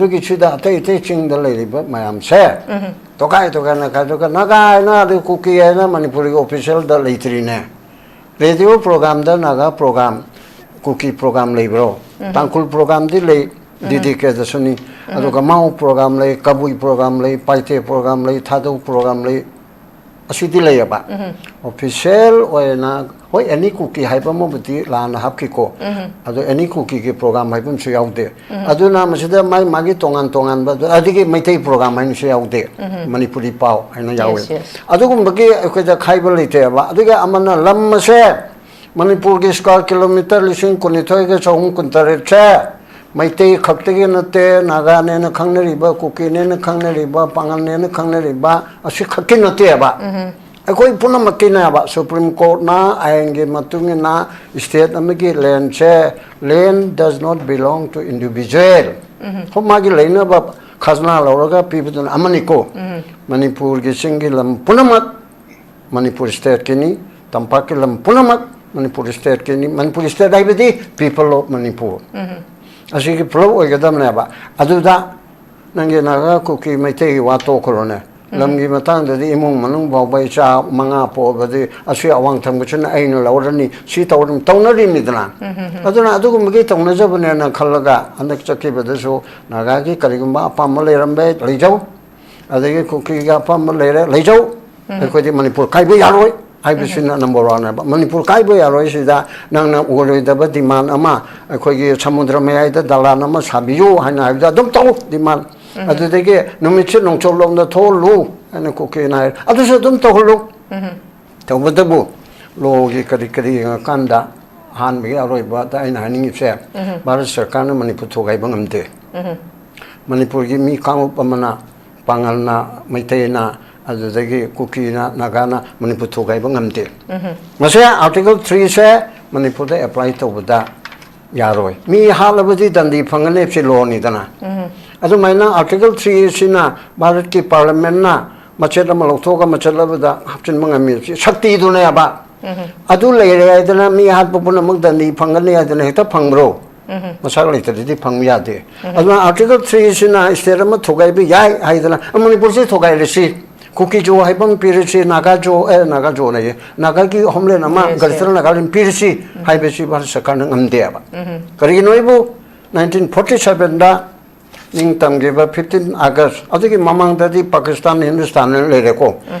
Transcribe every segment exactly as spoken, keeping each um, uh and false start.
ꯑꯩꯈꯣꯏꯒꯤ ꯁꯤꯗ ꯑꯇꯩ ꯑꯇꯩ ꯆꯤꯡꯗ ꯂꯩꯔꯤꯕ ꯃꯌꯥꯝꯁꯦ ꯇꯣꯈꯥꯏ ꯇꯣꯈꯥꯏꯅ ꯈꯥꯏꯗꯣꯛꯑꯒ ꯅꯥꯒꯥ ꯍꯥꯏꯅ ꯑꯗꯨ ꯀꯨꯀꯤ ꯍꯥꯏꯅ ꯃꯅꯤꯄꯨꯔꯒꯤ ꯑꯣꯐꯤꯁꯤꯌꯦꯜꯗ ꯂꯩꯇ꯭ꯔꯤꯅꯦ꯫ ꯔꯦꯗꯤꯑꯣ ꯄ꯭ꯔꯣꯒ꯭ꯔꯥꯝꯗ ꯅꯥꯒꯥ ꯄ꯭ꯔꯣꯒ꯭ꯔꯥꯝ, ꯀꯨꯀꯤ ꯄ꯭ꯔꯣꯒ꯭ꯔꯥꯝ ꯂꯩꯕ꯭ꯔꯣ? ꯇꯥꯡꯈꯨꯜ ꯄ꯭ꯔꯣꯒ꯭ꯔꯥꯝꯗꯤ ꯂꯩ, ꯗꯤ ꯗꯤ ꯀꯦꯗꯁꯨꯅꯤ꯫ ꯑꯗꯨꯒ ꯃꯥꯎ ꯄ꯭ꯔꯣꯒ꯭ꯔꯥꯝ ꯂꯩ, ꯀꯕꯨꯏ ꯄ꯭ꯔꯣꯒ꯭ꯔꯥꯝ ꯂꯩ, ꯄꯥꯏꯇꯦ ꯄ꯭ꯔꯣꯒ꯭ꯔꯥꯝ ꯂꯩ, ꯊꯥꯗꯧ ꯄ꯭ꯔꯣꯒ꯭ꯔꯥꯝ ꯂꯩ꯫ ꯑꯁꯤꯗꯤ ꯂꯩꯌꯦꯕ꯫ ꯑꯣꯐꯤꯁꯤꯌꯦꯜ ꯑꯣꯏꯅ, ꯍꯣꯏ, ꯑꯦꯅꯤ ꯀꯨꯀꯤ ꯍꯥꯏꯕ ꯑꯃꯕꯨꯗꯤ ꯂꯥꯟꯅ ꯍꯥꯞꯈꯤꯀꯣ꯫ ꯑꯗꯣ ꯑꯦꯅꯤ ꯀꯨꯀꯤꯒꯤ ꯄ꯭ꯔꯣꯒ꯭ꯔꯥꯝ ꯍꯥꯏꯕ ꯑꯃꯁꯨ ꯌꯥꯎꯗꯦ꯫ ꯑꯗꯨꯅ ꯃꯁꯤꯗ ꯃꯥꯒꯤ ꯃꯥꯒꯤ ꯇꯣꯉꯥꯟ ꯇꯣꯉꯥꯟꯕ, ꯑꯗꯒꯤ ꯃꯩꯇꯩ ꯄ꯭ꯔꯣꯒ꯭ꯔꯥꯝ ꯍꯥꯏꯅꯁꯨ ꯌꯥꯎꯗꯦ, ꯃꯅꯤꯄꯨꯔꯤ ꯄꯥꯎ ꯍꯥꯏꯅ ꯌꯥꯎꯋꯦ꯫ Yes, yes. ꯑꯗꯨꯒꯨꯝꯕꯒꯤ ꯑꯩꯈꯣꯏꯗ ꯈꯥꯏꯕ ꯂꯩꯇꯦꯕ꯫ ꯑꯗꯨꯒ ꯑꯃꯅ ꯂꯝ ꯑꯁꯦ ꯃꯅꯤꯄꯨꯔꯒꯤ ꯁ꯭ꯀ꯭ꯋꯥꯔ ꯀꯤꯂꯣꯃꯤꯇꯔ ꯂꯤꯁꯤꯡ ꯀꯨꯟꯅꯤꯊꯣꯏꯒ ꯆꯍꯨꯝ ꯀꯨꯟꯇꯔꯦꯠꯁꯦ ꯃꯩꯇꯩ ꯈꯛꯇꯒꯤ ꯅꯠꯇꯦ, ꯅꯥꯒꯥꯅꯦꯅ ꯈꯪꯅꯔꯤꯕ, ꯀꯨꯀꯤꯅꯦꯅ ꯈꯪꯅꯔꯤꯕ, ꯄꯥꯉꯜꯅꯦꯅ ꯈꯪꯅꯔꯤꯕ ꯑꯁꯤ ꯈꯛꯀꯤ ꯅꯠꯇꯦꯕ꯫ ꯑꯩꯈꯣꯏ ꯄꯨꯝꯅꯃꯛꯀꯤꯅꯦꯕ꯫ ꯁꯨꯄ꯭ꯔꯤꯝ ꯀꯣꯔꯠꯅ ꯑꯥꯏꯟꯒꯤ ꯃꯇꯨꯡ ꯏꯟꯅ ꯁ꯭ꯇꯦꯠ ꯑꯃꯒꯤ ꯂꯦꯟꯁꯦ, "Land does not belong to individual"꯫ ꯍꯣꯏ, ꯃꯥꯒꯤ ꯂꯩꯅꯕ ꯈꯖꯅꯥ ꯂꯧꯔꯒ ꯄꯤꯕꯗꯨꯅ ꯑꯃꯅꯤꯀꯣ꯫ ꯃꯅꯤꯄꯨꯔꯒꯤ ꯆꯤꯡꯒꯤ ꯂꯝ ꯄꯨꯝꯅꯃꯛ ꯃꯅꯤꯄꯨꯔ ꯁ꯭ꯇꯦꯠꯀꯤꯅꯤ, ꯇꯝꯄꯥꯛꯀꯤ ꯂꯝ ꯄꯨꯝꯅꯃꯛ ꯃꯅꯤꯄꯨꯔ ꯁ꯭ꯇꯦꯠꯀꯤꯅꯤ꯫ ꯃꯅꯤꯄꯨꯔ ꯁ꯭ꯇꯦꯠ ꯍꯥꯏꯕꯗꯤ People of Manipur꯫ ꯑꯁꯤꯒꯤ ꯄꯨꯂꯞ ꯑꯣꯏꯒꯗꯕꯅꯦꯕ꯫ ꯑꯗꯨꯗ ꯅꯪꯒꯤ ꯅꯥꯒꯥ, ꯀꯨꯀꯤ, ꯃꯩꯇꯩꯒꯤ ꯋꯥ ꯇꯣꯛꯈ꯭ꯔꯣꯅꯦ꯫ ꯂꯝꯒꯤ ꯃꯇꯥꯡꯗꯗꯤ ꯏꯃꯨꯡ ꯃꯅꯨꯡ ꯐꯥꯎꯕ ꯏꯆꯥ ꯃꯉꯥ ꯄꯣꯛꯑꯕꯗꯤ ꯑꯁꯤ ꯑꯋꯥꯡ ꯊꯪꯕꯁꯤꯅ ꯑꯩꯅ ꯂꯧꯔꯅꯤ, ꯁꯤ ꯇꯧꯔꯅꯤ, ꯇꯧꯅꯔꯤꯕꯅꯤꯗꯅ꯫ ꯑꯗꯨꯅ ꯑꯗꯨꯒꯨꯝꯕꯒꯤ ꯇꯧꯅꯖꯕꯅꯦꯅ ꯈꯜꯂꯒ ꯍꯟꯗꯛ ꯆꯠꯈꯤꯕꯗꯁꯨ ꯅꯥꯒꯥꯒꯤ ꯀꯔꯤꯒꯨꯝꯕ ꯑꯄꯥꯝꯕ ꯂꯩꯔꯝꯕ ꯂꯩꯖꯧ, ꯑꯗꯒꯤ ꯀꯨꯀꯤꯒꯤ ꯑꯄꯥꯝꯕ ꯂꯩꯔꯦ, ꯂꯩꯖꯧ꯫ ꯑꯩꯈꯣꯏꯗꯤ ꯃꯅꯤꯄꯨꯔ ꯀꯥꯏꯕ ꯌꯥꯔꯣꯏ ꯍꯥꯏꯕꯁꯤꯅ ꯅꯝꯕꯔ ꯋꯥꯟꯅꯦꯕ꯫ ꯃꯅꯤꯄꯨꯔ ꯀꯥꯏꯕ ꯌꯥꯔꯣꯏ ꯁꯤꯗ ꯅꯪꯅ ꯑꯣꯏꯔꯣꯏꯗꯕ ꯗꯤꯃꯥꯟ ꯑꯃ, ꯑꯩꯈꯣꯏꯒꯤ ꯁꯃꯨꯗ꯭ꯔ ꯃꯌꯥꯏꯗ ꯗꯂꯥꯟ ꯑꯃ ꯁꯥꯕꯤꯌꯨ ꯍꯥꯏꯅ ꯍꯥꯏꯕꯗ ꯑꯗꯨꯝ ꯇꯧ ꯗꯤꯃꯥꯟ꯫ ꯑꯗꯨꯗꯒꯤ ꯅꯨꯃꯤꯠꯁꯦ ꯅꯣꯡꯆꯨꯞꯂꯣꯝꯗ ꯊꯣꯛꯍꯜꯂꯨ ꯍꯥꯏꯅ ꯀꯨꯀꯤꯅ ꯍꯥꯏꯔꯦ, ꯑꯗꯨꯁꯨ ꯑꯗꯨꯝ ꯇꯧꯍꯜꯂꯨ꯫ ꯇꯧꯕꯇꯕꯨ ꯂꯣꯒꯤ ꯀꯔꯤ ꯀꯔꯤ ꯌꯦꯡꯉꯀꯥꯟꯗ ꯑꯍꯥꯟꯕꯒꯤ ꯑꯔꯣꯏꯕꯗ ꯑꯩꯅ ꯍꯥꯏꯅꯤꯡꯉꯤꯁꯦ, ꯚꯥꯔꯠ ꯁꯔꯀꯥꯔꯅ ꯃꯅꯤꯄꯨꯔ ꯊꯨꯒꯥꯏꯕ ꯉꯝꯗꯦ꯫ ꯃꯅꯤꯄꯨꯔꯒꯤ ꯃꯤ ꯀꯥꯡꯂꯨꯞ ꯑꯃꯅ, ꯄꯥꯉꯜꯅ, ꯃꯩꯇꯩꯅ, ꯑꯗꯨꯗꯒꯤ ꯀꯨꯀꯤꯅ, ꯅꯥꯒꯥꯅ ꯃꯅꯤꯄꯨꯔ ꯊꯨꯒꯥꯏꯕ ꯉꯝꯗꯦ꯫ ꯃꯁꯤ ꯑꯥꯔꯇꯤꯀꯜ ꯊ꯭ꯔꯤꯁꯦ ꯃꯅꯤꯄꯨꯔꯗ ꯑꯦꯄ꯭ꯂꯥꯏ ꯇꯧꯕꯗ ꯌꯥꯔꯣꯏ꯫ ꯃꯤ ꯍꯥꯠꯂꯕꯗꯤ ꯗꯟꯗꯤ ꯐꯪꯒꯅꯤ, ꯁꯤ ꯂꯣꯅꯤꯗꯅ꯫ ꯑꯗꯨꯃꯥꯏꯅ ꯑꯥꯔꯇꯤꯀꯜ ꯊ꯭ꯔꯤ ꯑꯁꯤꯅ ꯚꯥꯔꯠꯀꯤ ꯄꯥꯔꯂꯤꯌꯥꯃꯦꯟꯅ ꯃꯆꯦꯠ ꯑꯃ ꯂꯧꯊꯣꯛꯑꯒ ꯃꯆꯦꯠ ꯑꯃꯗ ꯍꯥꯞꯆꯤꯟꯕ ꯉꯝꯃꯤ, ꯁꯤ ꯁꯛꯇꯤꯗꯨꯅꯦꯕ꯫ ꯑꯗꯨ ꯂꯩꯔꯦ ꯍꯥꯏꯗꯅ ꯃꯤ ꯍꯥꯠꯄ ꯄꯨꯝꯅꯃꯛ ꯗꯟꯗꯤ ꯐꯪꯒꯅꯤ ꯍꯥꯏꯗꯅ ꯍꯦꯛꯇ ꯐꯪꯕ꯭ꯔꯣ? ꯃꯁꯥ ꯂꯩꯇ꯭ꯔꯗꯤ ꯐꯪꯕ ꯌꯥꯗꯦ꯫ ꯑꯗꯨꯅ ꯑꯥꯔꯇꯤꯀꯜ ꯊ꯭ꯔꯤꯁꯤꯅ ꯁ꯭ꯇꯦꯠ ꯑꯃ ꯊꯨꯒꯥꯏꯕ ꯌꯥꯏ ꯍꯥꯏꯗꯅ, ꯑꯃ ꯃꯅꯤꯄꯨꯔꯁꯤ ꯊꯨꯒꯥꯏꯔꯁꯤ, ꯀꯨꯀꯤꯖꯣ ꯍꯥꯏꯕ ꯑꯃ ꯄꯤꯔꯁꯤ, ꯅꯥꯒꯥꯖꯣ, ꯑꯦ, ꯅꯥꯒꯥꯖꯣ ꯂꯩꯌꯦ, ꯅꯥꯒꯥꯒꯤ ꯍꯣꯝꯂꯦꯟ ꯑꯃ, ꯒ꯭ꯔꯦꯇꯔ ꯅꯥꯒꯥꯂꯦꯟ ꯄꯤꯔꯁꯤ ꯍꯥꯏꯕꯁꯤ ꯚꯥꯔꯠ ꯁꯔꯀꯥꯔꯅ ꯉꯝꯗꯦꯕ꯫ ꯀꯔꯤꯒꯤꯅꯣ ꯑꯩꯕꯨ ꯅꯥꯏꯟꯇꯤꯟ ꯐꯣꯔꯇꯤ ꯁꯚꯦꯟꯗ ꯅꯤꯡꯇꯝꯈꯤꯕ ꯐꯤꯐꯇꯤꯟ ꯑꯥꯒꯁ, ꯑꯗꯨꯒꯤ ꯃꯃꯥꯡꯗꯗꯤ ꯄꯥꯀꯤꯁꯇꯥꯟ, ꯍꯤꯟꯗꯨꯁꯇꯥꯟ ꯂꯩꯔꯦꯀꯣ꯫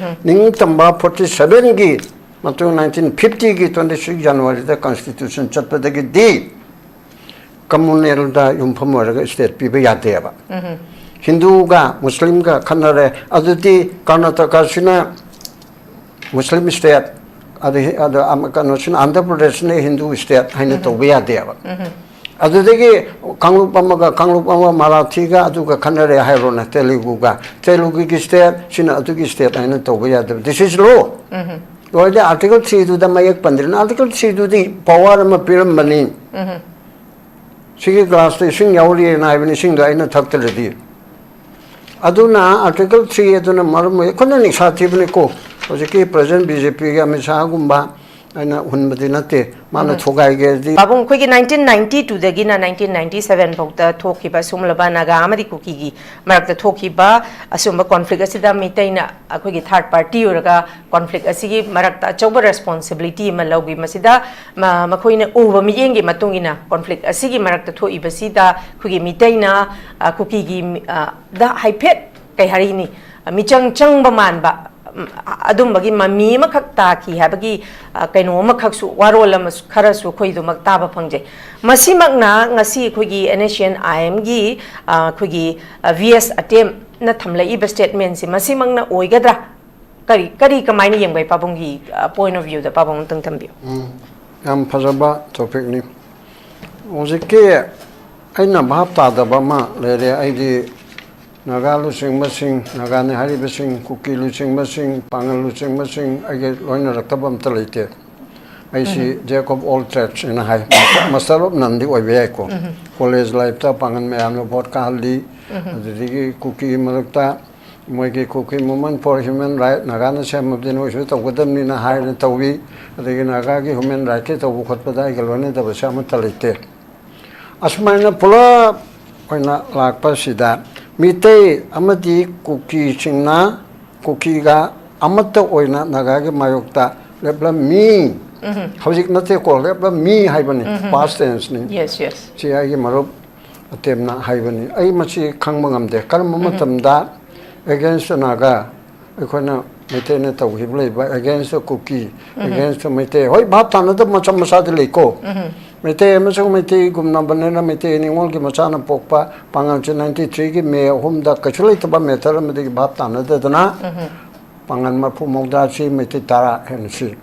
ꯅꯤꯡꯇꯝꯕ ꯐꯣꯔꯇꯤ ꯁꯚꯦꯟꯒꯤ ꯃꯇꯨꯡ ꯅꯥꯏꯟꯇꯤꯟ ꯐꯤꯐꯇꯤꯒꯤ ꯇ꯭ꯋꯦꯟꯇꯤ ꯁꯤꯛꯁ ꯖꯅꯋꯥꯔꯤꯗ ꯀꯟꯁꯇꯤꯇ꯭ꯌꯨꯁꯟ ꯆꯠꯄꯗꯒꯤꯗꯤ ꯀꯝꯃꯨꯅꯦꯜꯗ ꯌꯨꯝꯐꯝ ꯑꯣꯏꯔꯒ ꯁ꯭ꯇꯦꯠ ꯄꯤꯕ ꯌꯥꯗꯦꯕ꯫ ꯍꯤꯟꯗꯨꯒ ꯃꯨꯁꯂꯤꯝꯒ ꯈꯟꯅꯔꯦ꯫ ꯑꯗꯨꯗꯤ ꯀꯔꯅꯥꯇꯀꯥꯁꯤꯅ ꯃꯨꯁꯂꯤꯝ ꯁ꯭ꯇꯦꯠ, ꯑꯗꯩ ꯑꯗ ꯑꯃ ꯀꯩꯅꯣꯁꯤꯅ, ꯑꯟꯙ꯭ꯔ ꯄ꯭ꯔꯗꯦꯁꯁꯤꯅ ꯍꯤꯟꯗꯨ ꯁ꯭ꯇꯦꯠ ꯍꯥꯏꯅ ꯇꯧꯕ ꯌꯥꯗꯦꯕ꯫ ꯑꯗꯨꯗꯒꯤ ꯀꯥꯡꯂꯨꯞ ꯑꯃꯒ ꯀꯥꯡꯂꯨꯞ ꯑꯃ ꯃꯔꯥꯊꯤꯒ ꯑꯗꯨꯒ ꯈꯟꯅꯔꯦ ꯍꯥꯏꯔꯣꯅꯦ, ꯇꯦꯂꯨꯒꯨꯒ꯫ ꯇꯦꯂꯨꯒꯨꯒꯤ ꯁ꯭ꯇꯦꯠ, ꯁꯤꯅ ꯑꯗꯨꯒꯤ ꯁ꯭ꯇꯦꯠ ꯍꯥꯏꯅ ꯇꯧꯕ ꯌꯥꯗꯕ꯫ This is law꯫ ꯂꯣꯏꯔꯗꯤ ꯑꯥꯔꯇꯤꯀꯜ ꯊ꯭ꯔꯤꯗꯨꯗ ꯃꯌꯦꯛ ꯄꯟꯗ꯭ꯔꯤꯅ, ꯑꯥꯔꯇꯤꯀꯜ ꯊ꯭ꯔꯤꯗꯨꯗꯤ ꯄꯋꯥꯔ ꯑꯃ ꯄꯤꯔꯝꯕꯅꯤ꯫ ꯁꯤꯒꯤ ꯒ꯭ꯂꯥꯁꯇ ꯏꯁꯤꯡ ꯌꯥꯎꯔꯤꯑꯅ ꯍꯥꯏꯕꯅꯤ, ꯏꯁꯤꯡꯗꯣ ꯑꯩꯅ ꯊꯛꯇ꯭ꯔꯗꯤ꯫ ꯑꯗꯨꯅ ꯑꯥꯔꯇꯤꯀꯜ ꯊ꯭ꯔꯤ ꯑꯗꯨꯅ ꯃꯔꯝ ꯑꯣꯏ ꯑꯩꯈꯣꯏꯅ ꯅꯤꯡꯁꯥ ꯊꯤꯕꯅꯤꯀꯣ꯫ ꯍꯧꯖꯤꯛꯀꯤ ꯄ꯭ꯔꯖꯦꯟ ꯕꯤ ꯖꯦ ꯄꯤꯒꯤ ꯑꯃꯤꯠ ꯁꯥꯍꯒꯨꯝꯕ ꯑꯩꯅ ꯍꯨꯟꯕꯗꯤ ꯅꯠꯇꯦ꯫ ꯃꯥꯅ ꯊꯨꯒꯥꯏꯒꯦꯗꯤ꯫ ꯄꯥꯕꯨꯡ, ꯑꯩꯈꯣꯏꯒꯤ ꯅꯥꯏꯟꯇꯤꯟ ꯅꯥꯏꯟꯇꯤ ꯇꯨꯗꯒꯤꯅ ꯅꯥꯏꯟꯇꯤꯟ ꯅꯥꯏꯟꯇꯤ ꯁꯚꯦꯟ ꯐꯥꯎꯗ ꯊꯣꯛꯈꯤꯕ ꯁꯤꯒꯨꯝꯂꯕ ꯅꯥꯒꯥ ꯑꯃꯗꯤ ꯀꯨꯀꯤꯒꯤ ꯃꯔꯛꯇ ꯊꯣꯛꯈꯤꯕ ꯑꯁꯤꯒꯨꯝꯕ ꯀꯣꯟꯐ꯭ꯂꯤꯛ ꯑꯁꯤꯗ ꯃꯤꯇꯩꯅ ꯑꯩꯈꯣꯏꯒꯤ ꯊꯥꯔꯠ ꯄꯥꯔꯇꯤ ꯑꯣꯏꯔꯒ ꯀꯣꯟꯐ꯭ꯂꯤꯛ ꯑꯁꯤꯒꯤ ꯃꯔꯛꯇ ꯑꯆꯧꯕ ꯔꯦꯁꯄꯣꯟꯁꯤꯕꯤꯂꯤꯇꯤ ꯑꯃ ꯂꯧꯈꯤ꯫ ꯃꯁꯤꯗ ꯃ- ꯃꯈꯣꯏꯅ ꯎꯕ ꯃꯤꯠꯌꯦꯡꯒꯤ ꯃꯇꯨꯡ ꯏꯟꯅ ꯀꯣꯟꯐ꯭ꯂꯤꯛ ꯑꯁꯤꯒꯤ ꯃꯔꯛꯇ ꯊꯣꯛꯏꯕꯁꯤꯗ ꯑꯩꯈꯣꯏꯒꯤ ꯃꯤꯇꯩꯅ, ꯑ, ꯀꯨꯀꯤꯒꯤ ꯃꯤ-, ꯑ, ꯗ ꯍꯥꯏꯐꯦꯠ, ꯀꯩ ꯍꯥꯏꯔꯤꯅꯤ, ꯃꯤꯆꯪ ꯆꯪꯕ ꯃꯥꯟꯕ, ꯎꯝ, ꯑ- ꯑꯗꯨꯝꯕꯒꯤ ꯃꯃꯤ ꯑꯃꯈꯛ ꯇꯥꯈꯤ ꯍꯥꯏꯕꯒꯤ, ꯑ, ꯀꯩꯅꯣ ꯑꯃꯈꯛꯁꯨ, ꯋꯥꯔꯣꯜ ꯑꯃꯁꯨ ꯈꯔꯁꯨ ꯑꯩꯈꯣꯏ ꯑꯗꯨꯃꯛ ꯇꯥꯕ ꯐꯪꯖꯩ꯫ ꯃꯁꯤꯃꯛꯅ ꯉꯁꯤ ꯑꯩꯈꯣꯏꯒꯤ ꯑꯦꯟ ꯑꯦꯁ ꯁꯤ ꯑꯦꯟ ꯑꯥꯏ ꯑꯦꯝꯒꯤ, ꯑ, ꯑꯩꯈꯣꯏꯒꯤ, ꯑ, ꯚꯤ ꯑꯦꯁ ꯑꯇꯦꯝꯅ ꯊꯝꯂꯛꯏꯕ ꯁ꯭ꯇꯦꯠꯃꯦꯟꯁꯤ ꯃꯁꯤꯃꯛꯅ ꯑꯣꯏꯒꯗ꯭ꯔꯥ? ꯀꯔꯤ, ꯀꯔꯤ, ꯀꯃꯥꯏꯅ ꯌꯦꯡꯕ ꯌꯥꯏ? ꯄꯥꯕꯨꯡꯒꯤ, ꯑ, ꯄꯣꯏꯟ ꯑꯣꯐ ꯚ꯭ꯌꯨꯗ ꯄꯥꯕꯨꯡ ꯑꯃꯇꯪ ꯊꯝꯕꯤꯌꯨ꯫ ꯎꯝ, ꯌꯥꯝ ꯐꯖꯕ ꯇꯣꯄꯤꯛꯅꯤ꯫ ꯍꯧꯖꯤꯛꯀꯤ ꯑꯩꯅ ꯚꯥꯞ ꯇꯥꯗꯕ ꯑꯃ ꯂꯩꯔꯦ꯫ ꯑꯩꯗꯤ ꯅꯥꯒꯥ ꯂꯨꯆꯤꯡꯕꯁꯤꯡ, ꯅꯥꯒꯥꯅꯤ ꯍꯥꯏꯔꯤꯕꯁꯤꯡ, ꯀꯨꯀꯤ ꯂꯨꯆꯤꯡꯕꯁꯤꯡ, ꯄꯥꯉꯜ ꯂꯨꯆꯤꯡꯕꯁꯤꯡ ꯑꯩꯒ ꯂꯣꯏꯅꯔꯛꯇꯕ ꯑꯝꯇ ꯂꯩꯇꯦ꯫ ꯑꯩꯁꯤ ꯖꯦꯛ ꯑꯣꯐ ꯑꯣꯜ ꯇ꯭ꯔꯦꯗꯁ ꯍꯥꯏꯅ ꯍꯥꯏ꯫ ꯃꯥꯁꯇꯔ ꯑꯣꯐ ꯅꯟꯗꯤ ꯑꯣꯏꯕ ꯌꯥꯏꯀꯣ꯫ ꯀꯣꯂꯦꯖ ꯂꯥꯏꯐꯇ ꯄꯥꯉꯜ ꯃꯌꯥꯝꯅ ꯚꯣꯠ ꯀꯥꯍꯜꯂꯤ꯫ ꯑꯗꯨꯗꯒꯤ ꯀꯨꯀꯤ ꯃꯔꯛꯇ ꯃꯣꯏꯒꯤ ꯀꯨꯀꯤ ꯃꯨꯚꯃꯦꯟꯠ ꯐꯣꯔ ꯍ꯭ꯌꯨꯃꯦꯟ ꯔꯥꯏꯠ, ꯅꯥꯒꯥꯅ ꯁꯦꯝꯃꯕꯗꯤ ꯅꯣꯏꯁꯨ ꯇꯧꯒꯗꯕꯅꯤꯅ ꯍꯥꯏꯅ ꯇꯧꯏ꯫ ꯑꯗꯒꯤ ꯅꯥꯒꯥꯒꯤ ꯍ꯭ꯌꯨꯃꯦꯟ ꯔꯥꯏꯠꯀꯤ ꯇꯧꯕ ꯈꯣꯠꯄꯗ ꯑꯩꯒ ꯂꯣꯏꯅꯗꯕꯁꯦ ꯑꯃꯠꯇ ꯂꯩꯇꯦ꯫ ꯑꯁꯨꯃꯥꯏꯅ ꯄꯨꯂꯞ ꯑꯣꯏꯅ ꯂꯥꯛꯄꯁꯤꯗ ꯃꯤꯇꯩ ꯑꯃꯗꯤ ꯀꯨꯀꯤꯁꯤꯡꯅ, ꯀꯨꯀꯤꯒ ꯑꯃꯠꯇ ꯑꯣꯏꯅ ꯅꯥꯒꯥꯒꯤ ꯃꯥꯌꯣꯛꯇ ꯂꯦꯞꯂꯝꯃꯤ꯫ ꯍꯧꯖꯤꯛ ꯅꯠꯇꯦꯀꯣ, ꯂꯦꯞꯂꯝꯃꯤ ꯍꯥꯏꯕꯅꯤ, past tenseꯅꯤ꯫ Yes, yes. ꯁꯤ ꯑꯩꯒꯤ ꯃꯔꯨꯞ ꯑꯇꯦꯝꯅ ꯍꯥꯏꯕꯅꯤ꯫ ꯑꯩ ꯃꯁꯤ ꯈꯪꯕ ꯉꯝꯗꯦ꯫ ꯀꯔꯝꯕ ꯃꯇꯝꯗ against ꯅꯥꯒꯥ, ꯑꯩꯈꯣꯏꯅ ꯃꯩꯇꯩꯅ ꯇꯧꯈꯤꯕ ꯂꯩꯕ, against ꯀꯨꯀꯤ, against ꯃꯩꯇꯩ, ꯍꯣꯏ, ꯚꯥꯞ ꯇꯥꯅꯗꯕ ꯃꯆꯥ ꯃꯆꯥꯗꯤ ꯂꯩꯀꯣ꯫ ꯃꯩꯇꯩ ꯑꯃꯁꯨꯡ ꯃꯩꯇꯩꯒꯨꯝꯅꯕꯅꯤꯅ ꯃꯩꯇꯩ ꯅꯤꯉꯣꯜꯒꯤ ꯃꯆꯥꯅ ꯄꯣꯛꯄ ꯄꯥꯉꯜꯁꯦ ninety threeꯒꯤ May ꯑꯍꯨꯝꯗ ꯀꯩꯁꯨ ꯂꯩꯇꯕ matter ꯑꯃꯗꯒꯤ ꯚꯥꯞ ꯇꯥꯅꯗꯗꯅ ꯄꯥꯉꯜ ꯃꯔꯐꯨ ꯃꯧꯗ꯭ꯔꯥ ꯁꯤ, ꯃꯩꯇꯩ ꯇꯔꯥ ꯍꯦꯟꯅ ꯁꯤ꯫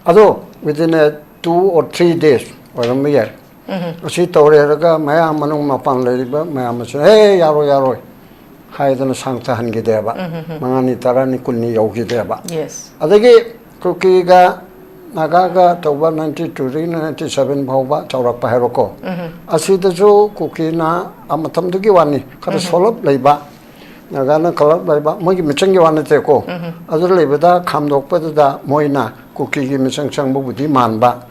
ꯑꯗꯣ within a two or three days ꯑꯣꯏꯔꯝꯕ ꯌꯥꯏ꯫ ꯑꯁꯤ ꯇꯧꯔꯦ ꯍꯥꯏꯔꯒ ꯃꯌꯥꯝ ꯃꯅꯨꯡ ꯃꯄꯥꯟ ꯂꯩꯔꯤꯕ ꯃꯌꯥꯝ ꯑꯁꯤꯅ, "ꯑꯦ, ꯌꯥꯔꯣꯏ, ꯌꯥꯔꯣꯏ" ꯍꯥꯏꯗꯅ ꯁꯥꯡꯊꯍꯟꯈꯤꯗꯦꯕ꯫ ꯃꯉꯥꯅꯤ, ꯇꯔꯥꯅꯤ, ꯀꯨꯟꯅꯤ ꯌꯧꯈꯤꯗꯦꯕ꯫ Yes. ꯑꯗꯒꯤ ꯀꯨꯀꯤꯒ ꯅꯥꯒꯥꯒ ꯇꯧꯕ ninety twoꯗꯒꯤꯅ ninety seven ꯐꯥꯎꯕ ꯆꯥꯎꯔꯛꯄ ꯍꯥꯏꯔꯣꯀꯣ꯫ ꯑꯁꯤꯗꯁꯨ ꯀꯨꯀꯤꯅ, ꯑ, ꯃꯇꯝꯗꯨꯒꯤ ꯋꯥꯅꯤ, ꯈꯔ ꯁꯣꯜꯂꯞ ꯂꯩꯕ, ꯅꯥꯒꯥꯅ ꯀꯜꯂꯞ ꯂꯩꯕ, ꯃꯣꯏꯒꯤ ꯃꯤꯆꯪꯒꯤ ꯋꯥ ꯅꯠꯇꯦꯀꯣ꯫ ꯑꯗꯨ ꯂꯩꯕꯗ ꯈꯥꯝꯗꯣꯛꯄꯗꯨꯗ ꯃꯣꯏꯅ ꯀꯨꯀꯤꯒꯤ ꯃꯤꯆꯪ ꯆꯪꯕꯕꯨꯗꯤ ꯃꯥꯟꯕ,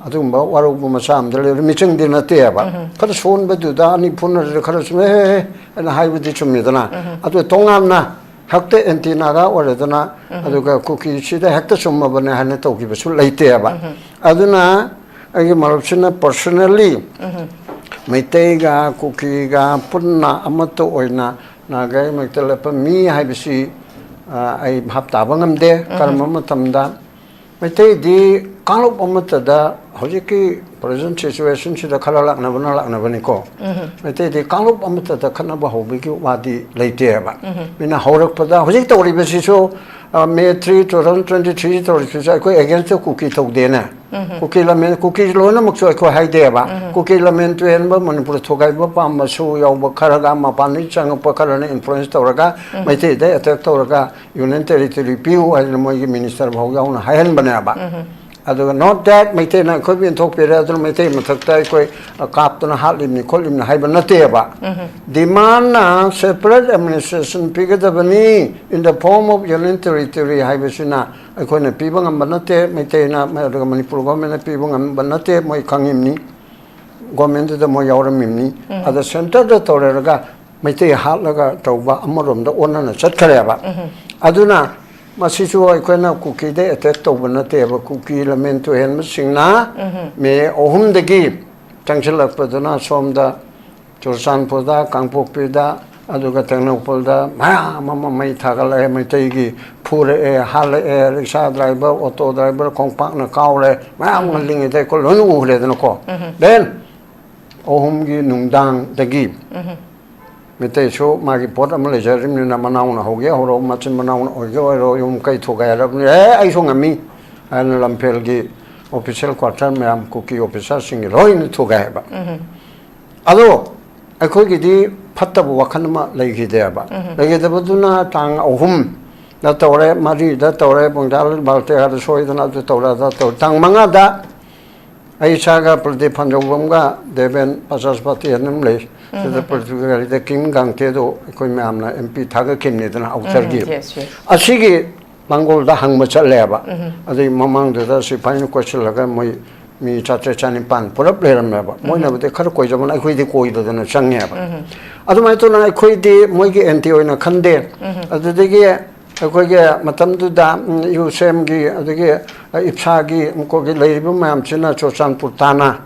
ꯑꯗꯨꯒꯨꯝꯕ ꯋꯥꯔꯧꯕ ꯃꯆꯥ ꯑꯃꯗ ꯂꯩꯔꯦ, ꯃꯤꯆꯪꯗꯤ ꯅꯠꯇꯦꯕ꯫ ꯈꯔ ꯁꯣꯟꯕꯗꯨꯗ ꯑꯅꯤ ꯐꯨꯅꯔꯦ, ꯈꯔ ꯁꯨꯝ, "ꯍꯦ, ꯍꯦ, ꯍꯦ" ꯍꯥꯏꯅ ꯍꯥꯏꯕꯗꯤ ꯆꯨꯝꯃꯤꯗꯅ꯫ ꯑꯗꯨ ꯇꯣꯉꯥꯟꯅ ꯍꯦꯛꯇ anti ꯅꯥꯒꯥ ꯑꯣꯏꯔꯦꯗꯅ, ꯑꯗꯨꯒ ꯀꯨꯀꯤꯁꯤꯗ ꯍꯦꯛꯇ ꯆꯨꯝꯃꯕꯅꯦ ꯍꯥꯏꯅ ꯇꯧꯈꯤꯕꯁꯨ ꯂꯩꯇꯦꯕ꯫ ꯑꯗꯨꯅ ꯑꯩꯒꯤ ꯃꯔꯨꯞꯁꯤꯅ personally ꯃꯩꯇꯩꯒ ꯀꯨꯀꯤꯒ ꯄꯨꯟꯅ ꯑꯃꯠꯇ ꯑꯣꯏꯅ ꯅꯥꯒꯥꯒꯤ ꯃꯔꯛꯇ ꯂꯦꯞꯄꯝꯃꯤ ꯍꯥꯏꯕꯁꯤ, ꯑ, ꯑꯩ ꯚꯥꯞ ꯇꯥꯕ ꯉꯝꯗꯦ꯫ ꯀꯔꯝꯕ ꯃꯇꯝꯗ? ꯃꯩꯇꯩꯗꯤ ꯀꯥꯡꯂꯨꯞ ꯑꯃꯠꯇꯗ, ꯍꯧꯖꯤꯛꯀꯤ present situationꯁꯤꯗ ꯈꯔ ꯂꯥꯛꯅꯕꯅ ꯂꯥꯛꯅꯕꯅꯤꯀꯣ꯫ ꯃꯩꯇꯩꯗꯤ ꯀꯥꯡꯂꯨꯞ ꯑꯃꯠꯇꯗ ꯈꯠꯅꯕ ꯍꯧꯕꯒꯤ ꯋꯥꯗꯤ ꯂꯩꯇꯦꯕ꯫ ꯃꯤꯅ ꯍꯧꯔꯛꯄꯗ, ꯍꯧꯖꯤꯛ ꯇꯧꯔꯤꯕꯁꯤꯁꯨ, ꯑ, May three, two thousand twenty three ꯇꯧꯔꯤꯕꯁꯤꯁꯨ ꯑꯩꯈꯣꯏ against ꯀꯨꯀꯤ ꯇꯧꯗꯦꯅꯦ꯫ ꯀꯨꯀꯤ ꯂꯃꯦꯟ, ꯀꯨꯀꯤ ꯂꯣꯏꯅꯃꯛꯁꯨ ꯑꯩꯈꯣꯏ ꯍꯥꯏꯗꯦꯕ꯫ ꯀꯨꯀꯤ ꯂꯃꯦꯟ ꯇꯨꯍꯦꯟꯕ, ꯃꯅꯤꯄꯨꯔ ꯊꯣꯒꯥꯏꯕ ꯄꯥꯝꯕꯁꯨ ꯌꯥꯎꯕ ꯈꯔꯒ, ꯃꯄꯥꯟꯗꯒꯤ ꯆꯪꯉꯛꯄ ꯈꯔꯅ influence ꯇꯧꯔꯒ ꯃꯩꯇꯩꯗ attack ꯇꯧꯔꯒ Union Territory ꯄꯤꯌꯨ ꯍꯥꯏꯗꯅ ꯃꯣꯏꯒꯤ minister ꯐꯥꯎ ꯌꯥꯎꯅ ꯍꯥꯏꯍꯟꯕꯅꯦꯕ꯫ ꯑꯗꯨꯒ not that ꯃꯩꯇꯩꯅ ꯑꯩꯈꯣꯏꯕꯨ ꯌꯦꯟꯊꯣꯛꯄꯤꯔꯦ, ꯑꯗꯨꯅ ꯃꯩꯇꯩ ꯃꯊꯛꯇ ꯑꯩꯈꯣꯏ, ꯑ, ꯀꯥꯞꯇꯅ ꯍꯥꯠꯂꯤꯕꯅꯤ ꯈꯣꯠꯂꯤꯕꯅꯤ ꯍꯥꯏꯕ ꯅꯠꯇꯦꯕ꯫ Demandꯅ separate administration ꯄꯤꯒꯗꯕꯅꯤ in the form of Union Territory ꯍꯥꯏꯕꯁꯤꯅ ꯑꯩꯈꯣꯏꯅ ꯄꯤꯕ ꯉꯝꯕ ꯅꯠꯇꯦ, ꯃꯩꯇꯩꯅ, ꯑꯗꯨꯒ ꯃꯅꯤꯄꯨꯔ governmentꯅ ꯄꯤꯕ ꯉꯝꯕ ꯅꯠꯇꯦ, ꯃꯣꯏ ꯈꯪꯉꯤꯕꯅꯤ꯫ ꯒꯣꯔꯃꯦꯟꯗꯨꯗ ꯃꯣꯏ ꯌꯥꯎꯔꯝꯃꯤꯕꯅꯤ꯫ ꯑꯗ ꯁꯦꯟꯇꯔꯗ ꯇꯧꯔꯦꯔꯒ ꯃꯩꯇꯩ ꯍꯥꯠꯂꯒ ꯇꯧꯕ ꯑꯃꯔꯣꯝꯗ ꯑꯣꯟꯅꯅ ꯆꯠꯈ꯭ꯔꯦꯕ꯫ ꯑꯗꯨꯅ ꯃꯁꯤꯁꯨ ꯑꯩꯈꯣꯏꯅ ꯀꯨꯀꯤꯗ ꯑꯦꯇꯦꯛ ꯇꯧꯕ ꯅꯠꯇꯦꯕ꯫ ꯀꯨꯀꯤ ꯂꯝꯃꯦꯟ ꯇꯨꯍꯦꯟꯕꯁꯤꯡꯅ ꯃꯦ ꯑꯍꯨꯝꯗꯒꯤ ꯆꯪꯁꯤꯜꯂꯛꯄꯗꯨꯅ ꯁꯣꯝꯗ ꯆꯨꯔꯆꯥꯟꯄꯨꯔꯗ, ꯀꯥꯡꯄꯣꯛꯄꯤꯗ, ꯑꯗꯨꯒ ꯇꯦꯡꯅꯧꯄꯜꯗ ꯃꯌꯥꯝ ꯑꯃ ꯃꯩ ꯊꯥꯒꯠꯂꯛꯑꯦ꯫ ꯃꯩꯇꯩꯒꯤ ꯐꯨꯔꯛꯑꯦ, ꯍꯥꯠꯂꯛꯑꯦ, ꯔꯤꯛꯁꯥ ꯗ꯭ꯔꯥꯏꯚꯔ, ꯑꯣꯇꯣ ꯗ꯭ꯔꯥꯏꯚꯔ ꯈꯣꯡꯄꯥꯛꯅ ꯀꯥꯎꯔꯦ, ꯃꯌꯥꯝ ꯑꯃ ꯂꯤꯡꯉꯤꯗ ꯑꯩꯈꯣꯏ ꯂꯣꯏꯅ ꯎꯈ꯭ꯔꯦꯗꯅꯀꯣ꯫ Then ꯑꯍꯨꯝꯒꯤ ꯅꯨꯡꯗꯥꯡꯗꯒꯤ ꯃꯩꯇꯩꯁꯨ ꯃꯥꯒꯤ ꯄꯣꯠ ꯑꯃ ꯂꯩꯖꯔꯤꯕꯅꯤꯅ ꯃꯅꯥꯎꯅ ꯍꯧꯒꯦ ꯍꯧꯔꯣ, ꯃꯆꯤꯟ ꯃꯅꯥꯎꯅ ꯑꯣꯏꯒꯦ ꯑꯣꯏꯔꯣ, ꯌꯨꯝ ꯀꯩ ꯊꯨꯒꯥꯏꯔꯕꯅꯤ, "ꯑꯦ, ꯑꯩꯁꯨ ꯉꯝꯃꯤ" ꯍꯥꯏꯅ ꯂꯝꯐꯦꯜꯒꯤ ꯑꯣꯐꯤꯁꯦꯜ ꯀ꯭ꯋꯥꯇꯔ ꯃꯌꯥꯝ ꯀꯨꯀꯤ ꯑꯣꯐꯤꯁꯥꯔꯁꯤꯡꯒꯤ ꯂꯣꯏꯅ ꯊꯨꯒꯥꯏ ꯍꯥꯏꯕ꯫ ꯑꯗꯣ ꯑꯩꯈꯣꯏꯒꯤꯗꯤ ꯐꯠꯇꯕ ꯋꯥꯈꯜ ꯑꯃ ꯂꯩꯈꯤꯗꯦꯕ꯫ ꯂꯩꯈꯤꯗꯕꯗꯨꯅ ꯇꯥꯡ ꯑꯍꯨꯝꯗ ꯇꯧꯔꯦ, ꯃꯔꯤꯗ ꯇꯧꯔꯦ, ꯄꯨꯡꯖꯥ ꯕꯥꯜꯇꯦꯍꯥꯗ ꯁꯣꯏꯗꯅ ꯑꯗꯨ ꯇꯧꯔꯦ, ꯑꯗ ꯇꯧꯔꯦ꯫ ꯇꯥꯡ ꯃꯉꯥꯗ ꯑꯩ ꯏꯁꯥꯒ ꯄ꯭ꯔꯗꯤꯞ ꯐꯟꯖꯧꯕꯝꯒ ꯗꯦꯕꯦꯟ ꯄ꯭ꯔꯖꯥꯁꯄꯇꯤ ꯍꯥꯏꯅ ꯑꯃ ꯂꯩ꯫ ꯁꯤꯗ ꯄ꯭ꯔꯗꯤꯞꯀꯤ ꯒꯥꯔꯤꯗ ꯀꯤꯝ ꯒꯥꯡꯇꯦꯗꯣ ꯑꯩꯈꯣꯏ ꯃꯌꯥꯝꯅ ꯑꯦꯝ ꯄꯤ ꯊꯥꯒꯠꯈꯤꯕꯅꯤꯗꯅ ꯑꯥꯎꯇꯔꯒꯤ꯫ Yes, yes. ꯑꯁꯤꯒꯤ ꯂꯥꯡꯒꯣꯜꯗ ꯍꯪꯕ ꯆꯠꯂꯦꯕ꯫ ꯑꯗꯨꯒꯤ ꯃꯃꯥꯡꯗꯨꯗ ꯁꯤꯐꯥꯏꯅ ꯀꯣꯏꯁꯤꯜꯂꯒ ꯃꯣꯏ ꯃꯤ ꯆꯥꯇ꯭ꯔꯦꯠ ꯆꯥꯅꯤꯄꯥꯟ ꯄꯨꯂꯞ ꯂꯩꯔꯝꯃꯦꯕ꯫ ꯃꯣꯏꯅꯕꯨꯗꯤ ꯈꯔ ꯀꯣꯏꯖꯕꯅ ꯑꯩꯈꯣꯏꯗꯤ ꯀꯣꯏꯗꯗꯅ ꯆꯪꯉꯦꯕ꯫ ꯑꯗꯨꯃꯥꯏꯅ ꯇꯧꯅ ꯑꯩꯈꯣꯏꯗꯤ ꯃꯣꯏꯒꯤ ꯑꯦꯟꯇꯤ ꯑꯣꯏꯅ ꯈꯟꯗꯦ꯫ ꯑꯗꯨꯗꯒꯤ ꯑꯩꯈꯣꯏꯒꯤ ꯃꯇꯝꯗꯨꯗ, ꯎꯝ, ꯌꯨ ꯁꯦꯝꯒꯤ, ꯑꯗꯒꯤ, ꯑ, ꯏꯞꯁꯥꯒꯤ, ꯃꯈꯣꯏꯒꯤ ꯂꯩꯔꯤꯕ ꯃꯌꯥꯝꯁꯤꯅ ꯆꯨꯔꯆꯥꯟꯄꯨꯔ ꯇꯥꯅ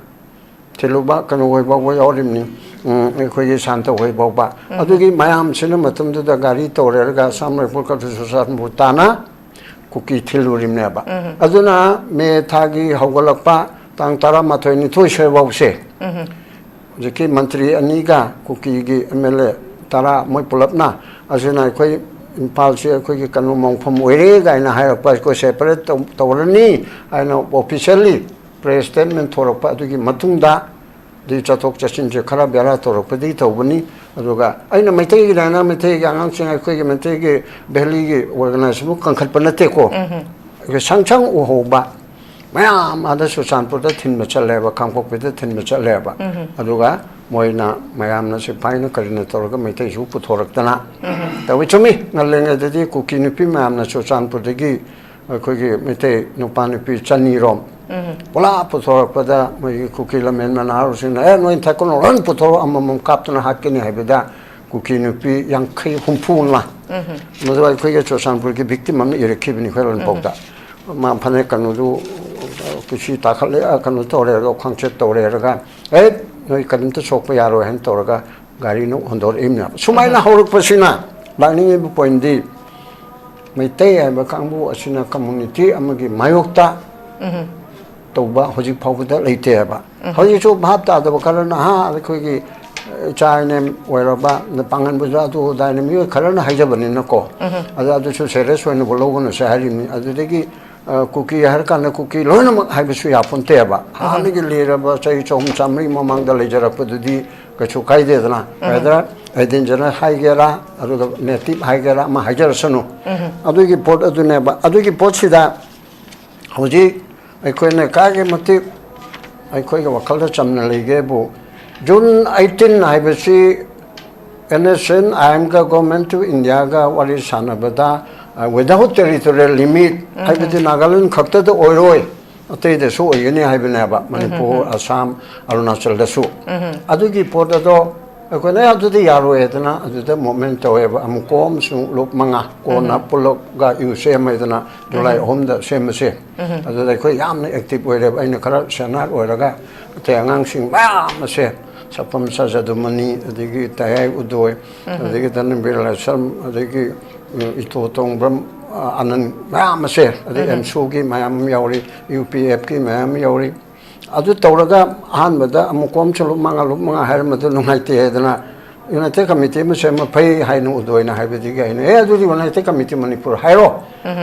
ꯊꯤꯜꯂꯨꯕ, ꯀꯩꯅꯣ ꯍꯣꯏ ꯐꯥꯎꯕ ꯌꯥꯎꯔꯤꯕꯅꯤ, ꯎꯝ, ꯑꯩꯈꯣꯏꯒꯤ ꯁꯥꯟꯇ ꯍꯣꯏ ꯐꯥꯎꯕ꯫ ꯑꯗꯨꯒꯤ ꯃꯌꯥꯝꯁꯤꯅ ꯃꯇꯝꯗꯨꯗ ꯒꯥꯔꯤ ꯇꯧꯔꯦꯔꯒ ꯑꯁꯥꯝ ꯔꯥꯏꯐꯜ ꯀꯥꯡꯕꯨ ꯆꯨꯔꯆꯥꯟꯄꯨꯔ ꯇꯥꯅ ꯀꯨꯀꯤ ꯊꯤꯜꯂꯨꯔꯤꯕꯅꯦꯕ꯫ ꯑꯗꯨꯅ ꯃꯦ ꯊꯥꯒꯤ ꯍꯧꯒꯠꯂꯛꯄ ꯇꯥꯡ ꯇꯔꯥꯃꯥꯊꯣꯏ, ꯅꯤꯊꯣꯏ ꯁ꯭ꯋꯥꯏꯐꯥꯎꯁꯦ ꯍꯧꯖꯤꯛꯀꯤ ꯃꯟꯇ꯭ꯔꯤ ꯑꯅꯤꯒ ꯀꯨꯀꯤꯒꯤ ꯑꯦꯝ ꯑꯦꯜ ꯑꯦ ꯇꯔꯥ ꯃꯣꯏ ꯄꯨꯂꯞꯅ ꯑꯁꯤꯅ ꯑꯩꯈꯣꯏ ꯏꯝꯐꯥꯜꯁꯤ ꯑꯩꯈꯣꯏꯒꯤ ꯀꯩꯅꯣ ꯃꯣꯡꯐꯝ ꯑꯣꯏꯔꯦ ꯀꯥꯏꯅ ꯍꯥꯏꯔꯛꯄ, ꯑꯩꯈꯣꯏ ꯁꯦꯄꯔꯦꯠ ꯇꯧ-, ꯇꯧꯔꯅꯤ ꯍꯥꯏꯅ ꯑꯣꯐꯤꯁꯤꯌꯦꯜꯂꯤ ꯄ꯭ꯔꯦꯁ ꯁ꯭ꯇꯦꯠꯃꯦꯟ ꯊꯣꯔꯛꯄ ꯑꯗꯨꯒꯤ ꯃꯇꯨꯡꯗ ꯗꯤ ꯆꯠꯊꯣꯛ ꯆꯠꯁꯤꯟꯁꯦ ꯈꯔ ꯕꯦꯔꯥ ꯇꯧꯔꯛꯄꯗꯤ ꯇꯧꯕꯅꯤ꯫ ꯑꯗꯨꯒ ꯑꯩꯅ ꯃꯩꯇꯩꯒꯤ ꯂꯥꯏꯅꯥ, ꯃꯩꯇꯩꯒꯤ ꯑꯉꯥꯡꯁꯤꯡ, ꯑꯩꯈꯣꯏꯒꯤ ꯃꯩꯇꯩꯒꯤ ꯚꯦꯂꯤꯒꯤ ꯑꯣꯔꯒꯅꯥꯏꯖꯦꯁꯟꯕꯨ ꯀꯟꯈꯠꯄ ꯅꯠꯇꯦꯀꯣ꯫ ꯑꯩꯈꯣꯏ ꯁꯪ ꯁꯪ ꯎꯍꯧꯕ ꯃꯌꯥꯝ ꯑꯥꯗ ꯆꯨꯔꯆꯥꯟꯄꯨꯔꯗ ꯊꯤꯟꯕ ꯆꯠꯂꯦꯕ, ꯀꯥꯡꯄꯣꯛꯄꯤꯗ ꯊꯤꯟꯕ ꯆꯠꯂꯦꯕ꯫ ꯑꯗꯨꯒ ꯃꯣꯏꯅ ꯃꯌꯥꯝꯅ ꯁꯤꯐꯥꯏꯅ ꯀꯔꯤꯅ ꯇꯧꯔꯒ ꯃꯩꯇꯩꯁꯨ ꯄꯨꯊꯣꯔꯛꯇꯅ ꯇꯧꯏ꯫ ꯆꯨꯝꯃꯤ, ꯉꯜꯂꯤꯉꯩꯗꯗꯤ ꯀꯨꯀꯤ ꯅꯨꯄꯤ ꯃꯌꯥꯝꯅ ꯆꯨꯔꯆꯥꯟꯄꯨꯔꯗꯒꯤ ꯑꯩꯈꯣꯏꯒꯤ ꯃꯩꯇꯩ ꯅꯨꯄꯥ ꯅꯨꯄꯤ ꯆꯅꯤꯔꯣꯝ ꯄꯨꯂꯞ ꯄꯨꯊꯣꯔꯛꯄꯗ ꯃꯣꯏꯒꯤ ꯀꯨꯀꯤ ꯂꯝꯍꯦꯟꯕ ꯅꯍꯥꯔꯣꯜꯁꯤꯡꯅ, "ꯑꯦ, ꯅꯣꯏ ꯊꯥꯏꯀꯣꯟ ꯂꯣꯏ ꯄꯨꯊꯣꯔꯛꯑꯣ, ꯑꯃꯃꯝ ꯀꯥꯞꯇꯨꯅ ꯍꯥꯠꯀꯅꯤ" ꯍꯥꯏꯕꯗ, ꯀꯨꯀꯤ ꯅꯨꯄꯤ ꯌꯥꯡꯈꯩ ꯍꯨꯝꯐꯨ ꯑꯃ, ꯃꯗꯨ ꯑꯩꯈꯣꯏꯒꯤ ꯆꯨꯔꯆꯥꯟꯄꯨꯔꯒꯤ victim ꯑꯃꯅ ꯏꯔꯛꯈꯤꯕꯅꯤ ꯑꯩꯈꯣꯏ ꯂꯣꯏꯅꯐꯥꯎꯗ꯫ ꯃꯥ ꯐꯅꯦꯛ ꯀꯩꯅꯣꯗꯨ, ꯀꯤꯁꯤ ꯇꯥꯈꯠꯂꯦ, ꯑ, ꯀꯩꯅꯣ ꯇꯧꯔꯦ, ꯑꯗꯣ ꯈ꯭ꯋꯥꯡꯆꯦꯠ ꯇꯧꯔꯦ ꯍꯥꯏꯔꯒ, "ꯑꯦ, ꯅꯣꯏ ꯀꯔꯤꯝꯇ ꯁꯣꯛꯄ ꯌꯥꯔꯣꯏ" ꯍꯥꯏꯅ ꯇꯧꯔꯒ ꯒꯥꯔꯤꯅ ꯍꯣꯟꯗꯣꯔꯛꯏꯕꯅꯦꯕ꯫ ꯁꯨꯃꯥꯏꯅ ꯍꯧꯔꯛꯄꯁꯤꯅ ꯂꯥꯛꯅꯤꯡꯉꯤꯕ pointꯗꯤ, ꯃꯩꯇꯩ ꯍꯥꯏꯕ ꯀꯥꯡꯕꯨ ꯑꯁꯤꯅ community ꯑꯃꯒꯤ ꯃꯥꯌꯣꯛꯇ ꯇꯧꯕ ꯍꯧꯖꯤꯛ ꯐꯥꯎꯕꯗ ꯂꯩꯇꯦ ꯍꯥꯏꯕ꯫ ꯍꯧꯖꯤꯛꯁꯨ ꯚꯥꯞ ꯇꯥꯗꯕ ꯈꯔꯅ, ꯍꯥ, ꯑꯩꯈꯣꯏꯒꯤ, ꯑ, ꯏꯆꯥ ꯏꯅꯦꯝ ꯑꯣꯏꯔꯕ ꯄꯥꯡꯒꯟ ꯕꯨꯖꯥ ꯑꯗꯨ ꯑꯗꯥꯏꯅ ꯃꯤꯑꯣꯏ ꯈꯔꯅ ꯍꯥꯏꯖꯕꯅꯤꯅꯀꯣ꯫ ꯑꯗ ꯑꯗꯨꯁꯨ serious ꯑꯣꯏꯅꯕꯨ ꯂꯧꯒꯅꯨꯁꯦ ꯍꯥꯏꯔꯤꯕꯅꯤ꯫ ꯑꯗꯨꯗꯒꯤ, ꯑ, ꯀꯨꯀꯤ ꯍꯥꯏꯔꯀꯥꯟꯗ ꯀꯨꯀꯤ ꯂꯣꯏꯅꯃꯛ ꯍꯥꯏꯕꯁꯨ ꯌꯥꯄꯣꯟꯇꯦꯕ꯫ ꯍꯥꯟꯅꯒꯤ ꯂꯤꯔꯕ ꯆꯍꯤ ꯆꯍꯨꯝ ꯆꯥꯃꯔꯤ ꯃꯃꯥꯡꯗ ꯂꯩꯖꯔꯛꯄꯗꯨꯗꯤ ꯀꯩꯁꯨ ꯀꯥꯏꯗꯦꯗꯅ꯫ Whether indigenous ꯍꯥꯏꯒꯦꯔꯥ, ꯑꯗꯨꯒ native ꯍꯥꯏꯒꯦꯔꯥ, ꯑꯃ ꯍꯥꯏꯖꯔꯁꯅꯨ꯫ ꯑꯗꯨꯒꯤ ꯄꯣꯠ ꯑꯗꯨꯅꯦꯕ꯫ ꯑꯗꯨꯒꯤ ꯄꯣꯠꯁꯤꯗ ꯍꯧꯖꯤꯛ ꯑꯩꯈꯣꯏꯅ ꯀꯥꯏꯒꯤ ꯃꯇꯤꯛ ꯑꯩꯈꯣꯏꯒꯤ ꯋꯥꯈꯜꯗ ꯆꯝꯅ ꯂꯩꯒꯦꯕꯨ, June eighteen ꯍꯥꯏꯕꯁꯤ NSCN-IMꯒ Government of Indiaꯒ ꯋꯥꯔꯤ ꯁꯥꯟꯅꯕꯗ, ꯑ, without territorial limit, ꯍꯥꯏꯕꯗꯤ ꯅꯥꯒꯥꯂꯦꯟ ꯈꯛꯇꯗ ꯑꯣꯏꯔꯣꯏ, ꯑꯇꯩꯗꯁꯨ ꯑꯣꯏꯒꯅꯤ ꯍꯥꯏꯕꯅꯦꯕ, ꯃꯅꯤꯄꯨꯔ, ꯑꯁꯥꯝ, ꯑꯔꯨꯅꯥꯆꯜꯗꯁꯨ꯫ ꯑꯗꯨꯒꯤ ꯄꯣꯠ ꯑꯗꯣ ꯑꯩꯈꯣꯏꯅ, "ꯑꯦ, ꯑꯗꯨꯗꯤ ꯌꯥꯔꯣꯏ" ꯍꯥꯏꯗꯅ ꯑꯗꯨꯗ movement ꯇꯧꯋꯦꯕ꯫ ꯑꯃꯨꯛ ꯀꯣꯝ ꯑꯃꯁꯨꯡ ꯂꯨꯞ ꯃꯉꯥ ꯀꯣꯟꯅ ꯄꯨꯜꯂꯞꯒ ꯌꯨ ꯁꯦꯝ ꯍꯥꯏꯗꯅ ꯖꯨꯂꯥꯏ ꯑꯍꯨꯝꯗ ꯁꯦꯝꯃꯁꯦ꯫ ꯑꯗꯨꯗ ꯑꯩꯈꯣꯏ ꯌꯥꯝꯅ active ꯑꯣꯏꯔꯦꯕ꯫ ꯑꯩꯅ ꯈꯔ senior ꯑꯣꯏꯔꯒ ꯑꯇꯩ ꯑꯉꯥꯡꯁꯤꯡ ꯃꯌꯥꯝ ꯑꯁꯦ, ꯁꯄꯝ ꯁꯖꯗꯨꯃꯅꯤ, ꯑꯗꯒꯤ ꯇꯌꯥꯏ ꯎꯗꯣꯏ, ꯑꯗꯒꯤ ꯙꯅꯕꯤꯔ ꯂꯥꯏꯁ꯭ꯔꯝ, ꯑꯗꯒꯤ, ꯎꯝ, ꯏꯇꯣ ꯇꯣꯡꯕ꯭ꯔꯝ, ꯑ, ꯑꯅꯟ ꯃꯌꯥꯝ ꯑꯁꯦ, ꯑꯗꯩ ꯑꯦꯝꯁꯨꯒꯤ ꯃꯌꯥꯝ ꯑꯃ ꯌꯥꯎꯔꯤ, ꯌꯨ ꯄꯤ ꯑꯦꯐꯀꯤ ꯃꯌꯥꯝ ꯑꯃ ꯌꯥꯎꯔꯤ꯫ ꯑꯗꯨ ꯇꯧꯔꯒ ꯑꯍꯥꯟꯕꯗ ꯑꯃꯨꯛ ꯀꯣꯝꯁꯨ ꯂꯨꯞ ꯃꯉꯥ, ꯂꯨꯞ ꯃꯉꯥ ꯍꯥꯏꯔꯝꯕꯗꯨ ꯅꯨꯡꯉꯥꯏꯇꯦ ꯍꯥꯏꯗꯅ United Committee ꯑꯃ ꯁꯦꯝꯕ ꯐꯩ ꯍꯥꯏꯅ ꯎꯗꯣꯏꯅ ꯍꯥꯏꯕꯗꯒꯤ ꯑꯩꯅ, "ꯑꯦ, ꯑꯗꯨꯗꯤ United Committee ꯃꯅꯤꯄꯨꯔ ꯍꯥꯏꯔꯣ"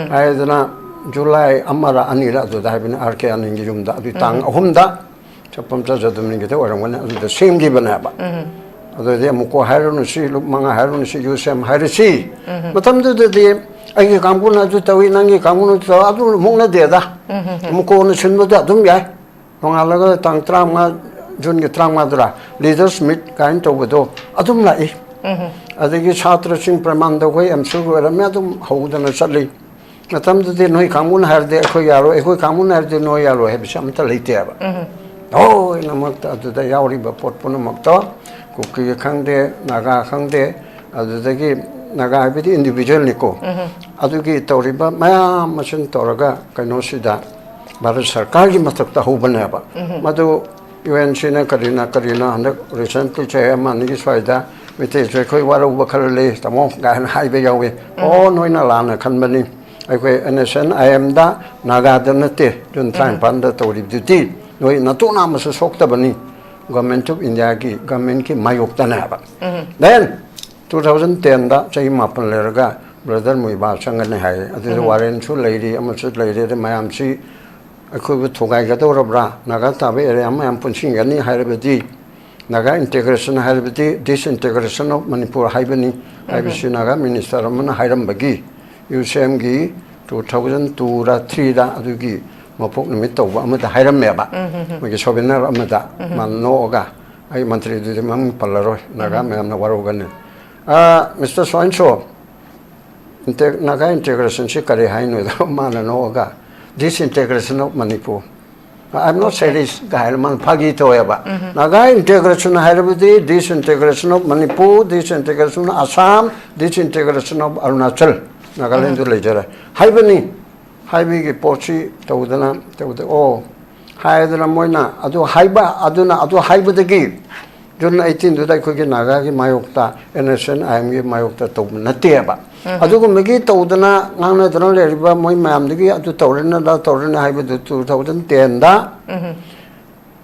ꯍꯥꯏꯗꯅ ꯖꯨꯂꯥꯏ ꯑꯃꯔ ꯑꯅꯤꯔ ꯑꯗꯨꯗ ꯍꯥꯏꯕꯅꯤ, ꯑꯥꯔ ꯀꯦ ꯑꯅꯟꯒꯤ ꯌꯨꯝꯗ, ꯑꯗꯨꯒꯤ ꯇꯥꯡ ꯑꯍꯨꯝꯗ, ꯆꯠꯐꯝ ꯆꯠꯆꯗꯕꯅꯤꯒꯤꯗ ꯑꯣꯏꯔꯝꯒꯅꯤ, ꯑꯗꯨꯗ ꯁꯦꯝꯈꯤꯕꯅꯦꯕ꯫ ꯑꯗꯨꯗꯤ ꯑꯃꯨꯛ ꯀꯣ ꯍꯥꯏꯔꯨꯅꯨ ꯁꯤ, ꯂꯨꯞ ꯃꯉꯥ ꯍꯥꯏꯔꯨꯅꯨ ꯁꯤ, ꯌꯨ ꯁꯦꯝ ꯍꯥꯏꯔꯁꯤ꯫ ꯃꯇꯝꯗꯨꯗꯗꯤ ꯑꯩꯒꯤ ꯀꯥꯡꯕꯨꯅ ꯑꯗꯨ ꯇꯧꯏ, ꯅꯪꯒꯤ ꯀꯥꯡꯕꯨꯅ ꯑꯗꯨ ꯇꯧꯏ, ꯑꯗꯨ ꯃꯨꯛꯅꯗꯦꯗ꯫ ꯑꯃꯨꯛ ꯀꯣꯟꯅ ꯁꯤꯟꯕꯗ ꯑꯗꯨꯝ ꯌꯥꯏ꯫ ꯅꯣꯡꯉꯥꯜꯂꯒ ꯇꯥꯡ ꯇꯔꯥꯃꯉꯥ, ꯖꯨꯟꯒꯤ ꯇꯔꯥꯃꯉꯥꯗꯨꯔꯥ, Leaders Meet ꯀꯥꯏꯅ ꯇꯧꯕꯗꯣ ꯑꯗꯨꯝ ꯂꯥꯛꯏ꯫ ꯑꯗꯒꯤ ꯁꯥꯇ꯭ꯔꯁꯤꯡ ꯄ꯭ꯔꯃꯥꯟꯗ ꯑꯩꯈꯣꯏ ꯑꯦꯝꯁꯨꯒꯤ ꯑꯣꯏꯔꯝꯃꯦ, ꯑꯗꯨꯝ ꯍꯧꯗꯅ ꯆꯠꯂꯤ꯫ ꯃꯇꯝꯗꯨꯗꯤ ꯅꯣꯏ ꯀꯥꯡꯕꯨꯅ ꯍꯥꯏꯔꯗꯤ ꯑꯩꯈꯣꯏ ꯌꯥꯔꯣꯏ, ꯑꯩꯈꯣꯏ ꯀꯥꯡꯕꯨꯅ ꯍꯥꯏꯔꯗꯤ ꯅꯣꯏ ꯌꯥꯔꯣꯏ ꯍꯥꯏꯕꯁꯤ ꯑꯃꯠꯇ ꯂꯩꯇꯦꯕ꯫ ꯂꯣꯏꯅꯃꯛꯇ ꯑꯗꯨꯗ ꯌꯥꯎꯔꯤꯕ ꯄꯣꯠ ꯄꯨꯝꯅꯃꯛꯇꯣ, ꯀꯨꯀꯤ ꯈꯪꯗꯦ, ꯅꯥꯒꯥ ꯈꯪꯗꯦ, ꯑꯗꯨꯗꯒꯤ ꯅꯥꯒꯥ ꯍꯥꯏꯕꯗꯤ ꯏꯟꯗꯤꯕꯤꯖꯨꯋꯦꯜꯅꯤꯀꯣ, ꯑꯗꯨꯒꯤ ꯇꯧꯔꯤꯕ ꯃꯌꯥꯝ ꯑꯁꯤꯅ ꯇꯧꯔꯒ ꯀꯩꯅꯣꯁꯤꯗ ꯚꯥꯔꯠ ꯁꯔꯀꯥꯔꯒꯤ ꯃꯊꯛꯇ ꯍꯧꯕꯅꯦꯕ꯫ ꯃꯗꯨ ꯌꯨ ꯑꯦꯟ ꯁꯤꯅ ꯀꯔꯤꯅ ꯀꯔꯤꯅ ꯍꯟꯗꯛ ꯔꯤꯁꯦꯟꯠꯂꯤ ꯆꯍꯤ ꯑꯃ ꯑꯅꯤꯒꯤ ꯁ꯭ꯋꯥꯏꯗ ꯃꯩꯇꯩꯁꯨ ꯑꯩꯈꯣꯏ ꯋꯥꯔꯧꯕ ꯈꯔ ꯂꯩ ꯇꯥꯃꯣ ꯀꯥꯏꯅ ꯍꯥꯏꯕ ꯌꯥꯎꯏ꯫ ꯑꯣ, ꯅꯣꯏꯅ ꯂꯥꯟꯅ ꯈꯟꯕꯅꯤ, ꯑꯩꯈꯣꯏ ꯑꯦꯟ ꯑꯦꯁ ꯑꯦꯟ ꯑꯥꯏ ꯑꯦꯝꯗ, ꯅꯥꯒꯥꯗ ꯅꯠꯇꯦ, ꯖꯨꯟ ꯇꯔꯥꯅꯤꯄꯥꯟꯗ ꯇꯧꯔꯤꯕꯗꯨꯗꯤ ꯅꯣꯏ ꯅꯇꯣꯅꯥꯃꯁꯨ ꯁꯣꯛꯇꯕꯅꯤ꯫ ꯒꯣꯔꯃꯦꯟ ꯑꯣꯐ ꯏꯟꯗꯤꯌꯥꯒꯤ ꯒꯣꯔꯃꯦꯟꯒꯤ ꯃꯥꯌꯣꯛꯇꯅꯦ ꯍꯥꯏꯕ꯫ ꯗꯦꯟ ꯇꯨ ꯊꯥꯎꯖꯟ ꯇꯦꯟꯗ ꯆꯍꯤ ꯃꯥꯄꯟ ꯂꯩꯔꯒ ꯕ꯭ꯔꯗꯔ ꯃꯨꯏꯕꯥ ꯆꯪꯒꯅꯤ ꯍꯥꯏ꯫ ꯑꯗꯨꯗ ꯋꯥꯔꯦꯟꯁꯨ ꯂꯩꯔꯤ, ꯑꯃꯁꯨ ꯂꯩꯔꯤ꯫ ꯑꯗ ꯃꯌꯥꯝꯁꯤ ꯑꯩꯈꯣꯏꯕꯨ ꯊꯨꯒꯥꯏꯒꯗꯧꯔꯕ꯭ꯔꯥ? ꯅꯥꯒꯥ ꯇꯥꯕ ꯑꯦꯔꯤꯌꯥ ꯃꯌꯥꯝ ꯄꯨꯟꯁꯤꯟꯒꯅꯤ ꯍꯥꯏꯔꯕꯗꯤ, ꯅꯥꯒꯥ ꯏꯟꯇꯦꯒ꯭ꯔꯦꯁꯟ ꯍꯥꯏꯔꯕꯗꯤ disintegration of Manipur ꯍꯥꯏꯕꯅꯤ ꯍꯥꯏꯕꯁꯤ ꯅꯥꯒꯥ ꯃꯤꯅꯤꯁꯇꯔ ꯑꯃꯅ ꯍꯥꯏꯔꯝꯕꯒꯤ ꯌꯨ ꯁꯤ ꯑꯦꯝꯒꯤ ꯇꯨ ꯊꯥꯎꯖꯟ ꯇꯨꯔ ꯊ꯭ꯔꯤꯗ ꯑꯗꯨꯒꯤ ꯃꯄꯣꯛ ꯅꯨꯃꯤꯠ ꯇꯧꯕ ꯑꯃꯗ ꯍꯥꯏꯔꯝꯃꯦꯕ꯫ ꯃꯣꯏꯒꯤ ꯁꯣꯚꯦꯅꯔ ꯑꯃꯗ ꯃꯥꯅ ꯅꯣꯛꯑꯒ, ꯑꯩ ꯃꯟꯇ꯭ꯔꯤꯗꯨꯗꯤ ꯃꯃꯤꯡ ꯄꯜꯂꯔꯣꯏ, ꯅꯥꯒꯥ ꯃꯌꯥꯝꯅ ꯋꯥꯔꯧꯒꯅꯤ꯫ "ꯑ, ꯃꯤꯁꯇꯔ ꯁꯣ ꯑꯦꯟ ꯁꯣ, ꯏꯟꯇꯦ-, ꯅꯥꯒꯥ ꯏꯟꯇꯦꯒ꯭ꯔꯦꯁꯟꯁꯤ ꯀꯔꯤ ꯍꯥꯏꯅꯣꯗ?" ꯃꯥꯅ ꯅꯣꯛꯑꯒ, "Disintegration of Manipur꯫ I am not satisfied," ꯀꯥꯏꯅ ꯃꯥꯅ ꯐꯥꯒꯤ ꯇꯧꯋꯦꯕ꯫ ꯅꯥꯒꯥ ꯏꯟꯇꯦꯒ꯭ꯔꯦꯁꯟ ꯍꯥꯏꯔꯕꯗꯤ disintegration of Manipur, disintegration of Assam, disintegration of Arunachal, ꯅꯥꯒꯥꯂꯦꯟꯗꯨ ꯂꯩꯖꯔꯦ ꯍꯥꯏꯕꯅꯤ꯫ ꯍꯥꯏꯕꯒꯤ ꯄꯣꯠꯁꯤ ꯇꯧꯗꯅ ꯇꯧꯗ-, ꯑꯣ, ꯍꯥꯏꯗꯅ ꯃꯣꯏꯅ ꯑꯗꯨ ꯍꯥꯏꯕ, ꯑꯗꯨꯅ ꯑꯗꯨ ꯍꯥꯏꯕꯗꯒꯤ ꯖꯨꯟ ꯑꯩꯠꯇꯤꯟꯗꯨꯗ ꯑꯩꯈꯣꯏꯒꯤ ꯅꯥꯒꯥꯒꯤ ꯃꯥꯌꯣꯛꯇ, ꯑꯦꯟ ꯑꯦꯁ ꯑꯦꯟ ꯑꯥꯏ ꯑꯦꯝꯒꯤ ꯃꯥꯌꯣꯛꯇ ꯇꯧꯕ ꯅꯠꯇꯦꯕ꯫ ꯑꯗꯨꯒꯨꯝꯕꯒꯤ ꯇꯧꯗꯅ ꯉꯥꯡꯅꯗꯅ ꯂꯩꯔꯤꯕ ꯃꯣꯏ ꯃꯌꯥꯝꯗꯒꯤ ꯑꯗꯨ ꯇꯧꯔꯦꯅ ꯑꯗꯥ ꯇꯧꯔꯦꯅ ꯍꯥꯏꯕꯗꯨ ꯇꯨ ꯊꯥꯎꯖꯟ ꯇꯦꯟꯗ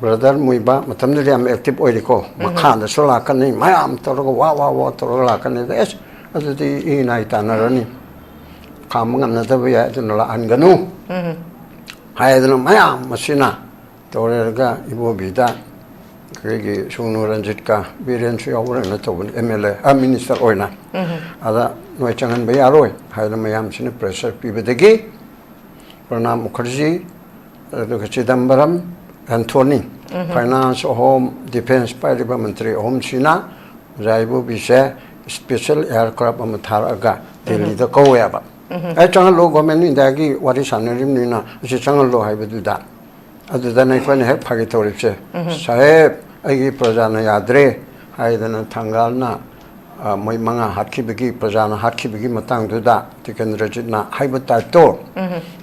ꯕ꯭ꯔꯗꯔ ꯃꯨꯏꯕꯥ ꯃꯇꯝꯗꯨꯗ ꯌꯥꯝ ꯑꯦꯛꯇꯤꯚ ꯑꯣꯏꯔꯤꯀꯣ꯫ ꯃꯈꯥꯗꯁꯨ ꯂꯥꯛꯀꯅꯤ, ꯃꯌꯥꯝ ꯇꯧꯔꯒ ꯋꯥ ꯋꯥ ꯋꯥ ꯇꯧꯔꯒ ꯂꯥꯛꯀꯅꯤ꯫ ꯑꯗ ꯑꯦꯁ, ꯑꯗꯨꯗꯤ ꯏ ꯅꯥꯏ ꯇꯥꯟꯅꯔꯅꯤ, ꯈꯥꯝꯕ ꯉꯝꯅꯗꯕ ꯌꯥꯏ, ꯑꯗꯨꯅ ꯂꯥꯛꯍꯟꯒꯅꯨ ꯍꯥꯏꯗꯅ ꯃꯌꯥꯝ ꯑꯁꯤꯅ ꯇꯧꯔꯦꯔꯒ ꯏꯕꯣꯕꯤꯗ ꯑꯩꯈꯣꯏꯒꯤ ꯁꯨꯡꯅꯨ ꯔꯟꯖꯤꯠꯀ ꯕꯤꯔꯦꯟꯁꯨ ꯌꯥꯎꯕ꯭ꯔꯥ ꯀꯩꯅꯣ ꯇꯧꯕꯅꯤ, ꯑꯦꯝ ꯑꯦꯜ ꯑꯦ, ꯑ, ꯃꯤꯅꯤꯁꯇꯔ ꯑꯣꯏꯅ꯫ ꯑꯗ ꯅꯣꯏ ꯆꯪꯍꯟꯕ ꯌꯥꯔꯣꯏ ꯍꯥꯏꯗꯅ ꯃꯌꯥꯝꯁꯤꯅ ꯄ꯭ꯔꯦꯁꯔ ꯄꯤꯕꯗꯒꯤ ꯄ꯭ꯔꯅꯥꯕ ꯃꯨꯈꯔꯖꯤ, ꯑꯗꯨꯒ ꯆꯤꯗꯝꯕꯔꯝ, ꯑꯦꯟꯊꯣꯅꯤ, ꯐꯥꯏꯅꯥꯟꯁ, ꯍꯣꯝ, ꯗꯤꯐꯦꯟꯁ ꯄꯥꯏꯔꯤꯕ ꯃꯟꯇ꯭ꯔꯤ ꯑꯍꯨꯝꯁꯤꯅ ꯑꯣꯖꯥ ꯏꯕꯣꯕꯤꯁꯦ ꯏꯁꯄꯦꯁꯦꯜ ꯑꯦꯌꯥꯔꯀ꯭ꯔꯥꯐ ꯑꯃ ꯊꯥꯔꯛꯑꯒ ꯗꯦꯜꯂꯤꯗ ꯀꯧꯋꯦꯕ꯫ ꯑꯩ ꯆꯪꯍꯜꯂꯣ, ꯒꯣꯔꯃꯦꯟ ꯏꯟꯗꯤꯌꯥꯒꯤ ꯋꯥꯔꯤ ꯁꯥꯟꯅꯔꯤꯕꯅꯤꯅ ꯑꯁꯤ ꯆꯪꯍꯜꯂꯣ ꯍꯥꯏꯕꯗꯨꯗ, ꯑꯗꯨꯗꯅ ꯑꯩꯈꯣꯏꯅ ꯍꯦꯛ ꯐꯥꯒꯤ ꯇꯧꯔꯤꯕꯁꯦ, "ꯁꯥꯍꯦꯕ, ꯑꯩꯒꯤ ꯄ꯭ꯔꯖꯥꯅ ꯌꯥꯗ꯭ꯔꯦ" ꯍꯥꯏꯗꯅ ꯊꯪꯒꯥꯜꯅ, ꯑ, ꯃꯣꯏ ꯃꯉꯥ ꯍꯥꯠꯈꯤꯕꯒꯤ, ꯄ꯭ꯔꯖꯥꯅ ꯍꯥꯠꯈꯤꯕꯒꯤ ꯃꯇꯥꯡꯗꯨꯗ ꯇꯤꯀꯦꯟꯗ꯭ꯔꯖꯤꯠꯅ ꯍꯥꯏꯕ ꯇꯥꯏꯞꯇꯣ,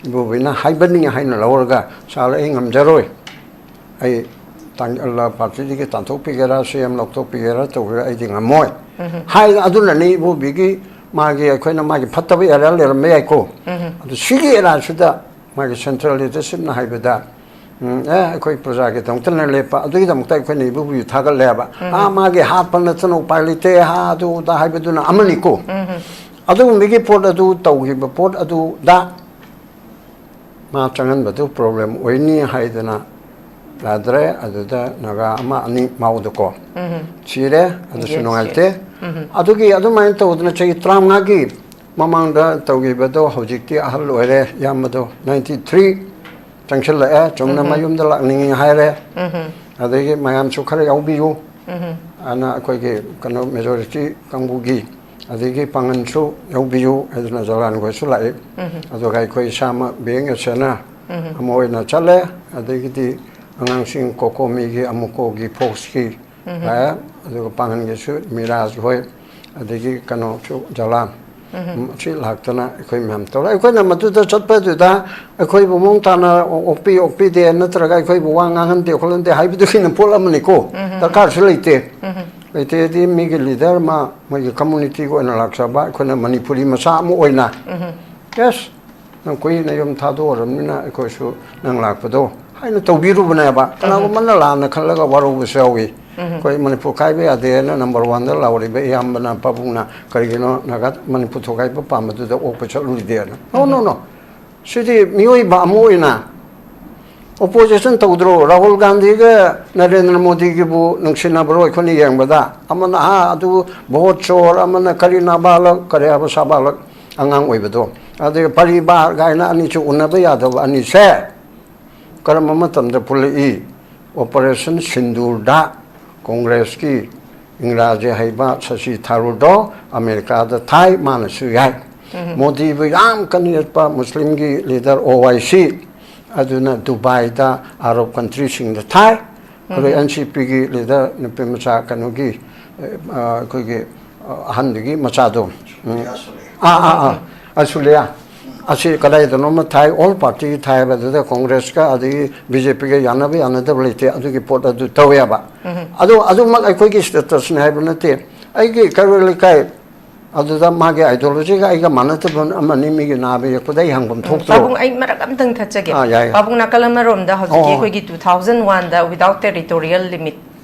ꯏꯕꯣꯕꯤꯅ ꯍꯥꯏꯕꯅꯤ ꯍꯥꯏꯅ ꯂꯧꯔꯒ, "ꯁꯥꯔ, ꯑꯩ ꯉꯝꯖꯔꯣꯏ, ꯑꯩ ꯇꯥꯡ-, ꯄꯥꯔꯇꯤꯗꯒꯤ ꯇꯥꯟꯊꯣꯛꯄꯤꯒꯦꯔꯥ, ꯁꯤ ꯑꯦꯝ ꯂꯧꯊꯣꯛꯄꯤꯒꯦꯔꯥ ꯇꯧꯒꯦꯔꯥ, ꯑꯩꯗꯤ ꯉꯝꯃꯣꯏ" ꯍꯥꯏ꯫ ꯑꯗꯨꯅꯅꯤ ꯏꯕꯣꯕꯤꯒꯤ, ꯃꯥꯒꯤ, ꯑꯩꯈꯣꯏꯅ ꯃꯥꯒꯤ ꯐꯠꯇꯕ ꯑꯦꯔꯤꯌꯥ ꯂꯩꯔꯝꯕ ꯌꯥꯏꯀꯣ꯫ ꯑꯗꯨ ꯁꯤꯒꯤ ꯑꯦꯔꯤꯌꯥꯁꯤꯗ ꯃꯥꯒꯤ ꯁꯦꯟꯇ꯭ꯔꯦꯜ ꯂꯤꯗꯔꯁꯤꯞꯅ ꯍꯥꯏꯕꯗ, ꯎꯝ, "ꯑꯦ, ꯑꯩꯈꯣꯏ ꯄ꯭ꯔꯖꯥꯒꯤꯗꯃꯛꯇꯅ ꯂꯦꯞꯄ", ꯑꯗꯨꯒꯤꯗꯃꯛꯇ ꯑꯩꯈꯣꯏꯅ ꯏꯕꯣꯕꯤꯕꯨ ꯊꯥꯒꯠꯂꯦꯕ꯫ "ꯑꯥ, ꯃꯥꯒꯤ ꯍꯥꯠꯄ ꯅꯠꯇꯅ ꯎꯄꯥꯏ ꯂꯩꯇꯦ, ꯍꯥ, ꯑꯗꯨ ꯑꯗꯥ" ꯍꯥꯏꯕꯗꯨꯅ ꯑꯃꯅꯤꯀꯣ꯫ ꯑꯗꯨꯒꯨꯝꯕꯒꯤ ꯄꯣꯠ ꯑꯗꯨ ꯇꯧꯈꯤꯕ ꯄꯣꯠ ꯑꯗꯨꯗ ꯃꯥ ꯆꯪꯍꯟꯕꯗꯨ ꯄ꯭ꯔꯣꯕ꯭ꯂꯦꯝ ꯑꯣꯏꯅꯤ ꯍꯥꯏꯗꯅ ꯌꯥꯗ꯭ꯔꯦ꯫ ꯑꯗꯨꯗ ꯅꯥꯒꯥ ꯑꯃ ꯑꯅꯤ ꯃꯥꯎꯗꯀꯣ ꯁꯤꯔꯦ꯫ ꯑꯗꯨꯁꯨ Yes, ꯅꯨꯡꯉꯥꯏꯇꯦ꯫ Yes. ꯑꯗꯨꯒꯤ ꯑꯗꯨꯃꯥꯏꯅ ꯇꯧꯗꯅ ꯆꯍꯤ ꯇꯔꯥꯃꯉꯥꯒꯤ ꯃꯃꯥꯡꯗ ꯇꯧꯈꯤꯕꯗꯣ ꯍꯧꯖꯤꯛꯇꯤ ꯑꯍꯜ ꯑꯣꯏꯔꯦ꯫ ꯏꯌꯥꯝꯕꯗꯣ ninety three ꯆꯪꯁꯤꯜꯂꯛꯑꯦ꯫ ꯆꯨꯝꯅ ꯃꯌꯨꯝꯗ ꯂꯥꯛꯅꯤꯡꯉꯤ ꯍꯥꯏꯔꯦ꯫ ꯑꯗꯒꯤ ꯃꯌꯥꯝꯁꯨ ꯈꯔ ꯌꯥꯎꯕꯤꯌꯨ꯫ ꯑꯅ ꯑꯩꯈꯣꯏꯒꯤ ꯀꯩꯅꯣ majority ꯀꯥꯡꯕꯨꯒꯤ, ꯑꯗꯒꯤ ꯄꯥꯡꯒꯟꯁꯨ ꯌꯥꯎꯕꯤꯌꯨ ꯍꯥꯏꯗꯅ ꯖꯣꯂꯥꯟꯈꯣꯏꯁꯨ ꯂꯥꯛꯏ꯫ ꯑꯗꯨꯒ ꯑꯩꯈꯣꯏ ꯏꯁꯥꯃꯛ ꯕꯦꯡ ꯑꯦꯁꯦꯅ ꯑꯃ ꯑꯣꯏꯅ ꯆꯠꯂꯦ꯫ ꯑꯗꯒꯤꯗꯤ ꯑꯉꯥꯡꯁꯤꯡ ꯀꯣꯀꯣꯃꯤꯒꯤ, ꯑꯃꯨꯀꯣꯒꯤ, ꯐꯣꯛꯁꯀꯤ ꯂꯥꯛꯑꯦ꯫ ꯑꯗꯨꯒ ꯄꯥꯡꯒꯟꯒꯤꯁꯨ ꯃꯤꯔꯥꯖ ꯍꯣꯏ, ꯑꯗꯒꯤ ꯀꯩꯅꯣꯁꯨ ꯖꯣꯂꯥꯟ꯫ ꯎꯝ, ꯁꯤ ꯂꯥꯛꯇꯅ ꯑꯩꯈꯣꯏ ꯃꯌꯥꯝ ꯇꯧꯔꯦ꯫ ꯑꯩꯈꯣꯏꯅ ꯃꯗꯨꯗ ꯆꯠꯄꯗꯨꯗ ꯑꯩꯈꯣꯏꯕꯨ ꯃꯑꯣꯡ ꯇꯥꯅ ꯑꯣꯛꯄꯤ ꯑꯣꯛꯄꯤꯗꯦ, ꯅꯠꯇ꯭ꯔꯒ ꯑꯩꯈꯣꯏꯕꯨ ꯋꯥ ꯉꯥꯡꯍꯟꯗꯦ ꯈꯣꯠꯍꯟꯗꯦ ꯍꯥꯏꯕꯗꯨꯒꯤꯅ ꯄꯣꯠ ꯑꯃꯅꯤꯀꯣ꯫ ꯗꯔꯀꯥꯔꯁꯨ ꯂꯩꯇꯦ꯫ ꯂꯩꯇꯦꯗꯤ ꯃꯤꯒꯤ ꯂꯤꯗꯔ ꯑꯃ, ꯃꯣꯏꯒꯤ ꯀꯝꯃꯨꯅꯤꯇꯤꯒꯤ ꯑꯣꯏꯅ ꯂꯥꯛꯆꯕ, ꯑꯩꯈꯣꯏꯅ ꯃꯅꯤꯄꯨꯔꯤ ꯃꯆꯥ ꯑꯃ ꯑꯣꯏꯅ, "ꯌꯦꯁ, ꯅꯪ ꯀꯨꯏꯅ ꯌꯨꯝ ꯊꯥꯗꯣꯛꯑꯔꯕꯅꯤꯅ ꯑꯩꯈꯣꯏꯁꯨ ꯅꯪ ꯂꯥꯛꯄꯗꯣ" ꯍꯥꯏꯅ ꯇꯧꯕꯤꯔꯨꯕꯅꯦꯕ꯫ ꯀꯅꯥꯒꯨꯝꯕꯅ ꯂꯥꯟꯅ ꯈꯜꯂꯒ ꯋꯥꯔꯧꯕꯁꯨ ꯌꯥꯎꯏ꯫ ꯑꯩꯈꯣꯏ ꯃꯅꯤꯄꯨꯔ ꯀꯥꯏꯕ ꯌꯥꯗꯦꯅ number one ꯗ ꯂꯥꯎꯔꯤꯕ ꯏꯌꯥꯝꯕꯅ, ꯄꯥꯕꯨꯡꯅ ꯀꯔꯤꯒꯤꯅꯣ Naga Manipur ꯊꯨꯒꯥꯏꯕ ꯄꯥꯝꯕꯗꯨꯗ ꯑꯣꯛꯄ ꯆꯠꯂꯨꯔꯤꯗꯦꯅ? No, no, no. ꯁꯤꯗꯤ ꯃꯤꯑꯣꯏꯕ ꯑꯃ ꯑꯣꯏꯅ opposition ꯇꯧꯗ꯭ꯔꯣ? ꯔꯥꯍꯨꯜ ꯒꯥꯟꯙꯤꯒ ꯅꯔꯦꯟꯗ꯭ꯔ ꯃꯣꯗꯤꯒꯤꯕꯨ ꯅꯨꯡꯁꯤꯅꯕ꯭ꯔꯣ? ꯑꯩꯈꯣꯏꯅ ꯌꯦꯡꯕꯗ ꯑꯃꯅ, "ꯑꯥ, ꯑꯗꯨ ꯚꯣꯠ ꯆꯣꯔ", ꯑꯃꯅ ꯀꯔꯤ ꯅꯥꯕꯥꯂꯛ, ꯀꯔꯤ ꯍꯥꯏꯕ ꯁꯥꯕꯥꯂꯛ ꯑꯉꯥꯡ ꯑꯣꯏꯕꯗꯣ, ꯑꯗꯒꯤ ꯄꯔꯤꯕꯥꯔ ꯀꯥꯏꯅ ꯑꯅꯤꯁꯨ ꯎꯅꯕ ꯌꯥꯗꯕ ꯑꯅꯤꯁꯦ ꯀꯔꯝꯕ ꯃꯇꯝꯗ ꯄꯨꯜꯂꯛꯏ? ꯑꯣꯄꯔꯦꯁꯟ ꯁꯤꯟꯗꯨꯔꯗ ꯀꯣꯡꯒ꯭ꯔꯦꯁꯀꯤ ꯏꯪꯒ꯭ꯔꯥꯖꯤ ꯍꯩꯕ ꯁꯁꯤ ꯊꯥꯔꯨꯔꯗꯣ ꯑꯃꯦꯔꯤꯀꯥꯗ ꯊꯥꯏ, ꯃꯥꯅꯁꯨ ꯌꯥꯏ꯫ ꯃꯣꯗꯤꯕꯨ ꯌꯥꯝ ꯀꯟꯅ ꯌꯦꯠꯄ ꯃꯨꯁꯂꯤꯝꯒꯤ ꯂꯤꯗꯔ ꯑꯣ ꯑꯥꯏ ꯁꯤ ꯑꯗꯨꯅ ꯗꯨꯕꯥꯏꯗ ꯑꯔꯕ ꯀꯟꯇ꯭ꯔꯤꯁꯤꯡꯗ ꯊꯥꯏ꯫ ꯑꯩꯈꯣꯏ ꯑꯦꯟ ꯁꯤ ꯄꯤꯒꯤ ꯂꯤꯗꯔ ꯅꯨꯄꯤ ꯃꯆꯥ ꯀꯩꯅꯣꯒꯤ, ꯑ, ꯑꯩꯈꯣꯏꯒꯤ, ꯑ, ꯑꯍꯟꯗꯨꯒꯤ ꯃꯆꯥꯗꯣ, ꯎꯝ꯫ ꯑꯥ, ꯑꯥ, ꯑꯥ, ꯑꯁꯨꯂꯤꯌꯥ꯫ ꯑꯁꯤ ꯀꯗꯥꯏꯗꯅꯣꯃ ꯊꯥꯏ, ꯑꯣꯜ ꯄꯥꯔꯇꯤꯒꯤ ꯊꯥꯏ ꯍꯥꯏꯕ, ꯑꯗꯨꯗ ꯀꯣꯡꯒ꯭ꯔꯦꯁꯀ ꯑꯗꯒꯤ ꯕꯤ ꯖꯦ ꯄꯤꯒ ꯌꯥꯅꯕ ꯌꯥꯅꯗꯕ ꯂꯩꯇꯦ, ꯑꯗꯨꯒꯤ ꯄꯣꯠ ꯑꯗꯨ ꯇꯧꯋꯦꯕ꯫ ꯑꯗꯣ ꯑꯗꯨꯃꯛ ꯑꯩꯈꯣꯏꯒꯤ ꯁ꯭ꯇꯦꯇꯁꯅꯤ ꯍꯥꯏꯕ ꯅꯠꯇꯦ꯫ ꯑꯩꯒꯤ ꯀꯩꯔꯣꯜ ꯂꯩꯀꯥꯏ ꯑꯗꯨꯗ ꯃꯥꯒꯤ ꯑꯥꯏꯗꯤꯌꯣꯂꯣꯖꯤꯒ ꯑꯩꯒ ꯃꯥꯟꯅꯗꯕ ꯑꯃꯅꯤ, ꯃꯤꯒꯤ ꯅꯥꯕ ꯌꯦꯛꯄꯗ ꯑꯩ ꯍꯪꯐꯝ ꯊꯣꯛꯇ꯭ꯔꯣ? ꯄꯥꯕꯨꯡ, ꯑꯩ ꯃꯔꯛ ꯑꯝꯇꯪ ꯊꯠꯆꯒꯦ꯫ ꯑꯥ, ꯌꯥꯏ, ꯌꯥꯏ꯫ ꯄꯥꯕꯨꯡ, ꯅꯥꯀꯜ ꯑꯃꯔꯣꯝꯗ ꯍꯧꯖꯤꯛꯀꯤ ꯑꯣ꯫ ꯑꯩꯈꯣꯏꯒꯤ two thousand one ꯗ without territorial limit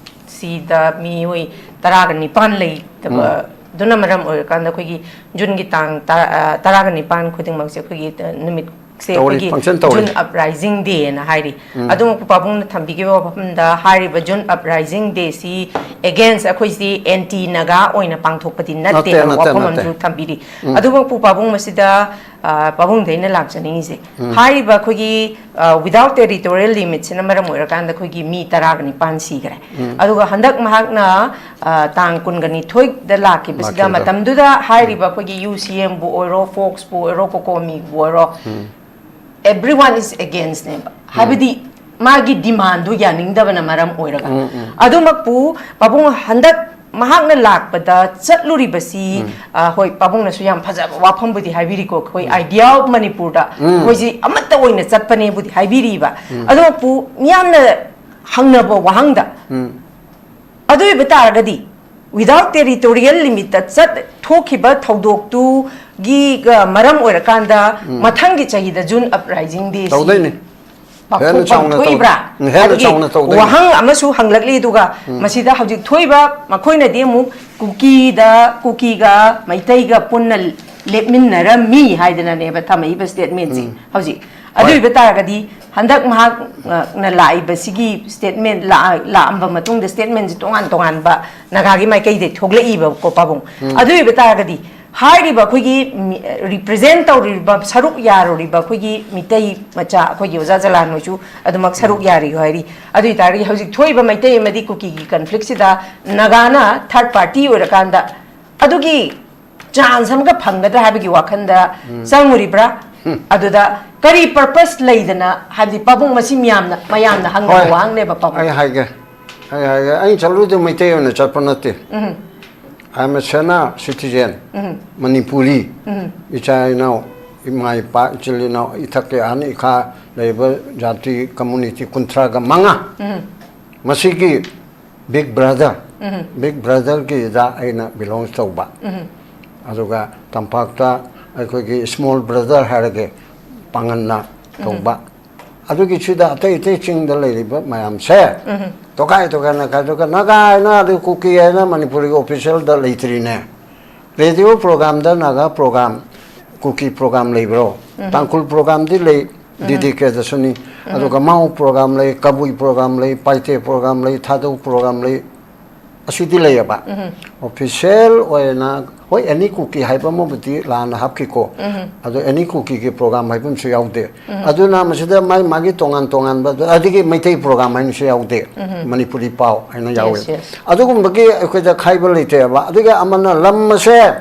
ꯁꯤꯗ ꯃꯤꯑꯣꯏ ꯇꯔꯥꯒ ꯅꯤꯄꯥꯟ ꯂꯩꯇꯕ, ꯎꯝ꯫ ꯑꯗꯨꯅ ꯃꯔꯝ ꯑꯣꯏꯔꯀꯥꯟꯗ ꯑꯩꯈꯣꯏꯒꯤ ꯖꯨꯟꯒꯤ ꯇꯥꯡ ꯇꯔꯥ-, ꯑ, ꯇꯔꯥꯒ ꯅꯤꯄꯥꯟ ꯈꯨꯗꯤꯡꯃꯛꯁꯦ ꯑꯩꯈꯣꯏꯒꯤ, ꯑ, ꯅꯨꯃꯤꯠꯁꯦ ꯇꯧꯔꯤ, ꯑꯩꯈꯣꯏꯒꯤ function ꯇꯧꯔꯤ꯫ June Uprising Day ꯅ ꯍꯥꯏꯔꯤ꯫ ꯎꯝ꯫ ꯑꯗꯨꯃꯛꯄꯨ ꯄꯥꯕꯨꯡꯅ ꯊꯝꯕꯤꯈꯤꯕ ꯋꯥꯐꯝꯗ, ꯍꯥꯏꯔꯤꯕ June Uprising Day ꯁꯤ against ꯑꯩꯈꯣꯏꯁꯤ anti Naga ꯑꯣꯏꯅ ꯄꯥꯡꯊꯣꯛꯄꯗꯤ ꯅꯠꯇꯦ ꯅꯠꯇꯦ, ꯍꯥꯏꯕ ꯅꯠꯇꯦ, ꯋꯥꯐꯝ ꯅꯠꯇꯦ꯫ ꯑꯃꯁꯨ ꯊꯝꯕꯤꯔꯤ꯫ ꯎꯝ꯫ ꯑꯗꯨꯃꯛꯄꯨ ꯄꯥꯕꯨꯡ, ꯃꯁꯤꯗ, ꯑ, ꯄꯥꯕꯨꯡꯗ ꯑꯩꯅ ꯂꯥꯛꯆꯅꯤꯡꯉꯤꯁꯦ, ꯎꯝ꯫ ꯍꯥꯏꯔꯤꯕ ꯑꯩꯈꯣꯏꯒꯤ, ꯑ, without territorial limit ꯁꯤꯅ ꯃꯔꯝ ꯑꯣꯏꯔꯀꯥꯟꯗ ꯑꯩꯈꯣꯏꯒꯤ ꯃꯤ ꯇꯔꯥꯒ ꯅꯤꯄꯥꯟ ꯁꯤꯈ꯭ꯔꯦ꯫ ꯎꯝ꯫ ꯑꯗꯨꯒ ꯍꯟꯗꯛ ꯃꯍꯥꯛꯅ, ꯑ, ꯇꯥꯡ ꯀꯨꯟꯒ ꯅꯤꯊꯣꯏꯗ ꯂꯥꯛꯈꯤꯕꯁꯤꯗ, ꯂꯥꯛꯈꯤꯕꯗ꯫ ꯃꯇꯝꯗꯨꯗ ꯍꯥꯏꯔꯤꯕ ꯎꯝ꯫ ꯑꯩꯈꯣꯏꯒꯤ ꯌꯨ ꯁꯤ ꯑꯦꯝꯕꯨ ꯑꯣꯏꯔꯣ, ꯐꯣꯛꯁꯄꯨ ꯑꯣꯏꯔꯣ, ꯀꯣꯀꯣꯃꯤꯕꯨ ꯑꯣꯏꯔꯣ, ꯎꯝ꯫ Everyone is against ꯅꯦꯕ꯫ ꯎꯝ꯫ ꯍꯥꯏꯕꯗꯤ ꯃꯥꯒꯤ demand ꯗꯨ ꯌꯥꯅꯤꯡꯗꯕꯅ ꯃꯔꯝ ꯑꯣꯏꯔꯒ꯫ ꯎꯝ, ꯎꯝ꯫ ꯑꯗꯨꯃꯛꯄꯨ ꯄꯥꯕꯨꯡ ꯍꯟꯗꯛ ꯃꯍꯥꯛꯅ ꯂꯥꯛꯄꯗ ꯆꯠꯂꯨꯔꯤꯕꯁꯤ, ꯎꯝ꯫ ꯑ, ꯍꯣꯏ, ꯄꯥꯕꯨꯡꯅꯁꯨ ꯌꯥꯝ ꯐꯖꯕ ꯋꯥꯐꯝꯕꯨꯗꯤ ꯍꯥꯏꯕꯤꯔꯤꯀꯣ, ꯑꯩꯈꯣꯏ ꯎꯝ꯫ Idea of ꯃꯅꯤꯄꯨꯔꯗ ꯎꯝ꯫ ꯑꯩꯈꯣꯏꯁꯤ ꯑꯃꯠꯇ ꯑꯣꯏꯅ ꯆꯠꯄꯅꯦꯕꯨꯗꯤ ꯍꯥꯏꯕꯤꯔꯤꯕ꯫ ꯎꯝ꯫ ꯑꯗꯨꯃꯛꯄꯨ ꯃꯤꯌꯥꯝꯅ ꯍꯪꯅꯕ ꯋꯥꯍꯪꯗ, ꯎꯝ꯫ ꯑꯗꯨ ꯑꯣꯏꯕ ꯇꯥꯔꯒꯗꯤ, without territorial limit ꯇ ꯆꯠ-, ꯊꯣꯛꯈꯤꯕ ꯊꯧꯗꯣꯛꯇꯨꯒꯤ, ꯑ, ꯃꯔꯝ ꯑꯣꯏꯔꯀꯥꯟꯗ, ꯎꯝ꯫ ꯃꯊꯪꯒꯤ ꯆꯍꯤꯗ June Uprising Day ꯁꯤ ꯇꯧꯗꯣꯏꯅꯤ꯫ ꯄꯥꯡꯊꯣꯛꯐꯝ ꯍꯦꯟꯅ ꯆꯥꯎꯅ ꯇꯧ-, ꯊꯣꯛꯏꯕ꯭ꯔꯥ? ꯎꯝ, ꯍꯦꯟꯅ ꯍꯥꯏꯕꯒꯤ ꯆꯥꯎꯅ ꯇꯧꯗꯣꯏꯅꯤ꯫ ꯋꯥꯍꯪ ꯑꯃꯁꯨ ꯍꯪꯂꯛꯂꯤ꯫ ꯑꯗꯨꯒ ꯎꯝ꯫ ꯃꯁꯤꯗ ꯍꯧꯖꯤꯛ ꯊꯣꯛꯏꯕ, ꯃꯈꯣꯏꯅꯗꯤ ꯑꯃꯨꯛ ꯀꯨꯀꯤꯗ, ꯀꯨꯀꯤꯒ ꯃꯩꯇꯩꯒ ꯄꯨꯟꯅ ꯂꯦꯞꯃꯤꯟꯅꯔꯝꯃꯤ ꯍꯥꯏꯗꯅꯅꯦꯕ ꯊꯝꯃꯛꯏꯕ statement ꯁꯤ ꯎꯝ꯫ ꯍꯧꯖꯤꯛ꯫ ꯍꯣꯏ꯫ ꯑꯗꯨ ꯑꯣꯏꯕ ꯇꯥꯔꯒꯗꯤ ꯍꯟꯗꯛ ꯃꯍꯥꯛꯅ ꯂꯥꯛꯏꯕꯁꯤꯒꯤ statement ꯂꯥꯛ-, ꯂꯥꯛꯑꯝꯕ ꯃꯇꯨꯡꯗ statement ꯁꯤ ꯇꯣꯉꯥꯟ ꯇꯣꯉꯥꯟꯕ ꯅꯥꯒꯥꯒꯤ ꯃꯥꯏꯀꯩꯗꯒꯤ ꯊꯣꯛꯂꯛꯏꯕꯀꯣ ꯄꯥꯕꯨꯡ꯫ ꯎꯝ꯫ ꯑꯗꯨ ꯑꯣꯏꯕ ꯇꯥꯔꯒꯗꯤ ꯍꯥꯏꯔꯤꯕ ꯑꯩꯈꯣꯏꯒꯤ ꯃꯤ-, represent ꯇꯧꯔꯤꯕ, ꯁꯔꯨꯛ ꯌꯥꯔꯨꯔꯤꯕ ꯑꯩꯈꯣꯏꯒꯤ ꯃꯤꯇꯩ ꯃꯆꯥ, ꯑꯩꯈꯣꯏꯒꯤ ꯑꯣꯖꯥ ꯖꯂꯥꯟ ꯍꯣꯏꯁꯨ ꯑꯗꯨꯃꯛ ꯁꯔꯨꯛ ꯎꯝ꯫ ꯌꯥꯔꯤ ꯍꯥꯏꯔꯤ꯫ ꯑꯗꯨ ꯑꯣꯏ ꯇꯥꯔꯒꯗꯤ ꯍꯧꯖꯤꯛ ꯊꯣꯛꯏꯕ ꯃꯩꯇꯩ ꯑꯃꯗꯤ ꯀꯨꯀꯤꯒꯤ conflict ꯁꯤꯗ ꯅꯥꯒꯥꯅ third party ꯑꯣꯏꯔꯀꯥꯟꯗ ꯑꯗꯨꯒꯤ ꯆꯥꯟꯁ ꯑꯃꯒ ꯐꯪꯒꯗ꯭ꯔꯥ ꯍꯥꯏꯕꯒꯤ ꯋꯥꯈꯜꯗ ꯆꯪꯉꯨꯔꯤꯕ꯭ꯔꯥ? ꯑꯗꯨꯗ ꯀꯔꯤ ꯄꯔꯄꯁ ꯂꯩꯗꯅ, ꯍꯥꯏꯕꯗꯤ ꯄꯥꯕꯨꯡ, ꯃꯁꯤ ꯃꯌꯥꯝꯅ, ꯃꯌꯥꯝꯅ ꯍꯪꯕ ꯍꯣꯏ꯫ ꯋꯥꯍꯪꯅꯦꯕ, ꯄꯥꯕꯨꯡ꯫ ꯑꯩ ꯍꯥꯏꯒꯦ, ꯑꯩ ꯍꯥꯏꯒꯦ, ꯑꯩ ꯆꯠꯂꯨꯗꯤ ꯃꯩꯇꯩ ꯑꯣꯏꯅ ꯆꯠꯄ ꯅꯠꯇꯦ꯫ ꯎꯝ꯫ I am a senior citizen, ꯎꯝ꯫ ꯃꯅꯤꯄꯨꯔꯤ꯫ ꯎꯝ꯫ ꯏꯆꯥ ꯏꯅꯥꯎ, ꯏꯃꯥ ꯏꯄꯥ, ꯏꯆꯤꯜ ꯏꯅꯥꯎ, ꯏꯊꯛꯀꯤ ꯑꯍꯟ ꯏꯈꯥ ꯂꯩꯔꯤꯕ ꯖꯥꯇꯤ ꯀꯝꯃꯨꯅꯤꯇꯤ ꯀꯨꯟꯊ꯭ꯔꯥꯒ ꯃꯉꯥ꯫ ꯎꯝ꯫ ꯃꯁꯤꯒꯤ ꯕꯤꯛ ꯕ꯭ꯔꯗꯔ, ꯎꯝ꯫ ꯕꯤꯛ ꯕ꯭ꯔꯗꯔꯒꯤꯗ ꯑꯩꯅ ꯕꯤꯂꯣꯡꯁ ꯇꯧꯕ꯫ ꯎꯝ꯫ ꯑꯗꯨꯒ ꯇꯝꯄꯥꯛꯇ ꯑꯩꯈꯣꯏꯒꯤ ꯁ꯭ꯃꯣꯜ ꯕ꯭ꯔꯗꯔ ꯍꯥꯏꯔꯒꯦ, ꯄꯥꯡꯒꯟꯅ ꯎꯝ꯫ ꯇꯧꯕ꯫ ꯑꯗꯨꯒꯤꯁꯤꯗ ꯑꯇꯩ ꯑꯇꯩ ꯆꯤꯡꯗ ꯂꯩꯔꯤꯕ ꯃꯌꯥꯝꯁꯦ ꯎꯝ꯫ ꯇꯣꯈꯥꯏ ꯇꯣꯈꯥꯏꯅ ꯈꯥꯏꯗꯣꯛꯑꯒ ꯅꯥꯒꯥ ꯍꯥꯏꯅ, ꯑꯗꯨ ꯀꯨꯀꯤ ꯍꯥꯏꯅ ꯃꯅꯤꯄꯨꯔꯒꯤ ꯑꯣꯐꯤꯁꯤꯌꯦꯜꯗ ꯂꯩꯇ꯭ꯔꯤꯅꯦ꯫ ꯔꯦꯗꯤꯑꯣ ꯄ꯭ꯔꯣꯒ꯭ꯔꯥꯝꯗ ꯅꯥꯒꯥ ꯄ꯭ꯔꯣꯒ꯭ꯔꯥꯝ, ꯀꯨꯀꯤ ꯄ꯭ꯔꯣꯒ꯭ꯔꯥꯝ ꯂꯩꯕ꯭ꯔꯣ? ꯎꯝ꯫ ꯇꯥꯡꯈꯨꯜ ꯄ꯭ꯔꯣꯒ꯭ꯔꯥꯝꯗꯤ ꯂꯩ, ꯎꯝ꯫ ꯗꯤ ꯗꯤ ꯀꯦꯗꯁꯨꯅꯤ꯫ ꯎꯝ꯫ ꯑꯗꯨꯒ ꯃꯥꯎ ꯄ꯭ꯔꯣꯒ꯭ꯔꯥꯝ ꯂꯩ, ꯀꯕꯨꯏ ꯄ꯭ꯔꯣꯒ꯭ꯔꯥꯝ ꯂꯩ, ꯄꯥꯏꯇꯦ ꯄ꯭ꯔꯣꯒ꯭ꯔꯥꯝ ꯂꯩ, ꯊꯥꯗꯧ ꯄ꯭ꯔꯣꯒ꯭ꯔꯥꯝ ꯂꯩ, ꯑꯁꯤꯗꯤ ꯂꯩꯌꯦꯕ꯫ ꯎꯝ꯫ ꯑꯣꯐꯤꯁꯤꯌꯦꯜ ꯑꯣꯏꯅ, ꯍꯣꯏ, ꯑꯦꯅꯤ ꯀꯨꯀꯤ ꯍꯥꯏꯕ ꯑꯃꯕꯨꯗꯤ ꯂꯥꯟꯅ ꯍꯥꯞꯈꯤꯀꯣ꯫ ꯎꯝ꯫ ꯑꯗꯣ ꯑꯦꯅꯤ ꯀꯨꯀꯤꯒꯤ ꯄ꯭ꯔꯣꯒ꯭ꯔꯥꯝ ꯍꯥꯏꯕ ꯑꯃꯁꯨ ꯌꯥꯎꯗꯦ꯫ ꯎꯝ꯫ ꯑꯗꯨꯅ ꯃꯁꯤꯗ ꯃꯥꯒꯤ ꯃꯥꯒꯤ ꯇꯣꯉꯥꯟ ꯇꯣꯉꯥꯟꯕ, ꯑꯗꯒꯤ ꯃꯩꯇꯩ ꯄ꯭ꯔꯣꯒ꯭ꯔꯥꯝ ꯍꯥꯏꯅꯁꯨ ꯌꯥꯎꯗꯦ꯫ ꯎꯝ꯫ ꯃꯅꯤꯄꯨꯔꯤ ꯄꯥꯎ ꯍꯥꯏꯅ ꯌꯥꯎꯋꯦ꯫ Yes, yes꯫ ꯑꯗꯨꯒꯨꯝꯕꯒꯤ ꯑꯩꯈꯣꯏꯗ ꯈꯥꯏꯕ ꯂꯩꯇꯦꯕ꯫ ꯑꯗꯨꯒ ꯑꯃꯅ ꯂꯝ ꯑꯁꯦ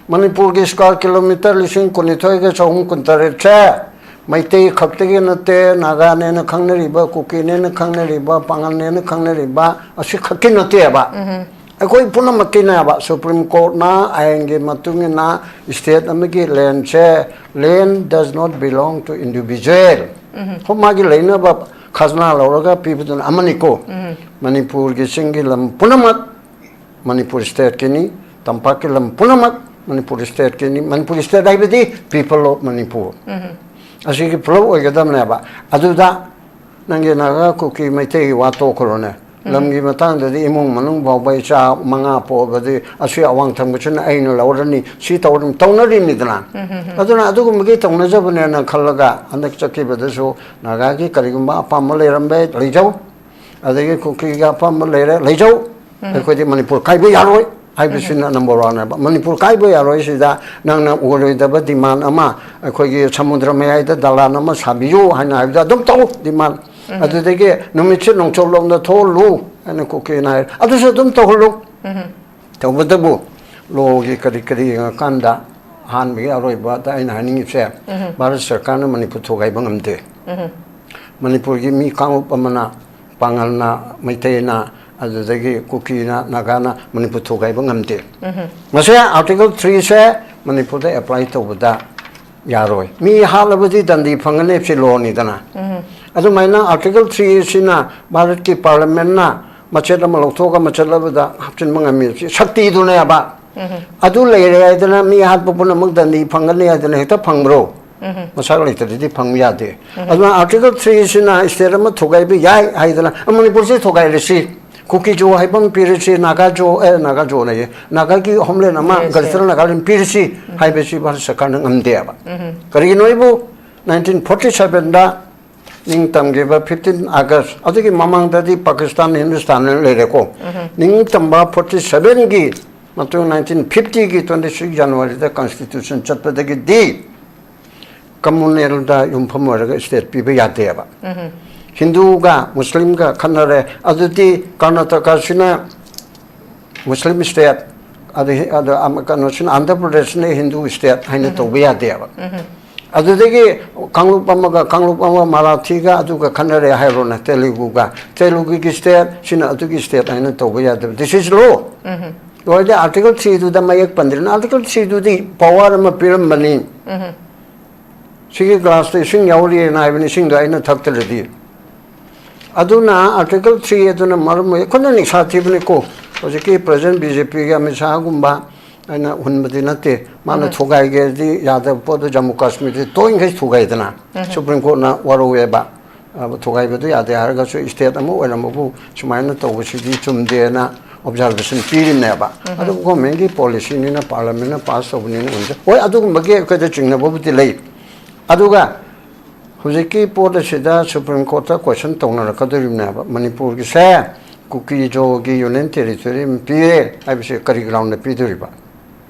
ꯃꯅꯤꯄꯨꯔꯒꯤ ꯁ꯭ꯀ꯭ꯋꯥꯔ ꯀꯤꯂꯣꯃꯤꯇꯔ ꯂꯤꯁꯤꯡ ꯀꯨꯟꯅꯤꯊꯣꯏꯒ ꯆꯍꯨꯝ ꯀꯨꯟꯇꯔꯦꯠꯁꯦ ꯃꯩꯇꯩ ꯈꯛꯇꯒꯤ ꯅꯠꯇꯦ, ꯅꯥꯒꯥꯅꯦꯅ ꯈꯪꯅꯔꯤꯕ, ꯀꯨꯀꯤꯅꯦꯅ ꯈꯪꯅꯔꯤꯕ, ꯄꯥꯉꯜꯅꯦꯅ ꯈꯪꯅꯔꯤꯕ ꯑꯁꯤ ꯈꯛꯀꯤ ꯅꯠꯇꯦꯕ꯫ ꯎꯝ꯫ ꯑꯩꯈꯣꯏ ꯄꯨꯝꯅꯃꯛꯀꯤꯅꯦꯕ꯫ ꯁꯨꯄ꯭ꯔꯤꯝ ꯀꯣꯔꯠꯅ ꯑꯥꯏꯟꯒꯤ ꯃꯇꯨꯡ ꯏꯟꯅ ꯁ꯭ꯇꯦꯠ ꯑꯃꯒꯤ ꯂꯦꯟꯁꯦ, land does not belong to individual꯫ ꯎꯝ꯫ ꯍꯣꯏ, ꯃꯥꯒꯤ ꯂꯩꯅꯕ ꯈꯖꯅꯥ ꯂꯧꯔꯒ ꯄꯤꯕꯗꯨꯅ ꯑꯃꯅꯤꯀꯣ꯫ ꯎꯝ꯫ ꯃꯅꯤꯄꯨꯔꯒꯤ ꯆꯤꯡꯒꯤ ꯂꯝ ꯄꯨꯝꯅꯃꯛ ꯃꯅꯤꯄꯨꯔ ꯁ꯭ꯇꯦꯠꯀꯤꯅꯤ, ꯇꯝꯄꯥꯛꯀꯤ ꯂꯝ ꯄꯨꯝꯅꯃꯛ ꯃꯅꯤꯄꯨꯔ ꯁ꯭ꯇꯦꯠꯀꯤꯅꯤ꯫ ꯃꯅꯤꯄꯨꯔ ꯁ꯭ꯇꯦꯠ ꯍꯥꯏꯕꯗꯤ People of Manipur꯫ ꯎꯝ꯫ ꯑꯁꯤꯒꯤ ꯄꯨꯂꯞ ꯑꯣꯏꯒꯗꯕꯅꯦꯕ꯫ ꯑꯗꯨꯗ ꯅꯪꯒꯤ ꯅꯥꯒꯥ, ꯀꯨꯀꯤ, ꯃꯩꯇꯩꯒꯤ ꯋꯥ ꯇꯣꯛꯈ꯭ꯔꯣꯅꯦ꯫ ꯎꯝ꯫ ꯂꯝꯒꯤ ꯃꯇꯥꯡꯗꯗꯤ ꯏꯃꯨꯡ ꯃꯅꯨꯡ ꯐꯥꯎꯕ ꯏꯆꯥ ꯃꯉꯥ ꯄꯣꯛꯑꯕꯗꯤ ꯑꯁꯤ ꯑꯋꯥꯡ ꯊꯪꯕꯁꯤꯅ ꯑꯩꯅ ꯂꯧꯔꯅꯤ, ꯁꯤ ꯇꯧꯔꯅꯤ, ꯇꯧꯅꯔꯤꯅꯤꯗꯅ꯫ ꯎꯝ, ꯎꯝ, ꯎꯝ꯫ ꯑꯗꯨꯅ ꯑꯗꯨꯒꯨꯝꯕꯒꯤ ꯇꯧꯅꯖꯕꯅꯦꯅ ꯈꯜꯂꯒ ꯍꯟꯗꯛ ꯆꯠꯈꯤꯕꯗꯁꯨ ꯅꯥꯒꯥꯒꯤ ꯀꯔꯤꯒꯨꯝꯕ ꯑꯄꯥꯝꯕ ꯂꯩꯔꯝꯕ ꯂꯩꯖꯧ, ꯑꯗꯒꯤ ꯀꯨꯀꯤꯒꯤ ꯑꯄꯥꯝꯕ ꯂꯩꯔꯦ, ꯂꯩꯖꯧ꯫ ꯎꯝ꯫ ꯑꯩꯈꯣꯏꯗꯤ ꯃꯅꯤꯄꯨꯔ ꯀꯥꯏꯕ ꯌꯥꯔꯣꯏ ꯍꯥꯏꯕꯁꯤꯅ ꯎꯝ꯫ ꯅꯝꯕꯔ ꯋꯥꯟꯅꯦꯕ꯫ ꯃꯅꯤꯄꯨꯔ ꯀꯥꯏꯕ ꯌꯥꯔꯣꯏ ꯁꯤꯗ ꯅꯪꯅ ꯑꯣꯏꯔꯣꯏꯗꯕ ꯗꯤꯃꯥꯟ ꯑꯃ, ꯑꯩꯈꯣꯏꯒꯤ ꯁꯃꯨꯗ꯭ꯔ ꯃꯌꯥꯏꯗ ꯗꯂꯥꯟ ꯑꯃ ꯁꯥꯕꯤꯌꯨ ꯍꯥꯏꯅ ꯍꯥꯏꯕꯗ ꯑꯗꯨꯝ ꯇꯧ ꯗꯤꯃꯥꯟ꯫ ꯎꯝ꯫ ꯑꯗꯨꯗꯒꯤ ꯅꯨꯃꯤꯠꯁꯦ ꯅꯣꯡꯆꯨꯞꯂꯣꯝꯗ ꯊꯣꯛꯍꯜꯂꯨ ꯍꯥꯏꯅ ꯀꯨꯀꯤꯅ ꯍꯥꯏ, ꯑꯗꯨꯁꯨ ꯑꯗꯨꯝ ꯇꯧꯍꯜꯂꯨ꯫ ꯎꯝ꯫ ꯇꯧꯕꯇꯕꯨ ꯂꯣꯒꯤ ꯀꯔꯤ ꯀꯔꯤ ꯌꯦꯡꯉꯀꯥꯟꯗ ꯑꯍꯥꯟꯕꯒꯤ ꯑꯔꯣꯏꯕꯗ ꯑꯩꯅ ꯍꯥꯏꯅꯤꯡꯉꯤꯁꯦ, ꯚꯥꯔꯠ ꯁꯔꯀꯥꯔꯅ ꯃꯅꯤꯄꯨꯔ ꯊꯨꯒꯥꯏꯕ ꯉꯝꯗꯦ꯫ ꯃꯅꯤꯄꯨꯔꯒꯤ ꯃꯤ ꯀꯥꯡꯂꯨꯞ ꯑꯃꯅ, ꯄꯥꯉꯜꯅ, ꯃꯩꯇꯩꯅ, ꯑꯗꯨꯗꯒꯤ ꯀꯨꯀꯤꯅ, ꯅꯥꯒꯥꯅ ꯃꯅꯤꯄꯨꯔ ꯊꯨꯒꯥꯏꯕ ꯉꯝꯗꯦ꯫ ꯃꯁꯤ ꯑꯥꯔꯇꯤꯀꯜ ꯊ꯭ꯔꯤꯁꯦ ꯃꯅꯤꯄꯨꯔꯗ ꯑꯦꯄ꯭ꯂꯥꯏ ꯇꯧꯕꯗ ꯌꯥꯔꯣꯏ꯫ ꯃꯤ ꯍꯥꯠꯂꯕꯗꯤ ꯗꯟꯗꯤ ꯐꯪꯒꯅꯤ, ꯁꯤ ꯂꯣꯅꯤꯗꯅ꯫ ꯑꯗꯨꯃꯥꯏꯅ ꯑꯥꯔꯇꯤꯀꯜ ꯊ꯭ꯔꯤ ꯑꯁꯤꯅ ꯚꯥꯔꯠꯀꯤ ꯄꯥꯔꯂꯤꯌꯥꯃꯦꯟꯅ ꯃꯆꯦꯠ ꯑꯃ ꯂꯧꯊꯣꯛꯑꯒ ꯃꯆꯦꯠ ꯑꯃꯗ ꯍꯥꯞꯆꯤꯟꯕ ꯉꯝꯃꯤ꯫ ꯁꯤ ꯁꯛꯇꯤꯗꯨꯅꯦꯕ꯫ ꯑꯗꯨ ꯂꯩꯔꯦ ꯍꯥꯏꯗꯅ ꯃꯤ ꯍꯥꯠꯄ ꯄꯨꯝꯅꯃꯛ ꯗꯟꯗꯤ ꯐꯪꯒꯅꯤ ꯍꯥꯏꯗꯅ ꯍꯦꯛꯇ ꯐꯪꯕ꯭ꯔꯣ? ꯃꯁꯥ ꯂꯩꯇ꯭ꯔꯗꯤ ꯐꯪꯕ ꯌꯥꯗꯦ꯫ ꯑꯗꯨꯅ ꯑꯥꯔꯇꯤꯀꯜ ꯊ꯭ꯔꯤꯁꯤꯅ ꯁ꯭ꯇꯦꯠ ꯑꯃ ꯊꯨꯒꯥꯏꯕ ꯌꯥꯏ ꯍꯥꯏꯗꯅ, "ꯑ, ꯃꯅꯤꯄꯨꯔꯁꯦ ꯊꯨꯒꯥꯏꯔꯁꯤ, ꯀꯨꯀꯤ ꯖꯣ ꯍꯥꯏꯕ ꯑꯃ ꯄꯤꯔꯁꯤ, ꯅꯥꯒꯥ ꯖꯣ, ꯑꯦ, ꯅꯥꯒꯥ ꯖꯣꯅ ꯍꯥꯏꯌꯦ, ꯅꯥꯒꯥꯒꯤ ꯍꯣꯝꯂꯦꯟ ꯑꯃ, ꯌꯦꯁ, ꯒ꯭ꯔꯦꯇꯔ ꯌꯦꯁ꯫ ꯅꯥꯒꯥꯂꯦꯟ ꯄꯤꯔꯁꯤ" ꯍꯥꯏꯕꯁꯤ ꯚꯥꯔꯠ ꯁꯔꯀꯥꯔꯅ ꯉꯝꯗꯦꯕ꯫ ꯀꯔꯤꯒꯤꯅꯣ ꯍꯥꯏꯕꯨ, ꯅꯥꯏꯟꯇꯤꯟ ꯐꯣꯔꯇꯤ ꯁꯕꯦꯟꯗ ꯅꯤꯡꯇꯝꯈꯤꯕ ꯐꯤꯐꯇꯤꯟ ꯑꯥꯒꯁ, ꯑꯗꯨꯒꯤ ꯃꯃꯥꯡꯗꯗꯤ ꯄꯥꯀꯤꯁꯇꯥꯟ, ꯍꯤꯟꯗꯨꯁꯇꯥꯟ ꯍꯥꯏꯅ ꯂꯩꯔꯦꯀꯣ꯫ ꯅꯤꯡꯇꯝꯕ ꯐꯣꯔꯇꯤ ꯁꯕꯦꯟꯒꯤ ꯃꯇꯨꯡ, ꯅꯥꯏꯟꯇꯤꯟ ꯐꯤꯐꯇꯤꯒꯤ ꯇ꯭ꯋꯦꯟꯇꯤ ꯁꯤꯛꯁ ꯖꯅꯋꯥꯔꯤꯗ ꯀꯟꯁꯇꯤꯇ꯭ꯌꯨꯁꯟ ꯆꯠꯄꯗꯒꯤꯗꯤ ꯀꯝꯃꯨꯅꯦꯜꯗ ꯌꯨꯝꯐꯝ ꯑꯣꯏꯔꯒ ꯁ꯭ꯇꯦꯠ ꯄꯤꯕ ꯌꯥꯗꯦꯕ꯫ ꯍꯤꯟꯗꯨꯒ ꯃꯨꯁꯂꯤꯝꯒ ꯈꯠꯅꯔꯦ, ꯑꯗꯨꯗꯤ ꯀꯔꯅꯥꯇꯀꯥꯁꯤꯅ ꯃꯨꯁꯂꯤꯝ ꯁ꯭ꯇꯦꯠ, ꯑꯗ, ꯑꯗ, ꯑꯃ, ꯀꯩꯅꯣꯁꯤꯅ, ꯑꯟꯙ꯭ꯔ ꯄ꯭ꯔꯗꯦꯁꯅ ꯍꯤꯟꯗꯨ ꯁ꯭ꯇꯦꯠ ꯍꯥꯏꯅ ꯇꯧꯕ ꯌꯥꯗꯦꯕ꯫ ꯑꯗꯨꯗꯒꯤ ꯀꯥꯡꯂꯨꯞ ꯑꯃꯒ ꯀꯥꯡꯂꯨꯞ ꯑꯃꯒ, ꯃꯔꯥꯊꯤꯒ ꯑꯗꯨꯒ ꯈꯠꯅꯔꯦ ꯍꯥꯏꯔꯣꯅꯦ, ꯇꯦꯂꯨꯒꯨꯒ, ꯇꯦꯂꯨꯒꯨꯒꯤ ꯁ꯭ꯇꯦꯠ, ꯁꯤꯅ ꯑꯗꯨꯒꯤ ꯁ꯭ꯇꯦꯠ ꯍꯥꯏꯅ ꯇꯧꯕ ꯌꯥꯗꯦꯕ꯫ This is law. ꯑꯣꯏꯔꯗꯤ ꯑꯥꯔꯇꯤꯀꯜ ꯊ꯭ꯔꯤꯗꯨꯗ ꯃꯌꯦꯛ ꯄꯟꯗ꯭ꯔꯤꯅ, ꯑꯥꯔꯇꯤꯀꯜ ꯊ꯭ꯔꯤꯗꯨꯗꯤ ꯄꯋꯥꯔ ꯑꯃ ꯄꯤꯔꯝꯕꯅꯤ꯫ ꯁꯤꯒꯤ ꯒ꯭ꯂꯥꯁꯇ ꯏꯁꯤꯡ ꯌꯥꯎꯔꯤꯑꯅ ꯍꯥꯏꯕꯅꯤ, ꯏꯁꯤꯡꯗꯣ ꯑꯩꯅ ꯊꯛꯇ꯭ꯔꯗꯤ꯫ ꯑꯗꯨꯅ ꯑꯥꯔꯇꯤꯀꯜ ꯊ꯭ꯔꯤ ꯑꯗꯨꯅ ꯃꯔꯝ ꯑꯣꯏ ꯑꯩꯈꯣꯏꯅ ꯅꯤꯡꯁꯥ ꯊꯤꯕꯅꯤꯀꯣ꯫ ꯍꯧꯖꯤꯛꯀꯤ ꯄ꯭ꯔꯖꯦꯟ ꯕꯤ ꯖꯦ ꯄꯤꯒꯤ ꯑꯃꯤꯠ ꯁꯥꯍꯒꯨꯝꯕ ꯑꯩꯅ ꯍꯨꯟꯕꯗꯤ ꯅꯠꯇꯦ꯫ ꯃꯥꯅ ꯊꯨꯒꯥꯏꯒꯦꯗꯤ ꯌꯥꯗꯕ ꯄꯣꯠꯇꯣ ꯖꯝꯃꯨ ꯀꯥꯁꯃꯤꯔꯗꯤ ꯇꯣꯏꯅꯈꯩ ꯊꯨꯒꯥꯏꯗꯅ꯫ ꯁꯨꯄ꯭ꯔꯤꯝ ꯀꯣꯔꯠꯅ ꯋꯥꯔꯧꯋꯦꯕ꯫ ꯑ, ꯊꯨꯒꯥꯏꯕꯗꯨ ꯌꯥꯗꯦ ꯍꯥꯏꯔꯒꯁꯨ ꯁ꯭ꯇꯦꯠ ꯑꯃ ꯑꯣꯏꯔꯝꯕꯕꯨ ꯁꯨꯃꯥꯏꯅ ꯇꯧꯕꯁꯤꯗꯤ ꯆꯨꯝꯗꯦꯅ ꯑꯣꯕꯖꯥꯔꯕꯦꯁꯟ ꯄꯤꯔꯤꯕꯅꯦꯕ꯫ ꯑꯗꯨꯕꯨ ꯒꯣꯔꯃꯦꯟꯒꯤ ꯄꯣꯂꯤꯁꯤꯅꯤꯅ, ꯄꯥꯔꯂꯤꯌꯥꯃꯦꯟꯅ ꯄꯥꯁ ꯇꯧꯕꯅꯤꯅ ꯑꯣꯏꯔꯝꯁꯦ꯫ ꯍꯣꯏ, ꯑꯗꯨꯒꯨꯝꯕꯒꯤ ꯑꯩꯈꯣꯏꯗ ꯆꯤꯡꯅꯕꯕꯨꯗꯤ ꯂꯩ꯫ ꯑꯗꯨꯒ ꯍꯧꯖꯤꯛꯀꯤ ꯄꯣꯠ ꯑꯁꯤꯗ ꯁꯨꯄ꯭ꯔꯤꯝ ꯀꯣꯔꯠꯇ ꯀꯣꯏꯁꯟ ꯇꯧꯅꯔꯛꯀꯗꯧꯔꯤꯕꯅꯦꯕ꯫ ꯃꯅꯤꯄꯨꯔꯒꯤꯁꯦ ꯀꯨꯀꯤ ꯖꯣꯒꯤ ꯌꯨꯅꯤꯌꯟ ꯇꯦꯔꯤꯇꯣꯔꯤ ꯑꯃ ꯄꯤꯔꯦ ꯍꯥꯏꯕꯁꯦ ꯀꯔꯤ ꯒ꯭ꯔꯥꯎꯟꯗ ꯄꯤꯗꯣꯔꯤꯕ?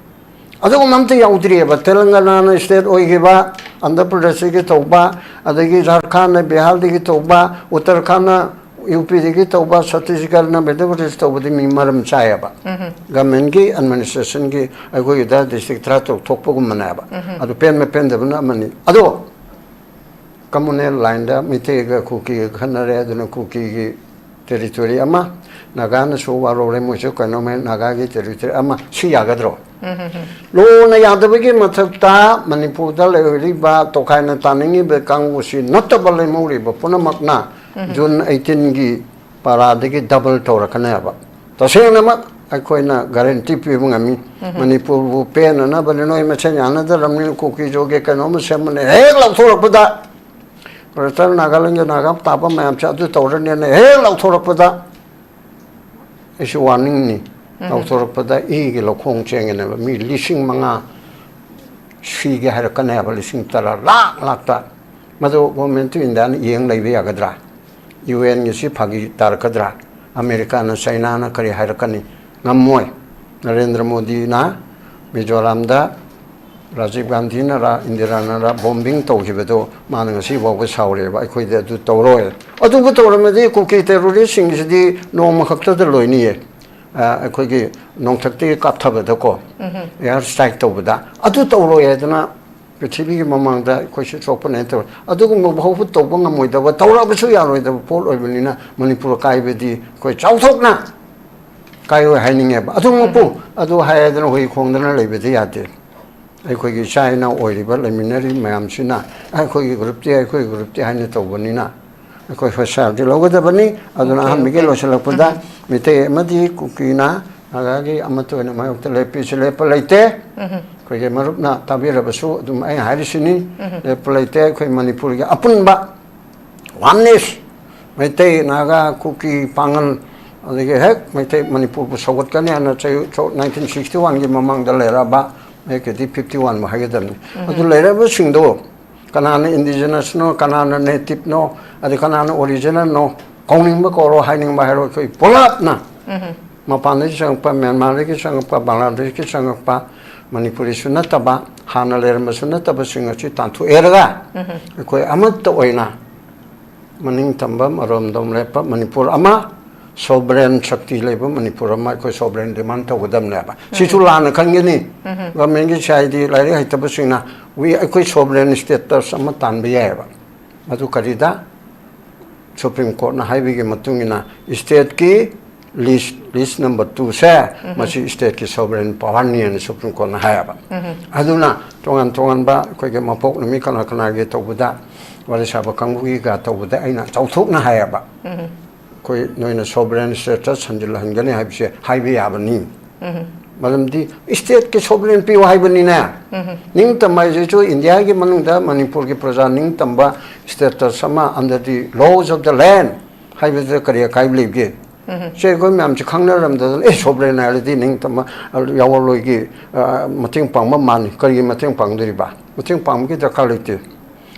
ꯑꯗꯨꯒꯨꯝꯕ ꯑꯝꯇ ꯌꯥꯎꯗ꯭ꯔꯤꯑꯕ꯫ ꯇꯦꯂꯪꯒꯅꯥꯅ ꯁ꯭ꯇꯦꯠ ꯑꯣꯏꯈꯤꯕ, ꯑꯟꯙ꯭ꯔ ꯄ꯭ꯔꯗꯦꯁꯇꯒꯤ ꯇꯧꯕ, ꯑꯗꯒꯤ ꯖꯥꯔꯈꯟꯗ, ꯕꯤꯍꯥꯔꯗꯒꯤ ꯇꯧꯕ, ꯎꯠꯇꯔꯈꯟꯗ, ꯌꯨ ꯄꯤꯗꯒꯤ ꯇꯧꯕ, ꯁꯠꯇꯤꯁꯒꯔꯅ ꯃꯦꯗꯤꯀꯦꯜ ꯇꯧꯕꯗꯤ ꯃꯤ ꯃꯔꯝ ꯆꯥꯏꯌꯦꯕ꯫ ꯒꯚꯔꯟꯃꯦꯟꯠꯀꯤ ꯑꯦꯗꯃꯤꯅꯤꯁꯇ꯭ꯔꯦꯁꯟꯒꯤ ꯑꯩꯈꯣꯏꯒꯤꯗ ꯗꯤꯁꯇ꯭ꯔꯤꯛ ꯇꯔꯥ ꯇꯔꯨꯛ ꯊꯣꯛꯄꯒꯨꯝꯕꯅꯦꯕ꯫ ꯑꯗꯨ ꯄꯦꯟꯕ ꯄꯦꯟꯗꯕꯅ ꯑꯃꯅꯤ꯫ ꯑꯗꯣ ꯀꯝꯃꯨꯅꯦꯜ ꯂꯥꯏꯟꯗ ꯃꯩꯇꯩꯒ ꯀꯨꯀꯤꯒ ꯈꯟꯅꯔꯦ, ꯑꯗꯨꯅ ꯀꯨꯀꯤꯒꯤ ꯇꯦꯔꯤꯇꯣꯔꯤ ꯑꯃ, ꯅꯥꯒꯥꯅꯁꯨ ꯋꯥꯔꯧꯔꯦ, ꯃꯣꯏꯁꯨ ꯀꯩꯅꯣꯝꯃ ꯅꯥꯒꯥꯒꯤ ꯇꯦꯔꯤꯇꯣꯔꯤ ꯑꯃ, ꯁꯤ ꯌꯥꯒꯗ꯭ꯔꯣ? ꯂꯣꯅ ꯌꯥꯗꯕꯒꯤ ꯃꯊꯛꯇ ꯃꯅꯤꯄꯨꯔꯗ ꯂꯩꯔꯤꯕ ꯇꯣꯈꯥꯏꯅ ꯇꯥꯅꯤꯡꯉꯤꯕ ꯀꯥꯡꯕꯨꯁꯤ ꯅꯠꯇꯕ ꯂꯦꯝꯍꯧꯔꯤꯕ ꯄꯨꯝꯅꯃꯛꯅ ꯖꯨꯟ ꯑꯩꯠꯇꯤꯟꯒꯤ ꯄꯥꯔꯥꯗꯒꯤ ꯗꯕꯜ ꯇꯧꯔꯛꯀꯅꯦꯕ꯫ ꯇꯁꯦꯡꯅꯃꯛ ꯑꯩꯈꯣꯏꯅ ꯒꯥꯔꯦꯟꯇꯤ ꯄꯤꯕ ꯉꯝꯃꯤ꯫ ꯃꯅꯤꯄꯨꯔꯕꯨ ꯄꯦꯟꯅꯅꯕꯅꯤ, ꯅꯣꯏ ꯃꯁꯦꯟ ꯌꯥꯅꯗ꯭ꯔꯕꯅꯤꯅ ꯀꯨꯀꯤꯁꯨꯒꯤ ꯀꯩꯅꯣꯝꯃ ꯁꯦꯝꯕꯅꯦ, ꯍꯦꯛ ꯂꯧꯊꯣꯔꯛꯄꯗ ꯒ꯭ꯔꯦꯇꯔ ꯅꯥꯒꯥꯂꯦꯟꯒꯤ ꯅꯥꯒꯥ ꯇꯥꯕ ꯃꯌꯥꯝꯁꯦ ꯑꯗꯨ ꯇꯧꯔꯅꯤꯅ ꯍꯦꯛ ꯂꯧꯊꯣꯔꯛꯄꯗ, ꯑꯩꯁꯨ ꯋꯥꯔꯅꯤꯡꯅꯤ꯫ ꯂꯧꯊꯣꯔꯛꯄꯗ ꯏꯒꯤ ꯂꯧꯈꯣꯡ ꯆꯦꯟꯒꯅꯦꯕ꯫ ꯃꯤ ꯂꯤꯁꯤꯡ ꯃꯉꯥ ꯁꯤꯒꯦ ꯍꯥꯏꯔꯛꯀꯅꯦꯕ, ꯂꯤꯁꯤꯡ ꯇꯔꯥ, ꯂꯥꯛ ꯂꯥꯛꯇ꯫ ꯃꯗꯨ ꯒꯣꯔꯃꯦꯟ ꯑꯣꯐ ꯏꯟꯗꯤꯌꯥꯅ ꯌꯦꯡ ꯂꯩꯕ ꯌꯥꯒꯗ꯭ꯔꯥ? ꯌꯨ ꯑꯦꯟꯒꯤꯁꯤ ꯐꯥꯒꯤ ꯇꯥꯔꯛꯀꯗ꯭ꯔꯥ? ꯑꯃꯦꯔꯤꯀꯥꯅ, ꯆꯩꯅꯥꯅ ꯀꯔꯤ ꯍꯥꯏꯔꯛꯀꯅꯤ? ꯉꯝꯃꯣꯏ꯫ ꯅꯔꯦꯟꯗ꯭ꯔ ꯃꯣꯗꯤꯅ ꯃꯤꯖꯣꯔꯥꯝꯗ ꯔꯥꯖꯤꯕ ꯒꯥꯟꯙꯤꯅꯔ ꯏꯟꯗꯤꯔꯥꯅꯔ ꯕꯣꯝꯕꯤꯡ ꯇꯧꯈꯤꯕꯗꯣ ꯃꯥꯅ ꯉꯁꯤ ꯐꯥꯎꯕ ꯁꯥꯎꯔꯤꯑꯕ, "ꯑꯩꯈꯣꯏꯗꯤ ꯑꯗꯨ ꯇꯧꯔꯣꯏ"꯫ ꯑꯗꯨꯕꯨ ꯇꯧꯔꯝꯃꯗꯤ ꯀꯨꯀꯤ ꯇꯦꯔꯣꯔꯤꯁꯁꯤꯡꯁꯤꯗꯤ ꯅꯣꯡꯃ ꯈꯛꯇꯗ ꯂꯣꯏꯅꯤꯌꯦ꯫ ꯑ, ꯑꯩꯈꯣꯏꯒꯤ ꯅꯣꯡꯊꯛꯇꯒꯤ ꯀꯥꯞꯊꯕꯗꯀꯣ, ꯑꯦꯌꯔ ꯁ꯭ꯇ꯭ꯔꯥꯏꯛ ꯇꯧꯕꯗ ꯑꯗꯨ ꯇꯧꯔꯣꯏ ꯍꯥꯏꯗꯅ ꯄ꯭ꯔꯤꯊꯤꯕꯤꯒꯤ ꯃꯃꯥꯡꯗ ꯑꯩꯈꯣꯏꯁꯨ ꯆꯣꯞꯄꯅꯦ ꯇꯧꯔꯦ꯫ ꯑꯗꯨꯒꯨꯝꯕ ꯐꯥꯎꯕ ꯇꯧꯕ ꯉꯝꯃꯣꯏꯗꯕ, ꯇꯧꯔꯛꯑꯕꯁꯨ ꯌꯥꯔꯣꯏꯗꯕ ꯄꯣꯠ ꯑꯣꯏꯕꯅꯤꯅ ꯃꯅꯤꯄꯨꯔ ꯀꯥꯏꯕꯗꯤ ꯑꯩꯈꯣꯏ ꯆꯥꯎꯊꯣꯛꯅ ꯀꯥꯏꯔꯣꯏ ꯍꯥꯏꯅꯤꯡꯉꯦꯕ꯫ ꯑꯗꯨꯃꯛꯄꯨ ꯑꯗꯨ ꯍꯥꯏꯗꯅ ꯍꯨꯏ ꯈꯣꯡꯗꯅ ꯂꯩꯕꯗꯤ ꯌꯥꯗꯦ꯫ ꯑꯩꯈꯣꯏꯒꯤ ꯏꯆꯥ ꯏꯅꯥꯎ ꯑꯣꯏꯔꯤꯕ, ꯂꯩꯃꯤꯟꯅꯔꯤꯕ ꯃꯌꯥꯝꯁꯤꯅ ꯑꯩꯈꯣꯏꯒꯤ ꯒ꯭ꯔꯨꯞꯇꯤ, ꯑꯩꯈꯣꯏꯒꯤ ꯒ꯭ꯔꯨꯞꯇꯤ ꯍꯥꯏꯅ ꯇꯧꯕꯅꯤꯅ ꯑꯩꯈꯣꯏ ꯍꯣꯁꯇꯥꯏꯜꯗꯤ ꯂꯧꯒꯗꯕꯅꯤ꯫ ꯑꯗꯨꯅ ꯑꯣꯀꯦ, ꯑꯍꯥꯟꯕꯒꯤ ꯑꯣꯀꯦ꯫ ꯂꯣꯏꯁꯤꯜꯂꯛꯄꯗ ꯃꯤꯇꯩ ꯑꯃꯗꯤ ꯀꯨꯀꯤꯅ ꯅꯥꯒꯥꯒꯤ ꯑꯃꯠꯇ ꯑꯣꯏꯅ ꯃꯥꯌꯣꯛꯇ ꯂꯦꯞꯄꯤꯁꯨ ꯂꯦꯞꯄ ꯂꯩꯇꯦ꯫ ꯑꯩꯈꯣꯏꯒꯤ ꯃꯔꯨꯞꯅ ꯇꯥꯕꯤꯔꯕꯁꯨ ꯑꯗꯨꯝ ꯑꯩ ꯍꯥꯏꯔꯤꯁꯤꯅꯤ, ꯂꯦꯞꯄ ꯂꯩꯇꯦ꯫ ꯑꯩꯈꯣꯏ ꯃꯅꯤꯄꯨꯔꯒꯤ ꯑꯄꯨꯟꯕ ꯋꯥꯟꯅꯦꯁ, ꯃꯩꯇꯩ, ꯅꯥꯒꯥ, ꯀꯨꯀꯤ, ꯄꯥꯉꯜ, ꯑꯗꯒꯤ ꯍꯦꯛ ꯃꯩꯇꯩ ꯃꯅꯤꯄꯨꯔꯕꯨ ꯁꯧꯒꯠꯀꯅꯤ ꯍꯥꯏꯅ ꯆꯍꯤ ꯁꯣ-, ꯅꯥꯏꯟꯇꯤꯟ ꯁꯤꯛꯁꯇꯤ ꯋꯥꯟꯒꯤ ꯃꯃꯥꯡꯗ ꯂꯩꯔꯛꯑꯕ, ꯍꯧꯖꯤꯛꯀꯤꯗꯤ ꯐꯤꯐꯇꯤ ꯋꯥꯟꯕꯨ ꯍꯥꯏꯒꯗꯕꯅꯤ꯫ ꯑꯗꯨ ꯂꯩꯔꯛꯑꯕꯁꯤꯡꯗꯣ ꯀꯅꯥꯅ ꯏꯟꯗꯤꯖꯤꯅꯁꯅꯣ, ꯀꯅꯥꯅ ꯅꯦꯇꯤꯞꯅꯣ, ꯑꯗꯩ ꯀꯅꯥꯅ ꯑꯣꯔꯤꯖꯤꯅꯦꯜꯅꯣ, ꯀꯧꯅꯤꯡꯕ ꯀꯧꯔꯣ, ꯍꯥꯏꯅꯤꯡꯕ ꯍꯥꯏꯔꯣ, ꯑꯩꯈꯣꯏ ꯄꯨꯂꯞꯅ ꯃꯄꯥꯟꯗꯒꯤ ꯆꯪꯉꯛꯄ, ꯃ꯭ꯌꯥꯟꯃꯥꯔꯗꯒꯤ ꯆꯪꯉꯛꯄ, ꯕꯪꯒ꯭ꯂꯥꯗꯦꯁꯀꯤ ꯆꯪꯉꯛꯄ, ꯃꯅꯤꯄꯨꯔꯤꯁꯨ ꯅꯠꯇꯕ, ꯍꯥꯟꯅ ꯂꯩꯔꯝꯕꯁꯨ ꯅꯠꯇꯕꯁꯤꯡ ꯑꯁꯤ ꯇꯥꯟꯊꯣꯛꯑꯦꯔꯒ ꯑꯩꯈꯣꯏ ꯑꯃꯠꯇ ꯑꯣꯏꯅ ꯃꯅꯤꯡ ꯇꯝꯕ, ꯃꯔꯣꯝꯗꯣꯝ ꯂꯦꯞꯄ ꯃꯅꯤꯄꯨꯔ ꯑꯃ, sovereign ꯁꯛꯇꯤ ꯂꯩꯕ ꯃꯅꯤꯄꯨꯔ ꯑꯃ ꯑꯩꯈꯣꯏ sovereign demand ꯇꯧꯒꯗꯕꯅꯦꯕ꯫ ꯁꯤꯁꯨ ꯂꯥꯟꯅ ꯈꯟꯒꯅꯤ꯫ Government ꯀꯤ side ꯗꯤ ꯂꯥꯏꯔꯤꯛ ꯍꯩꯇꯕꯁꯤꯡꯅ "We, ꯑꯩꯈꯣꯏ sovereign status ꯑꯃ ꯇꯥꯟꯕ ꯌꯥꯏꯑꯕ"꯫ ꯃꯗꯨ ꯀꯔꯤꯗ? Supreme Court ꯅ ꯍꯥꯏꯕꯒꯤ ꯃꯇꯨꯡ ꯏꯟꯅ state ꯀꯤ list, list number two ꯁꯦ, ꯃꯁꯤ state ꯀꯤ sovereign power ꯅꯤ ꯍꯥꯏꯅ Supreme Court ꯅ ꯍꯥꯏꯌꯦꯕ꯫ ꯑꯗꯨꯅ ꯇꯣꯉꯥꯟ ꯇꯣꯉꯥꯟꯕ ꯑꯩꯈꯣꯏꯒꯤ ꯃꯄꯣꯛ ꯅꯨꯃꯤꯠ ꯀꯅꯥ ꯀꯅꯥꯒꯤ ꯇꯧꯕꯗ, ꯋꯥꯔꯤ ꯁꯥꯕ ꯀꯥꯡꯕꯨꯒꯤꯒ ꯇꯧꯕꯗ ꯑꯩꯅ ꯆꯥꯎꯊꯣꯛꯅ ꯍꯥꯏꯌꯦꯕ꯫ ꯑꯩꯈꯣꯏ ꯅꯣꯏꯅ sovereign status ꯍꯟꯖꯤꯜꯍꯟꯒꯅꯤ ꯍꯥꯏꯕꯁꯦ ꯍꯥꯏꯕ ꯌꯥꯕꯅꯤ꯫ ꯃꯔꯝꯗꯤ state ꯀꯤ sovereign ꯄꯤꯌꯨ ꯍꯥꯏꯕꯅꯤꯅꯦ꯫ ꯅꯤꯡꯇꯝꯕ ꯍꯥꯏꯁꯤꯁꯨ ꯏꯟꯗꯤꯌꯥꯒꯤ ꯃꯅꯨꯡꯗ ꯃꯅꯤꯄꯨꯔꯒꯤ ꯄ꯭ꯔꯖꯥ ꯅꯤꯡꯇꯝꯕ status ꯑꯃ under the laws of the land ꯍꯥꯏꯕꯗ ꯀꯔꯤ ꯑꯀꯥꯏꯕ ꯂꯩꯒꯦ? ꯁꯦ ꯑꯩꯈꯣꯏ ꯃꯌꯥꯝꯁꯦ ꯈꯪꯅꯔꯝꯗꯗꯅ, "ꯑꯦ, sovereign ꯍꯥꯏꯔꯗꯤ ꯅꯤꯡꯇꯝꯕ ꯌꯥꯑꯣꯟꯂꯣꯏꯒꯤ, ꯑ, ꯃꯇꯦꯡ ꯄꯥꯡꯕ ꯃꯥꯟꯅꯤ, ꯀꯔꯤꯒꯤ ꯃꯇꯦꯡ ꯄꯥꯡꯗꯣꯔꯤꯕ? ꯃꯇꯦꯡ ꯄꯥꯡꯕꯒꯤ ꯗꯔꯀꯥꯔ ꯂꯩꯇꯦ꯫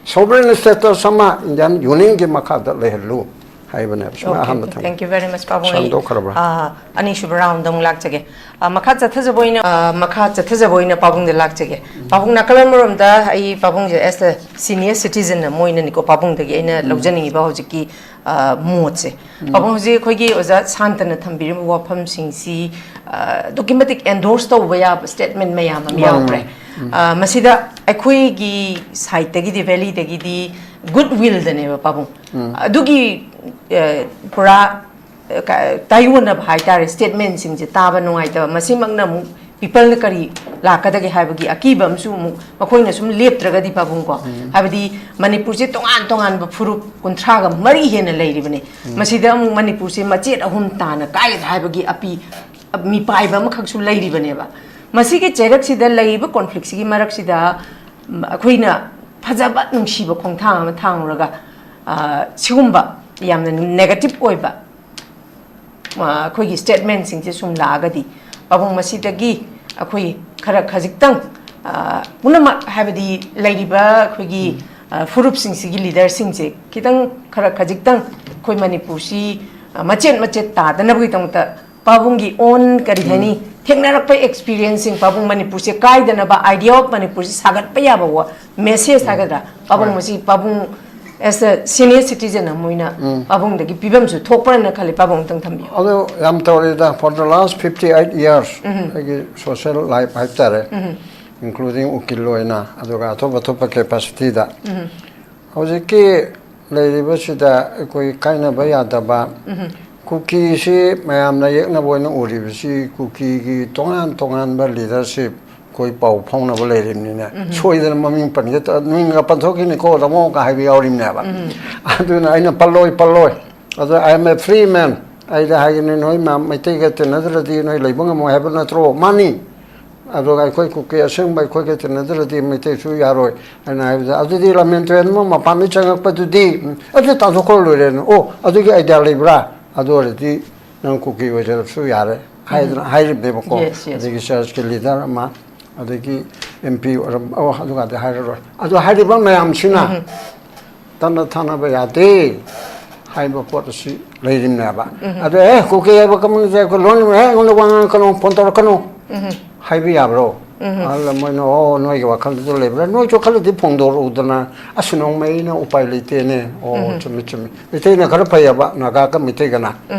Sovereign status ꯑꯃ Indian Union ꯒꯤ ꯃꯈꯥꯗ ꯂꯩꯍꯜꯂꯨ" ꯍꯥꯏꯕꯅꯦꯕ꯫ ꯁꯨꯃꯥꯏꯅ ꯑꯍꯥꯟꯕ ꯊꯝꯃꯤ꯫ Thank you very much, ꯄꯥꯕꯨꯡ꯫ ꯑꯩ, ꯁꯥꯡꯗꯣꯛꯈ꯭ꯔꯕ꯭ꯔꯥ? ꯑ, ꯑꯅꯤꯁꯨꯕ round ꯗ ꯑꯃꯨꯛ ꯂꯥꯛꯆꯒꯦ꯫ ꯑ, ꯃꯈꯥ ꯆꯠꯊꯖꯕ ꯑꯣꯏꯅ, ꯑ, ꯃꯈꯥ ꯆꯠꯊꯖꯕ ꯑꯣꯏꯅ ꯄꯥꯕꯨꯡꯗ ꯂꯥꯛꯆꯒꯦ꯫ ꯄꯥꯕꯨꯡ, ꯅꯥꯀꯜ ꯑꯃꯔꯣꯝꯗ ꯑꯩ ꯄꯥꯕꯨꯡꯁꯦ as a senior citizen ꯑꯃ ꯑꯣꯏꯅꯅꯤꯀꯣ, ꯄꯥꯕꯨꯡꯗꯒꯤ ꯑꯩꯅ ꯂꯧꯖꯅꯤꯡꯉꯤꯕ ꯍꯧꯖꯤꯛꯀꯤ, ꯑ, ꯃꯣꯠꯁꯦ꯫ ꯄꯥꯕꯨꯡ, ꯍꯧꯖꯤꯛ ꯑꯩꯈꯣꯏꯒꯤ ꯑꯣꯖꯥ ꯁꯥꯟꯇꯅ ꯊꯝꯕꯤꯔꯤꯕ ꯋꯥꯐꯝꯁꯤꯡꯁꯤ, ꯑ, ꯑꯗꯨꯛꯀꯤ ꯃꯇꯤꯛ endorse ꯇꯧꯕ ꯌꯥꯕ statement ꯃꯌꯥꯝ ꯑꯃ ꯃꯥꯅꯤ, ꯌꯥꯎꯈ꯭ꯔꯦ꯫ ꯃꯥꯅꯤ꯫ ꯑ, ꯃꯁꯤꯗ ꯑꯩꯈꯣꯏꯒꯤ side ꯇꯒꯤꯗꯤ, valley ꯗꯒꯤꯗꯤ good will ꯗꯅꯦꯕ, ꯄꯥꯕꯨꯡ꯫ ꯑꯗꯨꯒꯤ, ꯑ, ꯄꯨꯔꯥ, ꯑ, ꯀ-, ꯇꯥꯏꯑꯣꯟꯅꯕ ꯍꯥꯏꯇꯥꯔꯦ, statement ꯁꯤꯡꯁꯦ ꯇꯥꯕ ꯅꯨꯡꯉꯥꯏꯇꯕ꯫ ꯃꯁꯤꯃꯛꯅ ꯑꯃꯨꯛ people ꯅ ꯀꯔꯤ ꯂꯥꯛꯀꯗꯒꯦ ꯍꯥꯏꯕꯒꯤ ꯑꯀꯤꯕ ꯑꯃꯁꯨ ꯑꯃꯨꯛ ꯃꯈꯣꯏꯅ ꯁꯨꯝ ꯂꯦꯞꯇ꯭ꯔꯒꯗꯤ, ꯄꯥꯕꯨꯡꯀꯣ꯫ ꯍꯥꯏꯕꯗꯤ ꯃꯅꯤꯄꯨꯔꯁꯦ ꯇꯣꯉꯥꯟ ꯇꯣꯉꯥꯟꯕ ꯐꯨꯔꯨꯞ ꯀꯨꯟꯊ꯭ꯔꯥꯒ ꯃꯔꯤ ꯍꯦꯟꯅ ꯂꯩꯔꯤꯕꯅꯤ꯫ ꯃꯁꯤꯗ ꯑꯃꯨꯛ ꯃꯅꯤꯄꯨꯔꯁꯦ ꯃꯆꯦꯠ ꯑꯍꯨꯝ ꯇꯥꯅ ꯀꯥꯏꯒꯗ꯭ꯔꯥ ꯍꯥꯏꯕꯒꯤ ꯑꯄꯤ-, ꯃꯤꯄꯥꯏꯕ ꯑꯃꯈꯛꯁꯨ ꯂꯩꯔꯤꯕꯅꯦꯕ꯫ ꯃꯁꯤꯒꯤ ꯆꯩꯔꯛꯁꯤꯗ ꯂꯩꯔꯤꯕ conflict ꯁꯤꯒꯤ ꯃꯔꯛꯁꯤꯗ, ꯎꯝ, ꯑꯩꯈꯣꯏꯅ ꯐꯖꯕ ꯅꯨꯡꯁꯤꯕ ꯈꯣꯡꯊꯥꯡ ꯑꯃ ꯊꯥꯡꯂꯨꯔꯒ, ꯑ, ꯁꯤꯒꯨꯝꯕ ꯌꯥꯝꯅ negative ꯑꯣꯏꯕ, ꯑ, ꯑꯩꯈꯣꯏꯒꯤ statement ꯁꯤꯡꯁꯦ ꯁꯨꯝ ꯂꯥꯛꯑꯒꯗꯤ, ꯄꯥꯕꯨꯡ, ꯃꯁꯤꯗꯒꯤ ꯑꯩꯈꯣꯏ ꯈꯔ ꯈꯖꯤꯛꯇꯪ, ꯑ, ꯄꯨꯝꯅꯃꯛ, ꯍꯥꯏꯕꯗꯤ ꯂꯩꯔꯤꯕ ꯑꯩꯈꯣꯏꯒꯤ, ꯑ, ꯐꯨꯔꯨꯞꯁꯤꯡꯁꯤꯒꯤ leader ꯁꯤꯡꯁꯦ ꯈꯤꯇꯪ, ꯈꯔ ꯈꯖꯤꯛꯇꯪ ꯑꯩꯈꯣꯏ ꯃꯅꯤꯄꯨꯔꯁꯤ, ꯑ, ꯃꯆꯦꯠ ꯃꯆꯦꯠ ꯇꯥꯗꯅꯕꯒꯤꯗꯃꯛꯇ ꯄꯥꯕꯨꯡꯒꯤ own, ꯀꯔꯤ ꯍꯥꯏꯅꯤ, ꯊꯦꯡꯅꯔꯛꯄ experience ꯁꯤꯡ, ꯄꯥꯕꯨꯡ, ꯃꯅꯤꯄꯨꯔꯁꯦ ꯀꯥꯏꯗꯅꯕ idea of ꯃꯅꯤꯄꯨꯔꯁꯦ ꯁꯥꯒꯠꯄ ꯌꯥꯕ ꯋꯥ-, message ꯍꯥꯏꯒꯗ꯭ꯔꯥ, ꯄꯥꯕꯨꯡ, ꯍꯣꯏ꯫ ꯃꯁꯤ ꯄꯥꯕꯨꯡ As a senior citizen ꯑꯃ ꯑꯣꯏꯅ ꯄꯥꯕꯨꯡꯗꯒꯤ ꯄꯤꯐꯝꯁꯨ ꯊꯣꯛꯄ꯭ꯔꯅ ꯈꯜꯂꯤ꯫ ꯄꯥꯕꯨꯡ ꯑꯃꯇꯪ ꯊꯝꯕꯤꯌꯨ꯫ ꯑꯗꯣ ꯌꯥꯝ ꯇꯧꯔꯦꯗ, for the last fifty eight years ꯑꯩꯒꯤ social life ꯍꯥꯏꯕ ꯇꯥꯔꯦ, including ꯎꯀꯤꯜ ꯑꯣꯏꯅ, ꯑꯗꯨꯒ ꯑꯇꯣꯞ ꯑꯇꯣꯞꯄ capacityꯗ꯫ ꯍꯧꯖꯤꯛꯀꯤ ꯂꯩꯔꯤꯕꯁꯤꯗ ꯑꯩꯈꯣꯏ ꯀꯥꯏꯅꯕ ꯌꯥꯗꯕ, ꯀꯨꯀꯤꯁꯤ ꯃꯌꯥꯝꯅ ꯌꯦꯛꯅꯕ ꯑꯣꯏꯅ ꯎꯔꯤꯕꯁꯤ, ꯀꯨꯀꯤꯒꯤ ꯇꯣꯉꯥꯟ ꯇꯣꯉꯥꯟꯕ leadership ꯑꯩꯈꯣꯏ ꯄꯥꯎ ꯐꯥꯎꯅꯕ ꯂꯩꯔꯤꯕꯅꯤꯅ, ꯁꯣꯏꯗꯅ ꯃꯃꯤꯡ ꯄꯟꯒꯦ ꯇꯧ-, ꯃꯤꯡꯒ ꯄꯟꯊꯣꯛꯈꯤꯅꯤꯀꯣ ꯇꯥꯃꯣꯒ ꯍꯥꯏꯕ ꯌꯥꯎꯔꯤꯕꯅꯦꯕ꯫ ꯑꯗꯨꯅ ꯑꯩꯅ ꯄꯜꯂꯣꯏ, ꯄꯜꯂꯣꯏ꯫ ꯑꯗꯣ I am a free man꯫ ꯑꯩꯗ ꯍꯥꯏꯒꯅꯤ, "ꯅꯣꯏ ꯃ-, ꯃꯩꯇꯩꯒ ꯇꯤꯟꯅꯗ꯭ꯔꯗꯤ ꯅꯣꯏ ꯂꯩꯕ ꯉꯝꯃꯣꯏ ꯍꯥꯏꯕ ꯅꯠꯇ꯭ꯔꯣ?" ꯃꯥꯅꯤ꯫ ꯑꯗꯨꯒ ꯑꯩꯈꯣꯏ ꯀꯨꯀꯤ ꯑꯁꯦꯡꯕ ꯑꯩꯈꯣꯏꯒ ꯇꯤꯟꯅꯗ꯭ꯔꯗꯤ ꯃꯩꯇꯩꯁꯨ ꯌꯥꯔꯣꯏ ꯍꯥꯏꯅ ꯍꯥꯏꯕꯗ, "ꯑꯗꯨꯗꯤ ꯂꯥꯃꯦꯟ ꯇꯨꯔꯦꯜ ꯑꯃ ꯃꯄꯥꯟꯗꯒꯤ ꯆꯪꯉꯛꯄꯗꯨꯗꯤ, ꯎꯝ, ꯑꯗꯨ ꯇꯥꯟꯊꯣꯛꯈ꯭ꯔ ꯂꯣꯏꯔꯦꯅ꯫ ꯑꯣ, ꯑꯗꯨꯒꯤ idea ꯂꯩꯕ꯭ꯔꯥ? ꯑꯗꯨ ꯑꯣꯏꯔꯗꯤ ꯅꯪ ꯀꯨꯀꯤ ꯑꯣꯏꯖꯔꯁꯨ ꯌꯥꯔꯦ" ꯍꯥꯏꯗꯅ ꯍꯥꯏꯔꯤꯕꯅꯦꯕꯀꯣ꯫ Yes, yes. ꯑꯗꯒꯤ churchꯀꯤ leader ꯑꯃ, ꯑꯗꯒꯤ M P ꯑꯣꯏꯔꯝ-, ꯑꯣ, ꯑꯗꯨꯒꯗꯤ ꯍꯥꯏꯔꯔꯣꯏ꯫ ꯑꯗꯨ ꯍꯥꯏꯔꯤꯕ ꯃꯌꯥꯝꯁꯤꯅ ꯇꯠꯅ ꯊꯥꯅꯕ ꯌꯥꯗꯦ ꯍꯥꯏꯕ ꯄꯣꯠ ꯑꯁꯤ ꯂꯩꯔꯤꯕꯅꯦꯕ꯫ ꯑꯗꯣ, "ꯑꯦ, ꯀꯨꯀꯤ ꯍꯥꯏꯕ ꯀꯃꯟꯁꯦ ꯑꯩꯈꯣꯏ ꯂꯣꯏꯅꯃꯛ, ꯑꯦ, ꯑꯩꯉꯣꯟꯗ ꯋꯥ ꯉꯥꯡꯉꯛꯀꯅꯨ, phone ꯇꯧꯔꯛꯀꯅꯨ" ꯍꯥꯏꯕ ꯌꯥꯕ꯭ꯔꯣ? ꯑꯗꯨꯗ ꯃꯣꯏꯅ, "ꯑꯣ, ꯅꯣꯏꯒꯤ ꯋꯥꯈꯜꯗꯨꯗ ꯂꯩꯕ꯭ꯔꯥ? ꯅꯣꯏꯁꯨ ꯈꯔꯗꯤ ꯐꯣꯡꯗꯣꯔꯛꯎꯗꯅ"꯫ "ꯑꯁ, ꯅꯣꯡꯃꯩꯅ ꯎꯄꯥꯏ ꯂꯩꯇꯦꯅꯦ"꯫ "ꯑꯣ, ꯆꯨꯝꯃꯤ, ꯆꯨꯝꯃꯤ꯫ ꯃꯩꯇꯩꯅ ꯈꯔ ꯐꯩꯌꯦꯕ, ꯅꯥꯒꯥꯒ ꯃꯩꯇꯩꯒꯅ꯫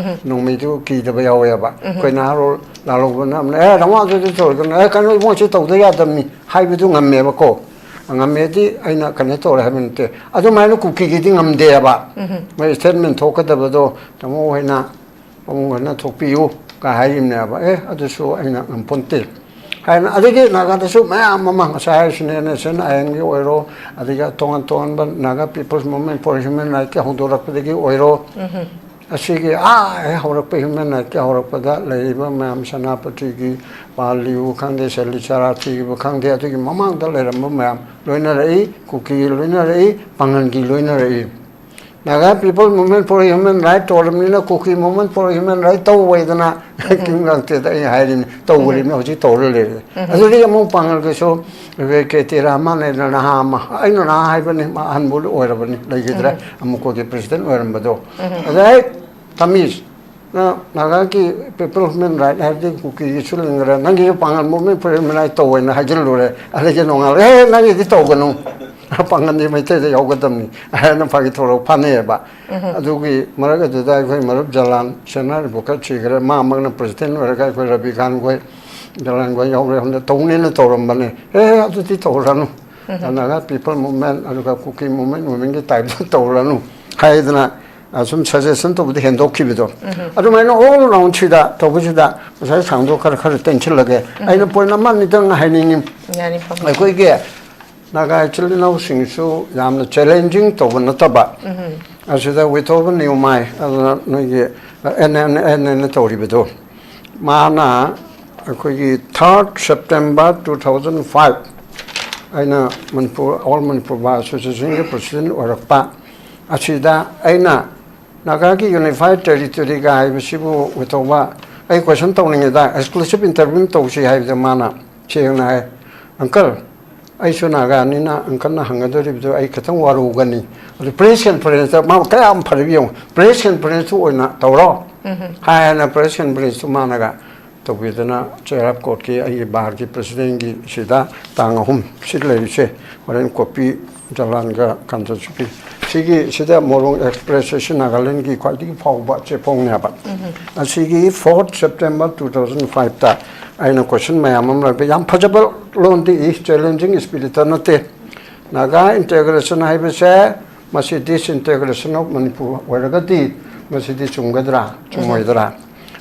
ꯅꯣꯡꯃꯩꯗꯨ ꯀꯤꯗꯕ ꯌꯥꯎꯋꯦꯕ꯫ ꯑꯩꯈꯣꯏ ꯅꯍꯥꯔꯣꯜ ꯂꯥꯜꯍꯧꯕꯅ ꯑꯃꯅ, 'ꯑꯦ, ꯅꯃꯥ ꯑꯗꯨꯗꯤ ꯇꯧꯔꯒꯅ, ꯑꯦ, ꯀꯩꯅꯣ, ꯏꯕꯨꯡꯉꯣ, ꯁꯤ ꯇꯧꯗ ꯌꯥꯗꯕꯅꯤ' ꯍꯥꯏꯕꯗꯨ ꯉꯝꯃꯦꯕꯀꯣ꯫ ꯉꯝꯃꯦꯗꯤ ꯑꯩꯅ ꯀꯩꯅꯣ ꯇꯧꯔꯦ ꯍꯥꯏꯕ ꯅꯠꯇꯦ꯫ ꯑꯗꯨꯃꯥꯏꯅ ꯀꯨꯀꯤꯒꯤꯗꯤ ꯉꯝꯗꯦꯕ꯫ ꯃꯣꯏ statement ꯊꯣꯛꯀꯗꯕꯗꯣ ꯇꯥꯃꯣ ꯍꯣꯏꯅ, ꯄꯥꯕꯨꯡ ꯍꯣꯏꯅ ꯊꯣꯛꯄꯤꯌꯨ ꯀꯥꯏ ꯍꯥꯏꯔꯤꯕꯅꯦꯕ꯫ ꯑꯦ, ꯑꯗꯨꯁꯨ ꯑꯩꯅ ꯉꯝꯄꯣꯟꯇꯦ ꯍꯥꯏꯅ꯫ ꯑꯗꯒꯤ ꯅꯥꯒꯥꯗꯁꯨ ꯃꯌꯥꯝ ꯑꯃ ꯉꯁꯥꯏ ꯍꯥꯏꯔꯤꯁꯤꯅꯦ, NSCN-IM-ꯒꯤ ꯑꯣꯏꯔꯣ, ꯑꯗꯒꯤ ꯇꯣꯉꯥꯟ ꯇꯣꯉꯥꯟꯕ Naga People's Movement for Human Right-ꯀꯤ ꯍꯧꯗꯣꯔꯛꯄꯗꯒꯤ ꯑꯣꯏꯔꯣ, ꯑꯁꯤꯒꯤ ꯑꯥ ꯍꯦꯛ ꯍꯧꯔꯛꯄ human right-ꯀꯤ ꯍꯧꯔꯛꯄꯗ ꯂꯩꯔꯤꯕ ꯃꯌꯥꯝ, ꯁꯦꯅꯥꯄꯇꯤꯒꯤ ꯄꯥꯜꯂꯤꯕꯨ ꯈꯪꯗꯦ, ꯁꯦꯂꯤꯆꯥꯔꯥꯊꯤꯒꯤꯕꯨ ꯈꯪꯗꯦ, ꯑꯗꯨꯒꯤ ꯃꯃꯥꯡꯗ ꯂꯩꯔꯝꯕ ꯃꯌꯥꯝ ꯂꯣꯏꯅꯔꯛꯏ, ꯀꯨꯀꯤꯒꯤ ꯂꯣꯏꯅꯔꯛꯏ, ꯄꯥꯉꯜꯒꯤ ꯂꯣꯏꯅꯔꯛꯏ꯫ Naga People Movement for Human Right ꯇꯧꯔꯕꯅꯤꯅ ꯀꯨꯀꯤ Movement for Human Right ꯇꯧꯋꯦꯗꯅ꯫ ꯀꯤꯝ ꯂꯥꯛꯇꯦꯗ, ꯑꯩ ꯍꯥꯏꯔꯤꯅꯤ, ꯇꯧꯈ꯭ꯔꯤꯕꯅꯤ, ꯍꯧꯖꯤꯛ ꯇꯧꯔ ꯂꯩꯔꯦ꯫ ꯑꯗꯨꯗꯒꯤ ꯑꯃꯨꯛ ꯄꯥꯡꯒꯜꯒꯤꯁꯨ ꯚꯤꯕꯦꯛ ꯀꯦ ꯇꯦꯔꯥ ꯑꯃ ꯂꯩꯗꯅ, ꯅꯍꯥ ꯑꯃ, ꯑꯩꯅ ꯅꯍꯥ ꯍꯥꯏꯕꯅꯤ, ꯃꯥ ꯑꯍꯟꯕꯨ ꯑꯣꯏꯔꯕꯅꯤ, ꯂꯩꯈꯤꯗ꯭ꯔꯦ, ꯑꯃꯨꯛꯀꯣꯒꯤ president ꯑꯣꯏꯔꯝꯕꯗꯣ꯫ ꯑꯗ ꯑꯩ ꯇꯃꯤꯁ, ꯅ-, ꯅꯥꯒꯥꯒꯤ People Human Right ꯍꯥꯏꯕꯗꯤ ꯀꯨꯀꯤꯒꯤꯁꯨ ꯂꯩꯈ꯭ꯔꯦ, ꯅꯪꯒꯤꯁꯨ ꯄꯥꯡꯒꯜ Movement for Human Right ꯇꯧꯋꯦꯅ ꯍꯥꯏꯖꯤꯜꯂꯨꯔꯦ꯫ ꯑꯗꯒꯤ ꯅꯣꯡꯉꯥꯜꯂꯒ, "ꯍꯦ, ꯅꯪꯒꯤꯗꯤ ꯇꯧꯒꯅꯨ"꯫ ꯄꯥꯡꯒꯟꯗꯤ ꯃꯩꯇꯩꯗ ꯌꯥꯎꯒꯗꯕꯅꯤ ꯍꯥꯏꯅ ꯐꯥꯒꯤ ꯊꯧꯔꯒ ꯐꯥꯅꯩꯌꯦꯕ꯫ ꯑꯗꯨꯒꯤ ꯃꯔꯛ ꯑꯗꯨꯗ ꯑꯩꯈꯣꯏ ꯃꯔꯨꯞ ꯖꯂꯥꯟ ꯁꯦꯅꯥꯔꯤꯕꯨ ꯈꯔ ꯁꯤꯈ꯭ꯔꯦ, ꯃꯥꯃꯛꯅ ꯄ꯭ꯔꯁꯤꯗꯦꯟ ꯑꯣꯏꯔꯒ ꯑꯩꯈꯣꯏ ꯔꯕꯤꯀꯥꯟ ꯈꯣꯏ, ꯖꯂꯥꯟ ꯈꯣꯏ ꯌꯥꯎꯔꯦ ꯍꯟꯗꯛ ꯇꯧꯅꯦꯅ ꯇꯧꯔꯝꯕꯅꯦ꯫ ꯑꯦ, ꯑꯗꯨꯗꯤ ꯇꯧꯔꯅꯨ, ꯅꯥꯒꯥ ꯄꯤꯄꯜ ꯃꯨꯚꯃꯦꯟ ꯑꯗꯨꯒ ꯀꯨꯀꯤ ꯃꯨꯚꯃꯦꯟ ꯃꯨꯚꯃꯦꯟꯒꯤ ꯇꯥꯏꯞꯇ ꯇꯧꯔꯅꯨ ꯍꯥꯏꯗꯅ ꯑꯁꯨꯝ ꯁꯖꯦꯁꯟ ꯇꯧꯕꯗ ꯍꯦꯟꯗꯣꯛꯈꯤꯕꯗꯣ꯫ ꯑꯗꯨꯃꯥꯏꯅ ꯑꯣꯜ ꯔꯥꯎꯟꯁꯤꯗ ꯇꯧꯕꯁꯤꯗ ꯉꯁꯥꯏ ꯁꯥꯡꯗꯣꯛ ꯈꯔ ꯈꯔ ꯇꯦꯟꯁꯤꯜꯂꯒꯦ꯫ ꯑꯩꯅ ꯄꯣꯏꯟ ꯑꯃ ꯑꯅꯤꯗꯪ ꯍꯥꯏꯅꯤꯡꯉꯤ꯫ ꯌꯥꯅꯤ ꯐꯝ ꯑꯩꯈꯣꯏꯒꯤ ꯅꯥꯒꯥ ꯏꯆꯤꯜ ꯏꯅꯥꯎꯁꯤꯡꯁꯨ ꯌꯥꯝꯅ ꯆꯦꯂꯦꯟꯖꯤꯡ ꯇꯧꯕ ꯅꯠꯇꯕ, ꯑꯁꯤꯗ ꯋꯤꯊꯣꯕ ꯅꯤꯌꯨꯃꯥꯏ ꯑꯗꯨꯅ ꯅꯣꯏꯒꯤ ꯑꯦꯟ ꯑꯦꯟ ꯑꯦꯟ ꯑꯦꯟ ꯇꯧꯔꯤꯕꯗꯣ, ꯃꯥꯅ ꯑꯩꯈꯣꯏꯒꯤ third September two thousand five, ꯑꯩꯅ ꯃꯅꯤꯄꯨꯔ ꯑꯣꯜ ꯃꯅꯤꯄꯨꯔ ꯕꯥꯔ ꯑꯦꯁꯣꯁꯤꯌꯦꯁꯟꯒꯤ ꯄ꯭ꯔꯁꯤꯗꯦꯟ ꯑꯣꯏꯔꯛꯄ ꯑꯁꯤꯗ ꯑꯩꯅ ꯅꯥꯒꯥꯒꯤ ꯌꯨꯅꯤꯐꯥꯏꯠ ꯇꯦꯔꯤꯇꯣꯔꯤꯒ ꯍꯥꯏꯕꯁꯤꯕꯨ ꯀꯩꯗꯧꯕ, ꯑꯩ ꯀꯣꯏꯁꯟ ꯇꯧꯅꯤꯡꯉꯦꯗ, ꯑꯦꯛꯁꯀ꯭ꯂꯨꯁꯤꯞ ꯏꯟꯇꯔꯚ꯭ꯌꯨ ꯇꯧꯁꯤ ꯍꯥꯏꯕꯗ ꯃꯥꯅ ꯁꯦꯡꯅ ꯍꯥꯏ, "ꯑꯪꯀꯜ, ꯑꯩꯁꯨ ꯅꯥꯒꯥꯅꯤꯅ ꯑꯪꯀꯜꯅ ꯍꯪꯒꯗꯧꯔꯤꯕꯗꯨ ꯑꯩ ꯈꯤꯇꯪ ꯋꯥꯔꯧꯒꯅꯤ, ꯑꯗꯨ ꯄ꯭ꯔꯦꯁ ꯀꯟꯐꯔꯦꯟꯁꯇ ꯃꯥ ꯀꯌꯥꯝ ꯐꯔꯤꯕ ꯌꯦꯡꯉꯨ, ꯄ꯭ꯔꯦꯁ ꯀꯟꯐꯔꯦꯟꯁꯇꯨ ꯑꯣꯏꯅ ꯇꯧꯔꯣ" ꯍꯥꯏꯅ ꯄ꯭ꯔꯦꯁ ꯀꯟꯐꯔꯦꯟꯁꯇꯨ ꯃꯥꯅꯒ ꯇꯧꯕꯤꯗꯅ ꯆꯩꯔꯥꯞ ꯀꯣꯔꯠꯀꯤ ꯑꯩꯒꯤ ꯕꯥꯔꯒꯤ ꯄ꯭ꯔꯁꯤꯗꯦꯟꯒꯤ ꯁꯤꯗ ꯇꯥꯡ ꯑꯍꯨꯝ ꯁꯤ ꯂꯩꯔꯤꯁꯦ, ꯍꯣꯔꯦꯟ ꯀꯣꯄꯤ ꯖꯂꯥꯟꯒ ꯀꯥꯟꯇꯁꯨꯄꯤ ꯁꯤꯒꯤ ꯁꯤꯗ ꯃꯣꯔꯣꯡ ꯑꯦꯛꯁꯄ꯭ꯔꯦꯁ ꯑꯁꯤ ꯅꯥꯒꯥꯂꯦꯟꯒꯤ ꯈ꯭ꯋꯥꯏꯗꯒꯤ ꯐꯥꯎꯕ ꯆꯦꯐꯣꯡꯅꯦꯕ꯫ ꯑꯁꯤꯒꯤ fourth September two thousand fiveꯇ ꯑꯩꯅ ꯀꯣꯏꯁꯟ ꯃꯌꯥꯝ ꯑꯃ ꯂꯥꯛꯄ, ꯌꯥꯝ ꯐꯖꯕ ꯂꯣꯟꯗꯤ ꯏ, ꯆꯦꯂꯦꯟꯖꯤꯡ ꯏꯁꯄꯤꯔꯤꯠꯇ ꯅꯠꯇꯦ꯫ ꯅꯥꯒꯥ ꯏꯟꯇꯦꯒ꯭ꯔꯦꯁꯟ ꯍꯥꯏꯕꯁꯦ ꯃꯁꯤ disintegration of Manipur ꯑꯣꯏꯔꯒꯗꯤ ꯃꯁꯤꯗꯤ ꯆꯨꯝꯒꯗ꯭ꯔꯥ ꯆꯨꯝꯃꯣꯏꯗ꯭ꯔꯥ?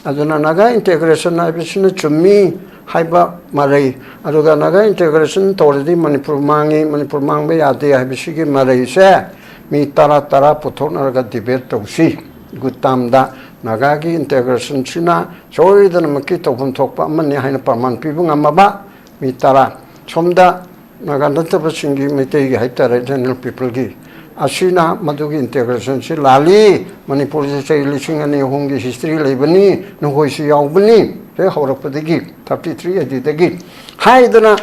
ꯑꯗꯨꯅ ꯅꯥꯒꯥ ꯏꯟꯇꯦꯒ꯭ꯔꯦꯁꯟ ꯍꯥꯏꯕꯁꯤꯅ ꯆꯨꯝꯃꯤ ꯍꯥꯏꯕ ꯃꯔꯩ, ꯑꯗꯨꯒ ꯅꯥꯒꯥ ꯏꯟꯇꯦꯒ꯭ꯔꯦꯁꯟ ꯇꯧꯔꯗꯤ ꯃꯅꯤꯄꯨꯔ ꯃꯥꯡꯉꯤ, ꯃꯅꯤꯄꯨꯔ ꯃꯥꯡꯕ ꯌꯥꯗꯦ ꯍꯥꯏꯕꯁꯤꯒꯤ ꯃꯔꯩꯁꯦ ꯃꯤ ꯇꯔꯥ ꯇꯔꯥ ꯄꯨꯊꯣꯛꯅꯔꯒ ꯗꯤꯕꯦꯠ ꯇꯧꯁꯤ꯫ ꯒꯨꯠ ꯇꯥꯝꯗ ꯅꯥꯒꯥꯒꯤ ꯏꯟꯇꯦꯒ꯭ꯔꯦꯁꯟꯁꯤꯅ ꯁꯣꯏꯗꯅꯃꯛꯀꯤ ꯇꯧꯐꯝ ꯊꯣꯛꯄ ꯑꯃꯅꯤ ꯍꯥꯏꯅ ꯄ꯭ꯔꯃꯥꯟ ꯄꯤꯕ ꯉꯝꯃꯕ ꯃꯤ ꯇꯔꯥ꯫ ꯁꯣꯝꯗ ꯅꯥꯒꯥ ꯅꯠꯇꯕꯁꯤꯡꯒꯤ, ꯃꯩꯇꯩꯒꯤ ꯍꯥꯏꯇꯥꯔꯦ, ꯖꯦꯅꯔꯦꯜ ꯄꯤꯄꯜꯒꯤ, ꯑꯁꯤꯅ ꯃꯗꯨꯒꯤ ꯏꯟꯇꯦꯒ꯭ꯔꯦꯁꯟꯁꯤ ꯂꯥꯜꯂꯤ, ꯃꯅꯤꯄꯨꯔꯁꯤ ꯆꯍꯤ ꯂꯤꯁꯤꯡ ꯑꯅꯤ ꯑꯍꯨꯝꯒꯤ ꯍꯤꯁꯇ꯭ꯔꯤ ꯂꯩꯕꯅꯤ, ꯅꯈꯣꯏꯁꯨ ꯌꯥꯎꯕꯅꯤ ꯍꯦꯛ ꯍꯧꯔꯛꯄꯗꯒꯤ, thirty three ADꯗꯒꯤ ꯍꯥꯏꯗꯅ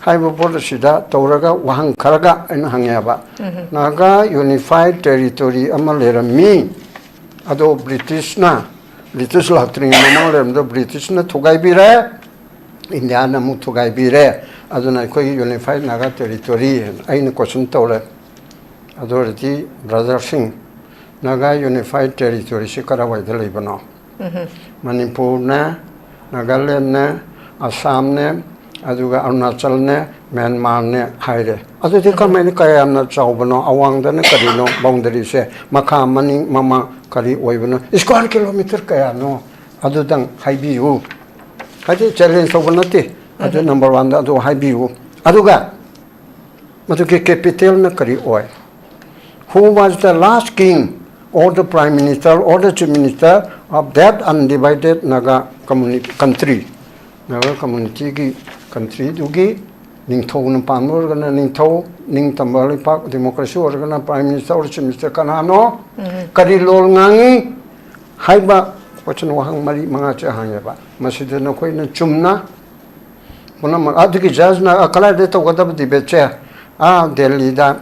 ꯍꯥꯏꯕ ꯄꯣꯠ ꯑꯁꯤꯗ ꯇꯧꯔꯒ ꯋꯥꯍꯪ ꯈꯔꯒ ꯑꯩꯅ ꯍꯪꯉꯦꯕ꯫ ꯅꯥꯒꯥ ꯌꯨꯅꯤꯐꯥꯏꯠ ꯇꯦꯔꯤꯇꯣꯔꯤ ꯑꯃ ꯂꯩꯔꯝꯃꯤ, ꯑꯗꯣ ꯕ꯭ꯔꯤꯇꯤꯁꯅ, ꯕ꯭ꯔꯤꯇꯤꯁ ꯂꯥꯛꯇ꯭ꯔꯤꯉꯩ ꯃꯃꯥꯡ ꯂꯩꯔꯝꯕꯗꯣ ꯕ꯭ꯔꯤꯇꯤꯁꯅ ꯊꯨꯒꯥꯏꯕꯤꯔꯦ, ꯏꯟꯗꯤꯌꯥꯅ ꯑꯃꯨꯛ ꯊꯨꯒꯥꯏꯕꯤꯔꯦ꯫ ꯑꯗꯨꯅ ꯑꯩꯈꯣꯏꯒꯤ Unified Naga Territory ꯑꯩꯅ question ꯇꯧꯔꯦ꯫ ꯑꯗꯨ ꯑꯣꯏꯔꯗꯤ ꯕ꯭ꯔꯗꯔꯁꯤꯡ, ꯅꯥꯒꯥ Unified Territoryꯁꯤ ꯀꯗꯥꯏꯋꯥꯏꯗ ꯂꯩꯕꯅꯣ? ꯃꯅꯤꯄꯨꯔꯅꯦ, ꯅꯥꯒꯥꯂꯦꯟꯅꯦ, ꯑꯁꯥꯝꯅꯦ, ꯑꯗꯨꯒ ꯑꯔꯨꯅꯥꯆꯜꯅꯦ, ꯃ꯭ꯌꯥꯟꯃꯥꯔꯅꯦ ꯍꯥꯏꯔꯦ꯫ ꯑꯗꯨꯗꯤ ꯀꯃꯥꯏꯅ ꯀꯌꯥꯝꯅ ꯆꯥꯎꯕꯅꯣ? ꯑꯋꯥꯡꯗꯅ ꯀꯔꯤꯅꯣ? ꯕꯥꯎꯟꯗꯔꯤꯁꯦ ꯃꯈꯥ, ꯃꯅꯤꯡ, ꯃꯃꯥꯡ ꯀꯔꯤ ꯑꯣꯏꯕꯅꯣ? Square kilometre ꯀꯌꯥꯅꯣ? ꯑꯗꯨꯗꯪ ꯍꯥꯏꯕꯤꯌꯨ꯫ ꯍꯥꯏꯗꯤ challenge ꯇꯧꯕ ꯅꯠꯇꯦ꯫ ꯑꯗꯨ number oneꯗ ꯑꯗꯨ ꯍꯥꯏꯕꯤꯌꯨ꯫ ꯑꯗꯨꯒ ꯃꯗꯨꯒꯤ capitalꯅ ꯀꯔꯤ ꯑꯣꯏ? Who was the last king or the prime minister or the chief minister of that undivided Naga community, country? Naga communityꯒꯤ countryꯗꯨꯒꯤ ꯅꯤꯡꯊꯧꯅ ꯄꯥꯟꯕ ꯑꯣꯏꯔꯒꯅ ꯅꯤꯡꯊꯧ, ꯅꯤꯡꯇꯝꯕ ꯂꯩꯄꯥꯛ democracy ꯑꯣꯏꯔꯒꯅ prime minister or chief minister ꯀꯅꯥꯅꯣ? ꯀꯔꯤ ꯂꯣꯜ ꯉꯥꯡꯉꯤ? ꯍꯥꯏꯕ question ꯋꯥꯍꯪ ꯃꯔꯤ ꯃꯉꯥꯁꯦ ꯍꯪꯉꯦꯕ꯫ ꯃꯁꯤꯗ ꯅꯈꯣꯏꯅ ꯆꯨꯝꯅ ꯄꯨꯝꯅꯃꯛ ꯑꯗꯨꯒꯤ judgeꯅ ꯀꯗꯥꯏꯗ ꯇꯧꯒꯗꯕ debateꯁꯦ? ꯑꯥ ꯗꯦꯜꯂꯤꯗ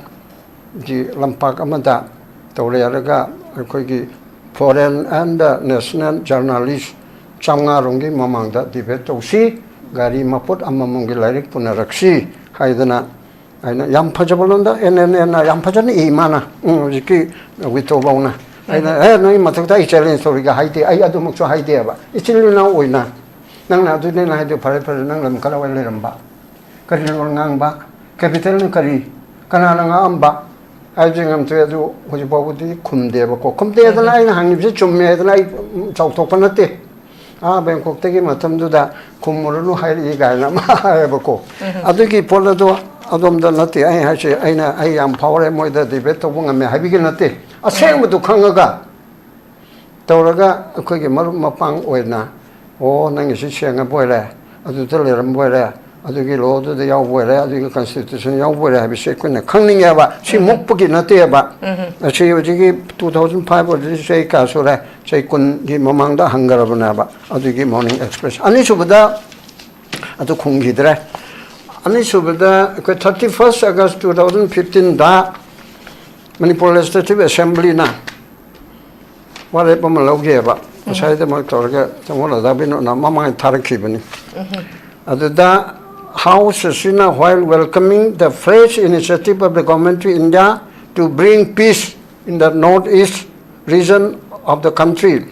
ꯒꯤ ꯂꯝꯄꯥꯛ ꯑꯃꯗ ꯇꯧꯔꯦ ꯍꯥꯏꯔꯒ ꯑꯩꯈꯣꯏꯒꯤ foreign and national journalist ꯆꯥꯝꯃꯉꯥ ꯔꯣꯝꯒꯤ ꯃꯃꯥꯡꯗ debate ꯇꯧꯁꯤ, ꯒꯥꯔꯤ ꯃꯄꯣꯠ ꯑꯃꯃꯝꯒꯤ ꯂꯥꯏꯔꯤꯛ ꯄꯨꯅꯔꯛꯁꯤ ꯍꯥꯏꯗꯅ ꯑꯩꯅ ꯌꯥꯝ ꯐꯖꯕ ꯂꯣꯟꯗ ꯑꯦꯟ ꯑꯦꯟ ꯑꯦꯟꯅ ꯌꯥꯝ ꯐꯖꯅ ꯏ ꯃꯥꯅ, ꯎꯝ, ꯍꯧꯖꯤꯛꯀꯤ ꯋꯤꯇꯣꯕꯧꯅ꯫ ꯑꯩꯅ, "ꯑꯦ, ꯅꯣꯏ ꯃꯊꯛꯇ ꯑꯩ challenge ꯇꯧꯔꯤꯒ" ꯍꯥꯏꯗꯦ꯫ ꯑꯩ ꯑꯗꯨꯃꯛꯁꯨ ꯍꯥꯏꯗꯦꯕ꯫ ꯏꯆꯤꯜ ꯏꯅꯥꯎ ꯑꯣꯏꯅ ꯅꯪꯅ ꯑꯗꯨꯅꯦꯅ ꯍꯥꯏꯗꯣ ꯐꯔꯦ ꯐꯔꯦ, ꯅꯪ ꯂꯝ ꯀꯗꯥꯏꯋꯥꯏ ꯂꯩꯔꯝꯕ? ꯀꯔꯤ ꯂꯣꯟ ꯉꯥꯡꯕ? Capitalꯅ ꯀꯔꯤ? ꯀꯅꯥꯅ ꯉꯥꯡꯉꯝꯕ? ꯍꯥꯏꯕꯁꯦ ꯉꯝꯊꯣꯛꯑꯦ꯫ ꯑꯗꯨ ꯍꯧꯖꯤꯛ ꯐꯥꯎꯕꯗꯤ ꯈꯨꯝꯗꯦꯕꯀꯣ꯫ ꯈꯨꯝꯗꯦꯗꯅ ꯑꯩꯅ ꯍꯪꯉꯤꯕꯁꯦ ꯆꯨꯝꯃꯦ ꯍꯥꯏꯗꯅ ꯑꯩ ꯆꯥꯎꯊꯣꯛꯄ ꯅꯠꯇꯦ꯫ ꯑꯥ ꯕꯦꯡꯀꯣꯛꯇꯒꯤ ꯃꯇꯝꯗꯨꯗ "ꯈꯨꯝꯃꯨꯔꯅꯨ ꯍꯥꯏꯔꯛꯏ" ꯀꯥꯏꯅ ꯑꯃ ꯍꯥꯏꯌꯦꯕꯀꯣ꯫ ꯑꯗꯨꯒꯤ ꯄꯣꯠ ꯑꯗꯣ ꯑꯗꯣꯝꯗ ꯅꯠꯇꯦ ꯑꯩ ꯍꯥꯏꯁꯦ꯫ ꯑꯩꯅ, "ꯑꯩ ꯌꯥꯝ ꯐꯥꯎꯔꯦ, ꯃꯣꯏꯗ debate ꯇꯧꯕ ꯉꯝꯃꯦ" ꯍꯥꯏꯕꯒꯤ ꯅꯠꯇꯦ꯫ ꯑꯁꯦꯡꯕꯗꯨ ꯈꯪꯉꯒ ꯇꯧꯔꯒ ꯑꯩꯈꯣꯏꯒꯤ ꯃꯔꯨꯞ ꯃꯄꯥꯡ ꯑꯣꯏꯅ, "ꯑꯣ, ꯅꯪꯒꯤꯁꯤ ꯁꯦꯡꯉꯕ ꯑꯣꯏꯔꯦ, ꯑꯗꯨꯗ ꯂꯩꯔꯝꯕ ꯑꯣꯏꯔꯦ, ꯑꯗꯨꯒꯤ ꯂꯣꯗꯨꯗ ꯌꯥꯎꯕ ꯑꯣꯏꯔꯦ, ꯑꯗꯨꯒꯤ constitution ꯌꯥꯎꯕ ꯑꯣꯏꯔꯦ" ꯍꯥꯏꯕꯁꯤ ꯑꯩꯈꯣꯏꯅ ꯈꯪꯅꯤꯡꯉꯦꯕ꯫ ꯁꯤ ꯃꯨꯛꯄꯒꯤ ꯅꯠꯇꯦꯕ꯫ ꯑꯁꯤ ꯍꯧꯖꯤꯛꯀꯤ two thousand five ꯑꯣꯏꯔꯗꯤ ꯆꯍꯤ ꯀꯌꯥ ꯁꯨꯔꯦ? ꯆꯍꯤ ꯀꯨꯟꯒꯤ ꯃꯃꯥꯡꯗ ꯍꯪꯈ꯭ꯔꯕꯅꯦꯕ꯫ ꯑꯗꯨꯒꯤ Morning Express꯫ ꯑꯅꯤꯁꯨꯕꯗ ꯑꯗꯨ ꯈꯨꯝꯈꯤꯗ꯭ꯔꯦ꯫ ꯑꯅꯤꯁꯨꯕꯗ ꯑꯩꯈꯣꯏ thirty first August two thousand fifteenꯗ Manipur Legislative Assemblyꯅ ꯋꯥꯔꯦꯞ ꯑꯃ ꯂꯧꯈꯤꯑꯕ꯫ ꯉꯁꯥꯏꯗꯃꯛ ꯇꯧꯔꯒ ꯇꯥꯃꯣ ꯔꯥꯙꯥ ꯕꯤꯅꯣꯗꯅ ꯃꯃꯥꯡ ꯊꯥꯔꯛꯈꯤꯕꯅꯤ꯫ ꯑꯗꯨꯗ House ꯑꯁꯤꯅ, while welcoming the fresh initiative of the Government of India to bring peace in the northeast region of the country,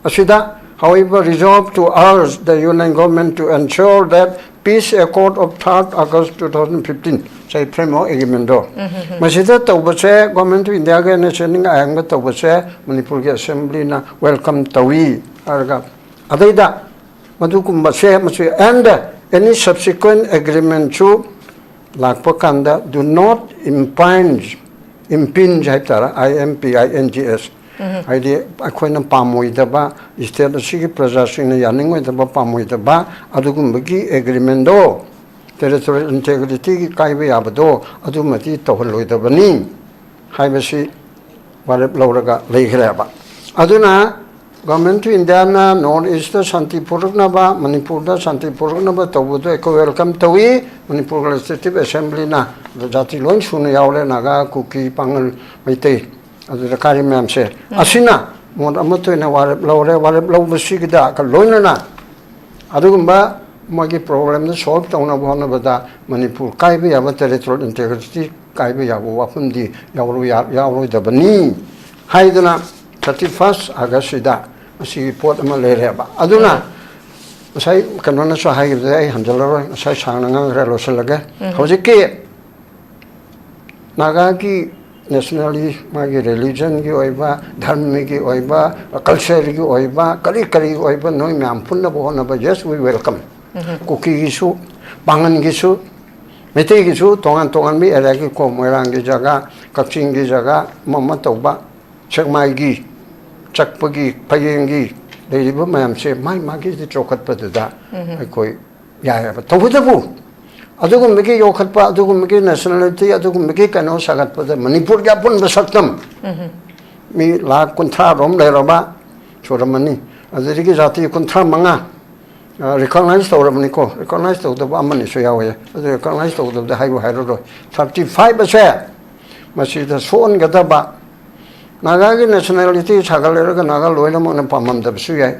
ꯑꯁꯤꯗ, however, resolve to urge the Union Government to ensure that peace accord of third August two thousand fifteen, ꯉꯁꯥꯏ framework agreement ꯗꯣ, ꯃꯁꯤꯗ ꯇꯧꯕꯁꯦ, Government of India ꯒ N S N ꯑꯌꯥꯡꯕ ꯇꯧꯕꯁꯦ ꯃꯅꯤꯄꯨꯔꯒꯤ Assembly ꯅ welcome ꯇꯧꯏ ꯍꯥꯏꯔꯒ, ꯑꯗꯩꯗ ꯃꯗꯨꯒꯨꯝꯕꯁꯦ, ꯃꯁꯤ and any subsequent agreement ꯁꯨ ꯂꯥꯛꯄ ꯀꯥꯟꯗ do not impinge, impinge ꯍꯥꯏꯕ ꯇꯥꯔꯦ, I M P I N G S, ꯍꯥꯏꯗꯤ ꯑꯩꯈꯣꯏꯅ ꯄꯥꯝꯃꯣꯏꯗꯕ, state ꯑꯁꯤꯒꯤ ꯄ꯭ꯔꯖꯥꯁꯤꯡꯅ ꯌꯥꯅꯤꯡꯉꯣꯏꯗꯕ, ꯄꯥꯝꯃꯣꯏꯗꯕ ꯑꯗꯨꯒꯨꯝꯕꯒꯤ agreement ꯗꯣ, territorial integrity ꯒꯤ ꯀꯥꯏꯕ ꯌꯥꯕꯗꯣ, ꯑꯗꯨꯃꯗꯤ ꯇꯧꯍꯜꯂꯣꯏꯗꯕꯅꯤ ꯍꯥꯏꯕꯁꯤ ꯋꯥꯔꯦꯞ ꯂꯧꯔꯒ ꯂꯩꯈ꯭ꯔꯦꯕ꯫ ꯑꯗꯨꯅ Government of India ꯅ North East ꯇ ꯁꯥꯟꯇꯤ ꯄꯨꯔꯛꯅꯕ, ꯃꯅꯤꯄꯨꯔꯗ ꯁꯥꯟꯇꯤ ꯄꯨꯔꯛꯅꯕ ꯇꯧꯕꯗꯣ ꯑꯩꯈꯣꯏ welcome ꯇꯧꯏ꯫ ꯃꯅꯤꯄꯨꯔ Legislative Assembly ꯅ ꯖꯥꯇꯤ ꯂꯣꯏ ꯁꯨꯅ ꯌꯥꯎꯔꯦ, ꯅꯥꯒꯥ, ꯀꯨꯀꯤ, ꯄꯥꯉꯜ, ꯃꯩꯇꯩ, ꯑꯗꯨ ꯗꯔꯀꯥꯔꯤ ꯃꯌꯥꯝꯁꯦ꯫ ꯑꯁꯤꯅ ꯃꯣꯠ ꯑꯃꯠꯇ ꯑꯣꯏꯅ ꯋꯥꯔꯦꯞ ꯂꯧꯔꯦ꯫ ꯋꯥꯔꯦꯞ ꯂꯧꯕꯁꯤꯒꯤꯗ ꯂꯣꯏꯅꯅ ꯑꯗꯨꯒꯨꯝꯕ ꯃꯣꯏꯒꯤ problem ꯗꯨ solve ꯇꯧꯅꯕ ꯍꯣꯠꯅꯕꯗ ꯃꯅꯤꯄꯨꯔ ꯀꯥꯏꯕ ꯌꯥꯕ, territorial integrity ꯀꯥꯏꯕ ꯌꯥꯕ ꯋꯥꯐꯝꯗꯤ ꯌꯥꯎꯔꯣꯏ-, ꯌꯥꯎꯔꯣꯏꯗꯕꯅꯤ ꯍꯥꯏꯗꯨꯅ thirty first August ꯁꯤꯗ ꯑꯁꯤꯒꯤ ꯄꯣꯠ ꯑꯃ ꯂꯩꯔꯦꯕ꯫ ꯑꯗꯨꯅ ꯉꯁꯥꯏ ꯀꯩꯅꯣꯅꯁꯨ ꯍꯥꯏꯈꯤꯕꯗ ꯑꯩ ꯍꯟꯖꯜꯂꯔꯣꯏ, ꯉꯁꯥꯏ ꯁꯥꯡꯅ ꯉꯥꯡꯈ꯭ꯔꯦ, ꯂꯣꯏꯁꯤꯜꯂꯒꯦ꯫ ꯍꯧꯖꯤꯛꯀꯤ ꯅꯥꯒꯥꯒꯤ nationally ꯃꯥꯒꯤ religion ꯒꯤ ꯑꯣꯏꯕ, ꯙꯔꯃꯒꯤ ꯑꯣꯏꯕ, culture ꯒꯤ ꯑꯣꯏꯕ, ꯀꯔꯤ ꯀꯔꯤ ꯑꯣꯏꯕ ꯅꯣꯏ ꯃꯌꯥꯝ ꯄꯨꯟꯅꯕ ꯍꯣꯠꯅꯕ, yes, we welcome꯫ ꯀꯨꯀꯤꯒꯤꯁꯨ, ꯄꯥꯉꯟꯒꯤꯁꯨ, ꯃꯩꯇꯩꯒꯤꯁꯨ ꯇꯣꯉꯥꯟ ꯇꯣꯉꯥꯟꯕ area ꯒꯤ ꯀꯣ, ꯃꯣꯏꯔꯥꯡꯒꯤ ꯖꯒꯥ, ꯀꯛꯆꯤꯡꯒꯤ ꯖꯒꯥ, ꯑꯃ ꯑꯃ ꯇꯧꯕ, ꯁꯦꯛꯃꯥꯏꯒꯤ, ꯆꯛꯄꯒꯤ, ꯐꯌꯦꯡꯒꯤ ꯂꯩꯔꯤꯕ ꯃꯌꯥꯝꯁꯦ ꯃꯥꯏ ꯃꯥꯒꯤ ꯆꯥꯎꯈꯠꯄꯗꯨꯗ ꯑꯩꯈꯣꯏ ꯌꯥꯏꯑꯕ꯫ ꯇꯧꯕꯇꯕꯨ ꯑꯗꯨꯒꯨꯝꯕꯒꯤ ꯌꯣꯛꯈꯠꯄ, ꯑꯗꯨꯒꯨꯝꯕꯒꯤ nationality, ꯑꯗꯨꯒꯨꯝꯕꯒꯤ ꯀꯩꯅꯣ ꯁꯥꯒꯠꯄꯗ ꯃꯅꯤꯄꯨꯔꯒꯤ ꯑꯄꯨꯟꯕ ꯁꯛꯇꯝ ꯃꯤ ꯂꯥꯈ ꯀꯨꯟꯊ꯭ꯔꯥ ꯔꯣꯝ ꯂꯩꯔꯕ ꯁꯨꯔꯝꯃꯅꯤ꯫ ꯑꯗꯨꯗꯒꯤ ꯖꯥꯇꯤ ꯀꯨꯟꯊ꯭ꯔꯥ ꯃꯉꯥ, ꯑ, recognize ꯇꯧꯔꯕꯅꯤꯀꯣ, recognize ꯇꯧꯗꯕ ꯑꯃꯅꯤꯁꯨ ꯌꯥꯎꯋꯦ꯫ ꯑꯗꯨ recognize ꯇꯧꯗꯕꯗ ꯍꯥꯏꯕꯨ ꯍꯥꯏꯔꯔꯣꯏ꯫ Thirty five ꯑꯁꯦ ꯃꯁꯤꯗ ꯁꯣꯛꯍꯟꯒꯗꯕ, ꯅꯥꯒꯥꯒꯤ nationality ꯁꯥꯒꯠꯂꯔꯒ ꯅꯥꯒꯥ ꯂꯣꯏꯅꯃꯛꯅ ꯄꯥꯝꯂꯝꯗꯕꯁꯨ ꯌꯥꯏ꯫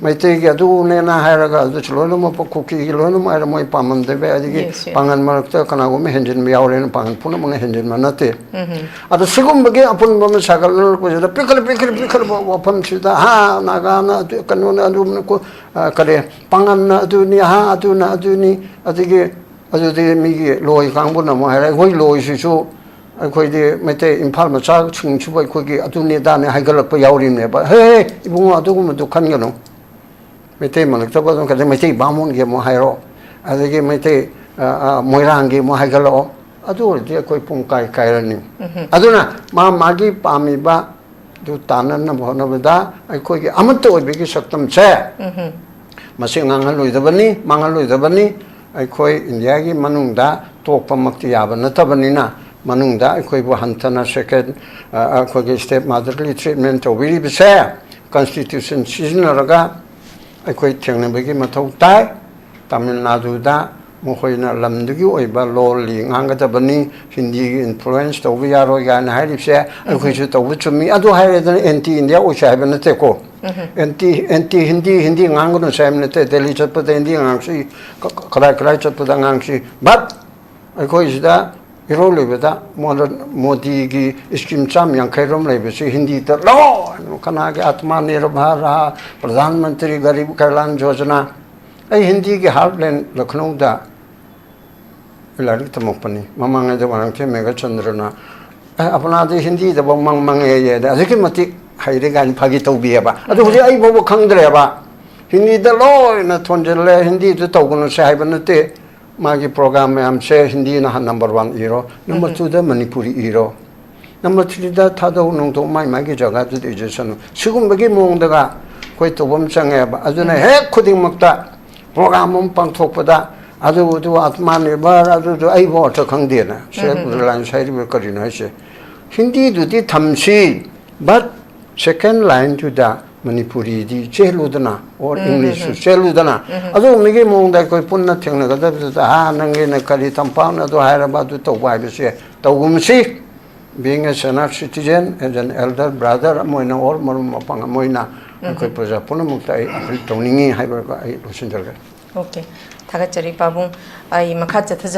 ꯃꯩꯇꯩꯒꯤ ꯑꯗꯨꯅꯦꯅ ꯍꯥꯏꯔꯒ ꯑꯗꯨꯁꯨ ꯂꯣꯏꯅꯃꯛ ꯀꯨꯀꯤꯒꯤ ꯂꯣꯏꯅꯃꯛ ꯍꯥꯏꯔ ꯃꯣꯏ ꯄꯥꯝꯃꯝꯗꯕ ꯌꯥꯏ꯫ ꯑꯗꯒꯤ ꯄꯥꯡꯒꯜ ꯃꯔꯛꯇ ꯀꯅꯥꯒꯨꯝꯕ ꯍꯦꯟꯖꯤꯟꯕ ꯌꯥꯎꯔꯦꯅ ꯄꯥꯡꯒꯜ ꯄꯨꯝꯅꯃꯛꯅ ꯍꯦꯟꯖꯤꯟꯕ ꯅꯠꯇꯦ꯫ ꯑꯗꯣ ꯁꯤꯒꯨꯝꯕꯒꯤ ꯑꯄꯨꯟꯕ ꯑꯃ ꯁꯥꯒꯠꯅꯔꯛꯄꯁꯤꯗ ꯄꯤꯛꯈꯠꯂ ꯄꯤꯛꯈꯠꯂ ꯄꯤꯛꯈꯠꯂꯕ ꯋꯥꯐꯝꯁꯤꯗ ꯍꯥ ꯅꯥꯒꯥꯅ ꯑꯗꯨ ꯀꯩꯅꯣꯅ ꯑꯗꯨꯅ ꯀꯣ-, ꯑ, ꯀꯔꯤ ꯄꯥꯡꯒꯜꯅ ꯑꯗꯨꯅꯤ ꯍꯥ ꯑꯗꯨꯅ ꯑꯗꯨꯅꯤ ꯑꯗꯒꯤ ꯑꯗꯨꯗꯤ ꯃꯤꯒꯤ ꯂꯣꯏ ꯀꯥꯡꯕꯨꯅ ꯑꯃꯨꯛ ꯍꯥꯏꯔꯦ ꯑꯩꯈꯣꯏ ꯂꯣꯏꯁꯤꯁꯨ ꯑꯩꯈꯣꯏꯗꯤ ꯃꯩꯇꯩ ꯏꯝꯐꯥꯜ ꯃꯆꯥꯁꯤꯡꯁꯤꯕꯨ ꯑꯩꯈꯣꯏꯒꯤ ꯑꯗꯨꯅꯤ ꯑꯗꯥꯅꯤ ꯍꯥꯏꯒꯠꯂꯛꯄ ꯌꯥꯎꯔꯤꯕꯅꯦꯕ꯫ ꯍꯦ ꯍꯦ ꯏꯕꯨꯡꯉꯣ ꯑꯗꯨꯒꯨꯝꯕꯗꯨ ꯈꯟꯒꯅꯨ꯫ ꯃꯩꯇꯩ ꯃꯜꯂꯛꯇꯕ ꯑꯗꯨꯝ ꯈꯟꯖꯩ꯫ ꯃꯩꯇꯩ ꯕꯥꯃꯣꯟꯒꯤ ꯑꯃꯨꯛ ꯍꯥꯏꯔꯣ, ꯑꯗꯒꯤ ꯃꯩꯇꯩ, ꯑ, ꯑ, ꯃꯣꯏꯔꯥꯡꯒꯤ ꯑꯃꯨꯛ ꯍꯥꯏꯒꯠꯂꯛꯑꯣ, ꯑꯗꯨ ꯑꯣꯏꯔꯗꯤ ꯑꯩꯈꯣꯏ ꯄꯨꯡ ꯀꯥꯏ ꯀꯥꯏꯔꯅꯤ꯫ ꯑꯗꯨꯅ ꯃꯥ ꯃꯥꯒꯤ ꯄꯥꯝꯃꯤꯕ ꯑꯗꯨ ꯇꯥꯟꯅꯅꯕ ꯍꯣꯠꯅꯕꯗ ꯑꯩꯈꯣꯏꯒꯤ ꯑꯃꯠꯇ ꯑꯣꯏꯕꯒꯤ ꯁꯛꯇꯝꯁꯦ ꯃꯁꯤ ꯉꯥꯡꯍꯜꯂꯣꯏꯗꯕꯅꯤ, ꯃꯥꯡꯍꯜꯂꯣꯏꯗꯕꯅꯤ꯫ ꯑꯩꯈꯣꯏ ꯏꯟꯗꯤꯌꯥꯒꯤ ꯃꯅꯨꯡꯗ ꯇꯣꯛꯄꯃꯛꯇꯤ ꯌꯥꯕ ꯅꯠꯇꯕꯅꯤꯅ, ꯃꯅꯨꯡꯗ ꯑꯩꯈꯣꯏꯕꯨ ꯍꯟꯊꯅ ꯁꯦꯀꯦꯟ, ꯑ, ꯑꯩꯈꯣꯏꯒꯤ ꯁ꯭ꯇꯦꯞ ꯃꯥꯗꯔꯂꯤ ꯇ꯭ꯔꯤꯠꯃꯦꯟ ꯇꯧꯕꯤꯔꯤꯕꯁꯦ ꯀꯟꯁꯇꯤꯇ꯭ꯌꯨꯁꯟ ꯁꯤꯖꯤꯟꯅꯔꯒ ꯑꯩꯈꯣꯏ ꯊꯦꯡꯅꯕꯒꯤ ꯃꯊꯧ ꯇꯥꯏ꯫ ꯇꯥꯃꯤꯜ ꯅꯥꯗꯨꯗ ꯃꯈꯣꯏꯅ ꯂꯝꯗꯨꯒꯤ ꯑꯣꯏꯕ ꯂꯣꯜꯂꯤ ꯉꯥꯡꯒꯗꯕꯅꯤ, ꯍꯤꯟꯗꯤꯒꯤ ꯏꯟꯐ꯭ꯂꯨꯌꯦꯟꯁ ꯇꯧꯕ ꯌꯥꯔꯣꯏ ꯀꯥꯏꯅ ꯍꯥꯏꯔꯤꯕꯁꯦ ꯑꯩꯈꯣꯏꯁꯨ ꯇꯧꯕ ꯆꯨꯝꯃꯤ꯫ ꯑꯗꯨ ꯍꯥꯏꯔꯦꯗꯅ ꯑꯦꯟꯇꯤ ꯏꯟꯗꯤꯌꯥ ꯑꯣꯏꯁꯦ ꯍꯥꯏꯕ ꯅꯠꯇꯦꯀꯣ꯫ ꯑꯦꯟꯇꯤ, ꯑꯦꯟꯇꯤ ꯍꯤꯟꯗꯤ, ꯍꯤꯟꯗꯤ ꯉꯥꯡꯒꯅꯨꯁꯦ ꯍꯥꯏꯕ ꯅꯠꯇꯦ꯫ ꯗꯦꯜꯂꯤ ꯆꯠꯄꯗ ꯍꯤꯟꯗꯤ ꯉꯥꯡꯁꯤ, ꯀ-, ꯀ-, ꯀꯗꯥꯏ ꯀꯗꯥꯏ ꯆꯠꯄꯗ ꯉꯥꯡꯁꯤ꯫ But ꯑꯩꯈꯣꯏꯁꯤꯗ ꯏꯔꯣꯏ ꯂꯣꯏꯕꯗ ꯃꯣꯗ-, ꯃꯣꯗꯤꯒꯤ ꯁ꯭ꯀꯤꯝ ꯆꯥꯝ ꯌꯥꯡꯈꯩ ꯔꯣꯝ ꯂꯩꯕꯁꯤ ꯍꯤꯟꯗꯤꯗ ꯂꯣꯏꯅ ꯀꯅꯥꯒꯤ ꯑꯥꯇꯃꯥ ꯅꯤꯔꯚꯔ, ꯄ꯭ꯔꯙꯥꯟ ꯃꯟꯇ꯭ꯔꯤ ꯒꯔꯤꯕ ꯀꯜꯌꯥꯟ ꯌꯣꯖꯅꯥ꯫ ꯑꯩ ꯍꯤꯟꯗꯤꯒꯤ ꯍꯥꯔꯠꯂꯦꯟ ꯂꯈꯅꯧꯗ ꯂꯥꯏꯔꯤꯛ ꯇꯝꯃꯛꯄꯅꯤ꯫ ꯃꯃꯥꯡꯉꯩꯗ ꯋꯥꯔꯥꯡꯊꯦꯝ ꯃꯦꯘꯆꯟꯗ꯭ꯔꯅ, "ꯑꯦ, ꯑꯄꯅꯥꯗꯤ ꯍꯤꯟꯗꯤꯗꯐꯥꯎ ꯃꯪ ꯃꯪꯉꯦꯌꯦ", ꯑꯗ ꯑꯗꯨꯛꯀꯤ ꯃꯇꯤꯛ ꯍꯩꯔꯦ ꯀꯥꯏꯅ ꯐꯥꯒꯤ ꯇꯧꯕꯤꯑꯕ꯫ ꯑꯗꯨ ꯍꯧꯖꯤꯛ ꯑꯩ ꯐꯥꯎꯕ ꯈꯪꯗ꯭ꯔꯦꯕ꯫ ꯍꯤꯟꯗꯤꯗ ꯂꯣꯏꯅ ꯊꯣꯟꯖꯤꯜꯂꯦ, ꯍꯤꯟꯗꯤꯗꯨ ꯇꯧꯒꯅꯨꯁꯦ ꯍꯥꯏꯕ ꯅꯠꯇꯦ꯫ ꯃꯥꯒꯤ ꯄ꯭ꯔꯣꯒ꯭ꯔꯥꯝ ꯃꯌꯥꯝꯁꯦ ꯍꯤꯟꯗꯤꯅ ꯅꯝꯕꯔ ꯋꯥꯟ ꯏꯔꯣ, ꯅꯝꯕꯔ ꯇꯨꯗ ꯃꯅꯤꯄꯨꯔꯤ ꯏꯔꯣ, ꯅꯝꯕꯔ ꯊ꯭ꯔꯤꯗ ꯊꯥꯗꯧ ꯅꯣꯡꯊꯣꯛ ꯃꯥꯏ ꯃꯥꯒꯤ ꯖꯒꯥꯗꯨꯗ ꯏꯖꯁꯅꯨ꯫ ꯁꯤꯒꯨꯝꯕꯒꯤ ꯃꯑꯣꯡꯗꯒ ꯑꯩꯈꯣꯏ ꯇꯧꯕ ꯑꯃ ꯆꯪꯉꯦꯕ꯫ ꯑꯗꯨꯅ ꯍꯦꯛ ꯈꯨꯗꯤꯡꯃꯛꯇ ꯄ꯭ꯔꯣꯒ꯭ꯔꯥꯝ ꯑꯃ ꯄꯥꯡꯊꯣꯛꯄꯗ ꯑꯗꯨ, ꯑꯗꯨ ꯑꯥꯇꯃꯥ ꯅꯤꯔꯚꯔ, ꯑꯗꯨꯗꯨ ꯑꯩꯕꯨ ꯑꯔꯊ ꯈꯪꯗꯦꯅ꯫ ꯁꯦꯜꯐ ꯔꯤꯂꯥꯌꯟꯁ ꯍꯥꯏꯔꯤꯕ ꯀꯔꯤꯅꯣ ꯍꯥꯏꯁꯦ? ꯍꯤꯟꯗꯤꯗꯨꯗꯤ ꯊꯝꯁꯤ, but second line ꯗꯨꯗ ꯃꯅꯤꯄꯨꯔꯤꯗꯤ ꯆꯦꯜꯂꯨꯗꯅ, or English ꯁꯨ ꯆꯦꯜꯂꯨꯗꯅ꯫ ꯑꯗꯨꯒꯨꯝꯕꯒꯤ ꯃꯑꯣꯡꯗ ꯑꯩꯈꯣꯏ ꯄꯨꯟꯅ ꯊꯦꯡꯅꯒꯗꯕꯗꯨꯗ, "ꯍꯥ, ꯅꯪꯒꯤꯅ ꯀꯔꯤ ꯇꯝꯄꯥꯛꯅ ꯑꯗꯨ ꯍꯥꯏꯔꯕ ꯑꯗꯨ ꯇꯧꯕ" ꯍꯥꯏꯕꯁꯦ ꯇꯧꯒꯨꯝꯁꯤ꯫ Being a senior citizen, as an elder brother ꯑꯃ ꯑꯣꯏꯅ, or ꯃꯔꯨꯞ ꯃꯄꯥꯡ ꯑꯃ ꯑꯣꯏꯅ, ꯑꯩꯈꯣꯏ ꯄ꯭ꯔꯖꯥ ꯄꯨꯝꯅꯃꯛꯇ ꯑꯩ ꯑꯄꯤꯜ ꯇꯧꯅꯤꯡꯉꯤ ꯍꯥꯏꯕ ꯑꯩ ꯂꯣꯏꯁꯤꯟꯖꯔꯒꯦ꯫ ꯑꯣꯀꯦ, ꯊꯥꯒꯠꯆꯔꯤ ꯄꯥꯕꯨꯡ꯫ ꯑꯩ ꯃꯈꯥ ꯆꯠꯊꯖ